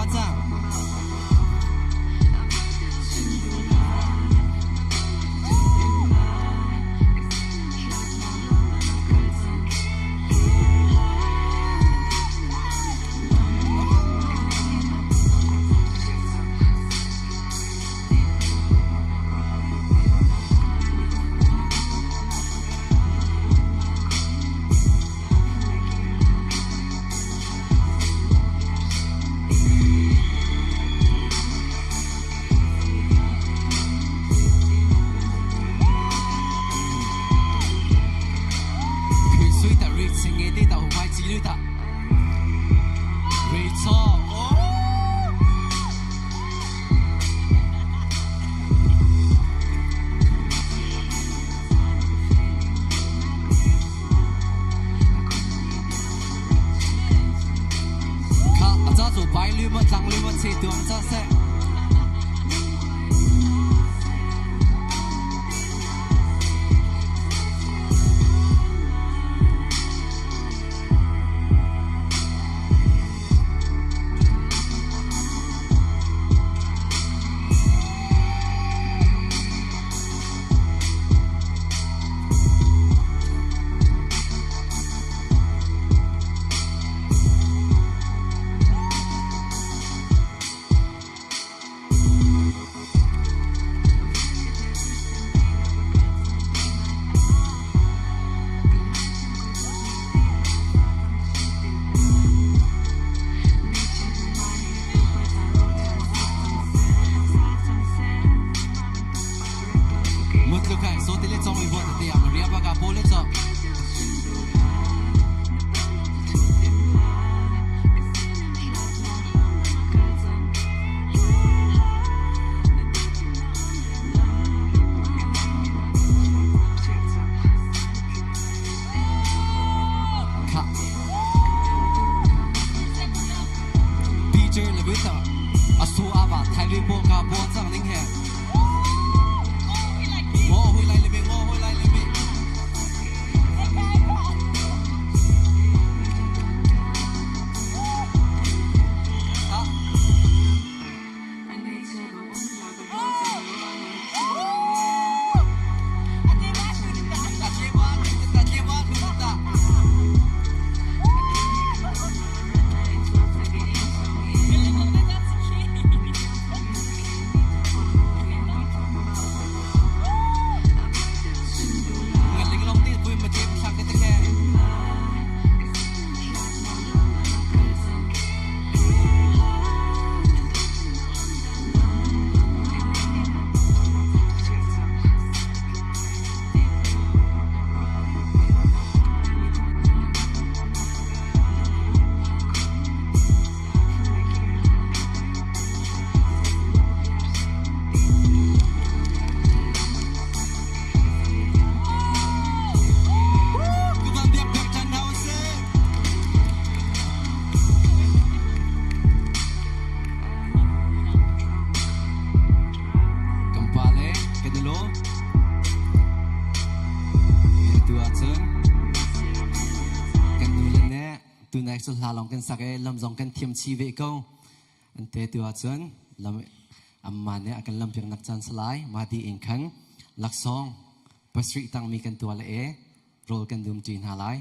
ma cang. 佢水达瑞情嘅啲豆快子女达，瑞错哦。卡阿扎做白绿么脏绿么切断扎色。 Mutlukai, so tele chong i bot te am ria ba ka pole cho. Kha. Peter Levita, asu ava thai vi bo ka bo chang ning he. Ngo hui lai le me ngo hui lai le me. Ngan ling long ti pui ma jem thak te ke. Kubang biak biak chan hau se. Kampale kanilo. Tu ahcun kan nu le ne tu naik cu hla lawng kan sak i lam zong kan thiam chi ve ko. An te tu ahcun lam amma nih a kan lam piak nak caan salai ma ti in khan laksawng pasarih tangmi kan tua le e rawl kan dum ṭi hna lai.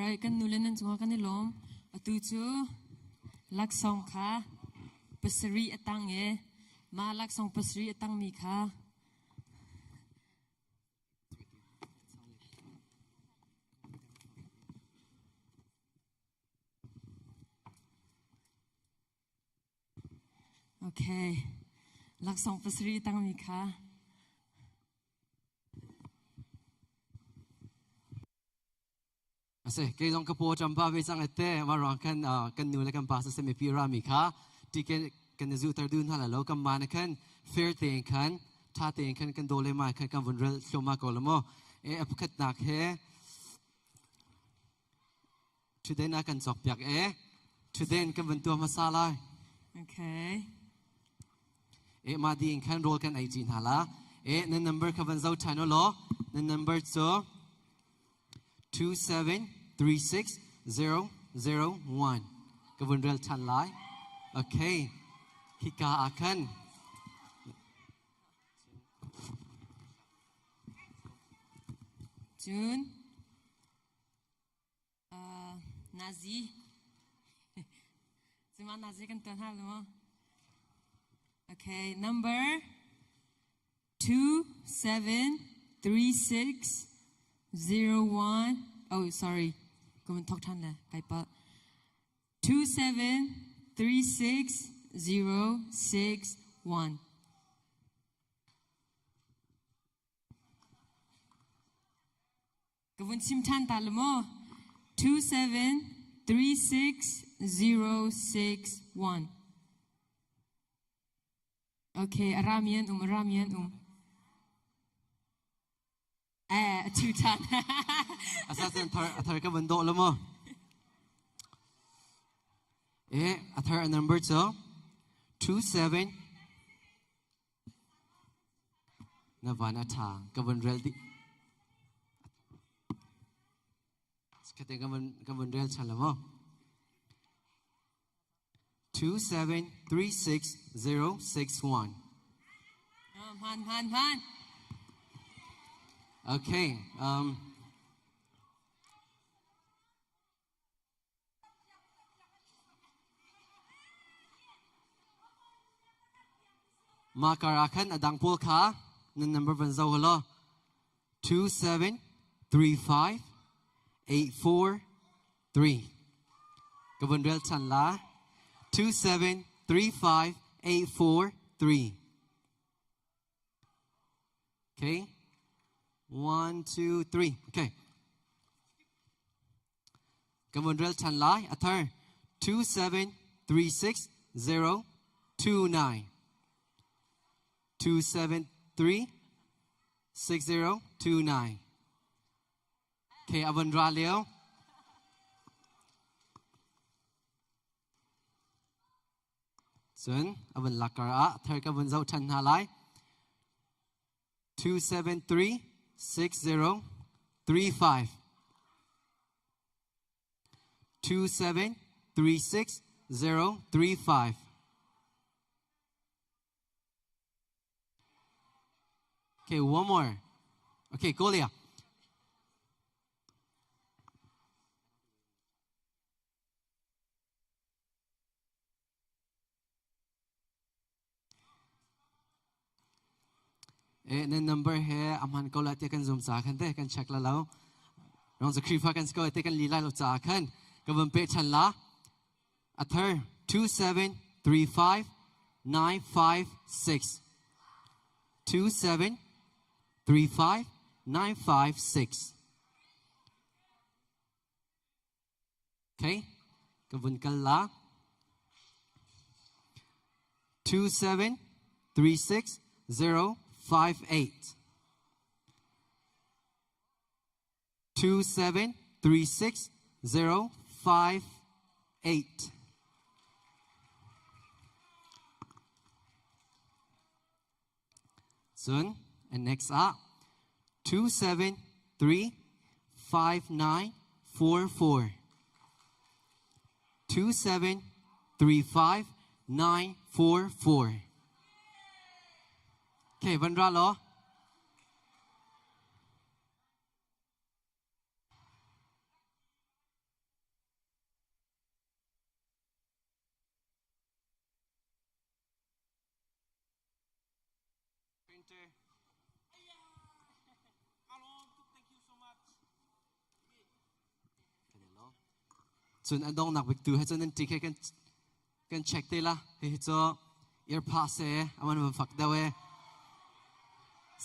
Alright, kan nu le nan cungah kan i lawm. Atu cu laksawng kha pasarih a tang i mah laksawng pasarih a tangmi kha Okay. Laksawng pasarih tangmi kha. Ase kei zong ka paw ṭam pa ve cang ete ma ruang khan kan nu le kan pa sa mipi rami kha ti kan kan zu tar dun hala lo kan ma na khan fair tein khan tha tein khan kan dole ma khan kan vun rel thloma ko lo mo e apkhat nak he Today na kan cawk piak e. Today kan van tuah hmasa lai. Okay. E ma ding khan roll kan ei ji hna la. E na number kha van zo than lo. Na number cu 2736001 ka vun rel than lai. Okay. Hika ah khan Cun Nazi. Cuma Nazi kan tuan hal maw? Okay, number 273601. Oh, sorry. Kumin thok than le kai pa. 2736061. Ka vun chim ṭhan ta le maw? 2736061. Okay, a rami an um, a rami an um. Eh, a thu ṭhan. Asasin a thar ka vun dawh lo maw? Eh, a thar a number cu 27 Na van a ṭha. Ka vun rel dih. Kate ka vun rel chan la maw? 2736061. Hman, hman, hman. Okay. Mah kar ah khan a dang pawl kha nan number van zoh law 2735 843 ka vun rel chan la 2735 843 Okay. 1 2 3 Okay. Ka vun rel ṭhan lai. A thar 2736029. 2736029. Okay, a vun ra lio. Cun a vun lakar ah thar ka vun zoh ṭhan hna lai. 273 60 35 27 36 0 35 Okay, one more. Okay, go Leah. Eh, nan number he a hman ko la te kan zum ca khan te kan check la lo. Rong za Khrifa kan sko te kan li lai lo ca khan ka van pe chan la. A thar 2735 956 27 35 956 Okay, ka vun kal la. 27 36 0 5 8. 2 7 3 6 0 5 8. Cun and next ah 2 7 3 5 9 4 4 2 7 3 5 9 4 4 Okay, van ra law. Peter. Cun an dongnak bik tu he cun nan ṭik he kan kan check te la. Hihi cu earpha se aman van fak deuh e.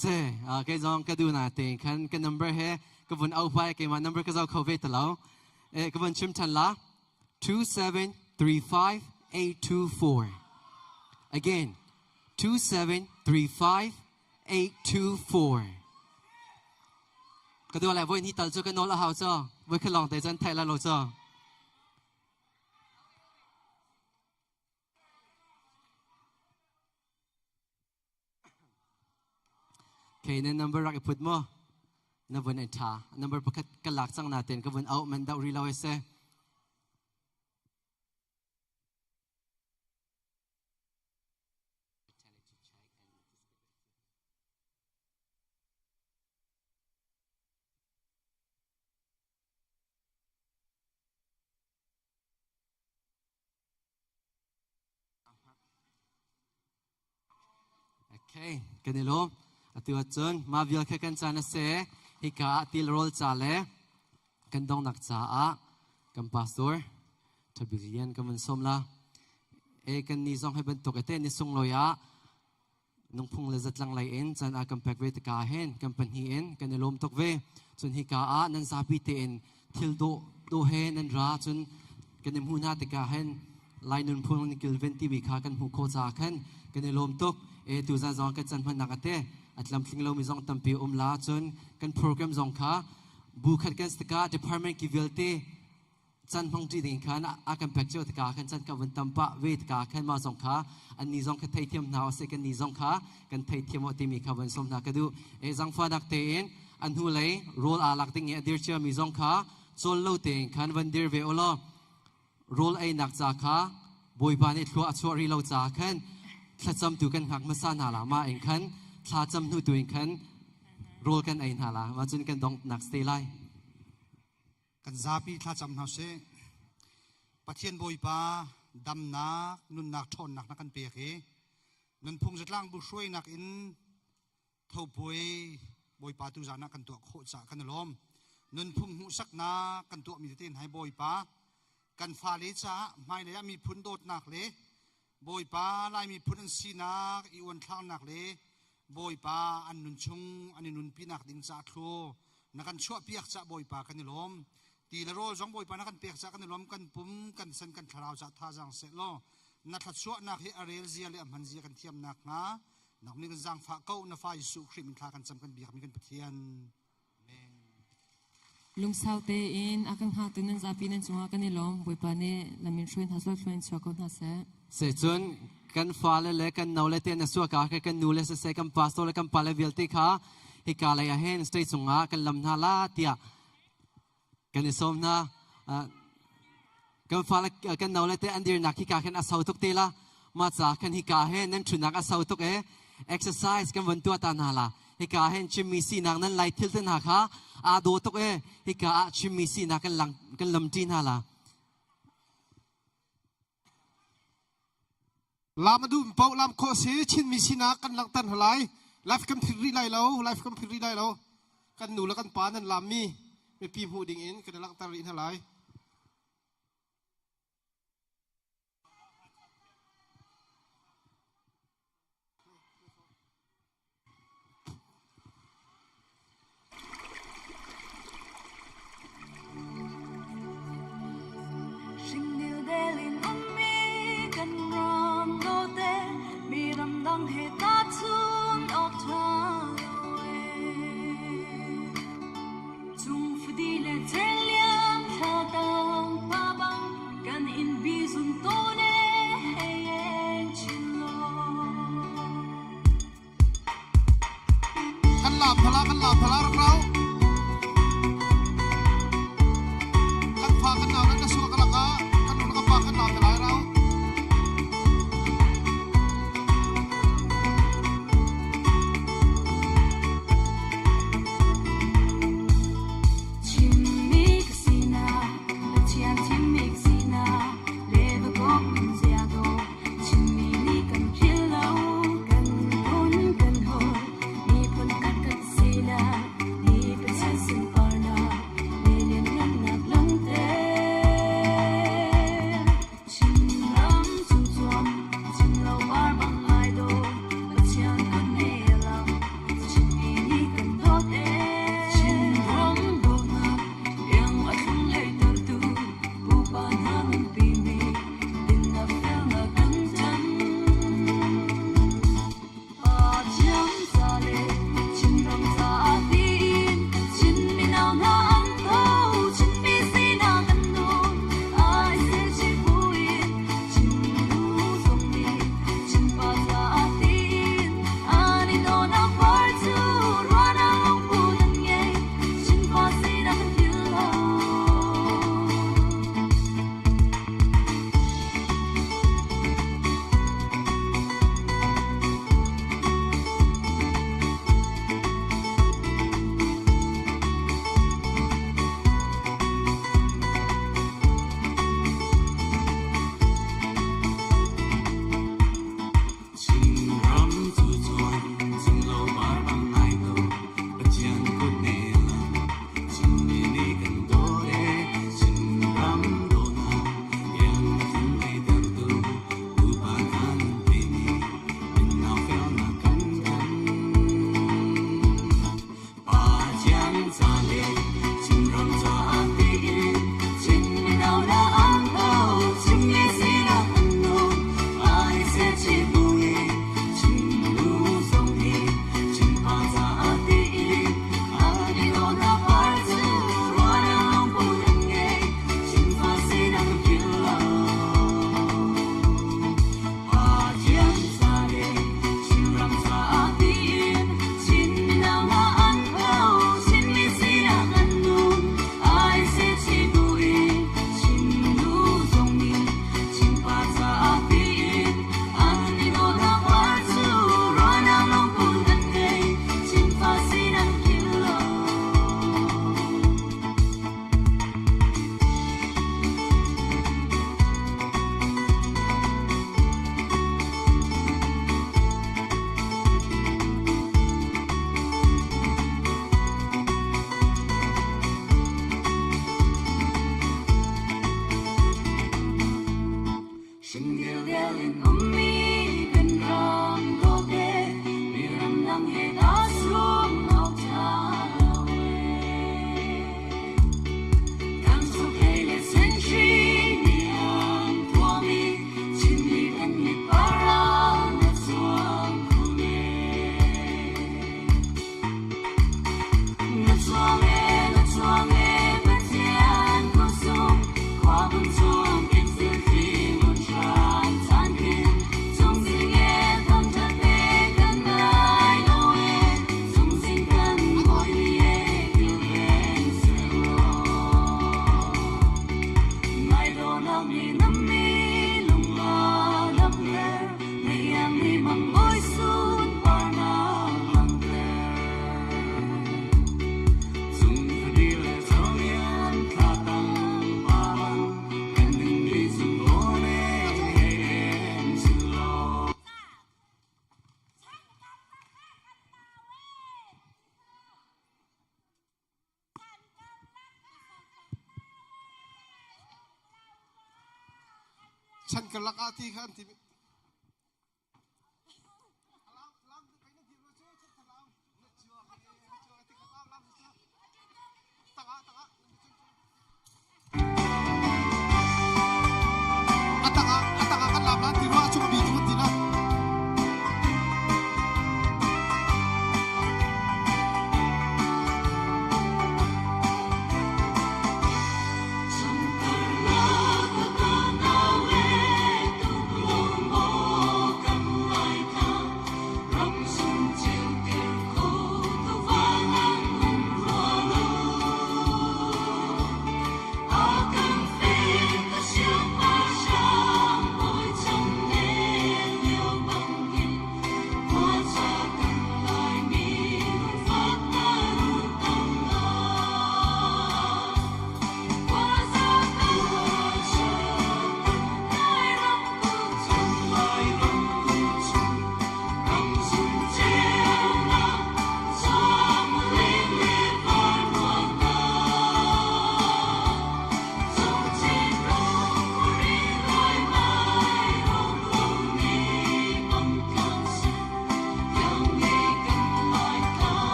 Se kei zong ka du na te khan ka number he ka vun au pai keimah number ka zau kho ve ta lo. E ka vun chim than la 2735824. Again 2735824. Ka dua lai voi ni tal cu ka nawl a hau cho. Voi kha long te cun thai la lo cho. Okay, na number rak i put mo. Na vun ai tha. Number pakhat ka lak cang na ten ka vun au man dau ri lo ai se. Okay, kan i lawm. Atu ahcun mah vial kha kan caan a si. Hika ah tilrawl ca le kan donghnak caah kan pastor Thabik Lian kan van sawm la. E kan ni zong hi bantuk ete ni sunglawi ah nungphung le zatlang lei in caan a kan pek ve tikah hin kan pahnih in kan i lawm tuk ve. Cun hika ah nan zapi tein thil dawh dawh he nan ra cun kan i hmuh hna tikah hin Lai nunphung ni kilven timi kha kan hmuh khawh caah khan kan i lawm tuk. E tuzan zong kan can hmannak ate a tlamtling lomi zong tampi um la cun kan program zong kha bu khat kan tikah department ki vialte can hmang ṭi ding khan a kan pek cio tikah khan can ka vun tam pah ve tikah khan mah zong kha an ni zong kha theithiam hna usih kan ni zong kha kan theithiam awh timi kha van som hna ka duh. E zangfahnak tein an hnu lei rawl aa lak ding i a dir cia mi zong kha cawl lo tein khan van dir ve ulaw rawl einak ca kha Bawipa nih thlua a chuah rih lo caah khan thlacam tu kan hngak hmasa hna la ma in khan thlacam hnu tu in khan rawl kan ei hna la ma cun kan donghnak stay lai. Kan zapi thlacam hna sih. Pathian Bawipa damnak nunnak ṭhawnnak na kan pek i nunphung zatlang bu hruainak in thopuai Bawipa tu zan ah kan tuah khawh caah kan i lawm. Nunphung hmuhsaknak kan tuahmi tete hna hi Bawipa kan fale caah hmailei ah miphun dawtnak le Bawipa Lai miphun an sinak i uanthlaknak le Bawipa an nun chung an i nunpinak ding caah thlu na kan chuahpiak caah Bawipa kan i lawm. Ti le rawl zong Bawipa na kan pek caah kan i lawm. Kan pum, kan san, kan thlarau caah thazaang seh law na thluachuahnak hi a rel zia le a hman zia kan thiam nakhnga nang nih kan zaangfah ko na fa Jesuh Khrih min thla kan cam kan biakmi kan Pathian. Amen. Lungsau tein a kan hngaktu nan zapi nan cungah kan i lawm. Bawipa nih lamin hruai hna seh, thluain chuak ko hna seh. Secun kan fale le kan no le te na suaka kha kan nu le siseh kan pastor le kan pale vialte kha hika lei ah hin stage cungah kan lam hna la tiah kan i sawm hna. Kan fale kan no le te an dirnak hika khan a sau tuk te la. Ma ca khan hika he nan ṭhunak a sau tuk e. Exercise kan von tuah ta hna la. Hika hin chimmi sinak nan lai thil te hna kha aa daw tuk e. Hika ah chimmi sinak kan lang kan lamṭi hna la. Lam a duh paoh lam khawh si Chinmi sinak kan langhter hna lai. Life kan phit rih lai lo, life kan phit rih lai lo. Kan nu le kan pa nan lammi mipi hmuh ding in kan i langhter rih hna lai. Kan lam phala kan lam phala rak rau. Kan fa kan nau kan suak laka kan nu kan pa kan lam lai rau. Chin dildel in ummi kan ram dawte mi ramdang he dah sum awk ṭha lo ee. Tangso hlei le senhri nih an tuahmi Chinmi kan mit paral na chuang khun ee. Na chuang ee, na chuang ee, Pathian khuasung khua vun chung kin thilthli ngun hran caan khin cungzing ee thangṭhat pe kan ngai lo ee cungzing kan bawi ni ee kilven sehlaw. Ngai dawhnak nih na mi lung a damter, na iangmi mang bawi sunparnak langhter. Cung thadi le chawlian thla tang pa bang, kan ningmi cung dawn ee hei em sin law. Chan karlak ah ti kha an ti.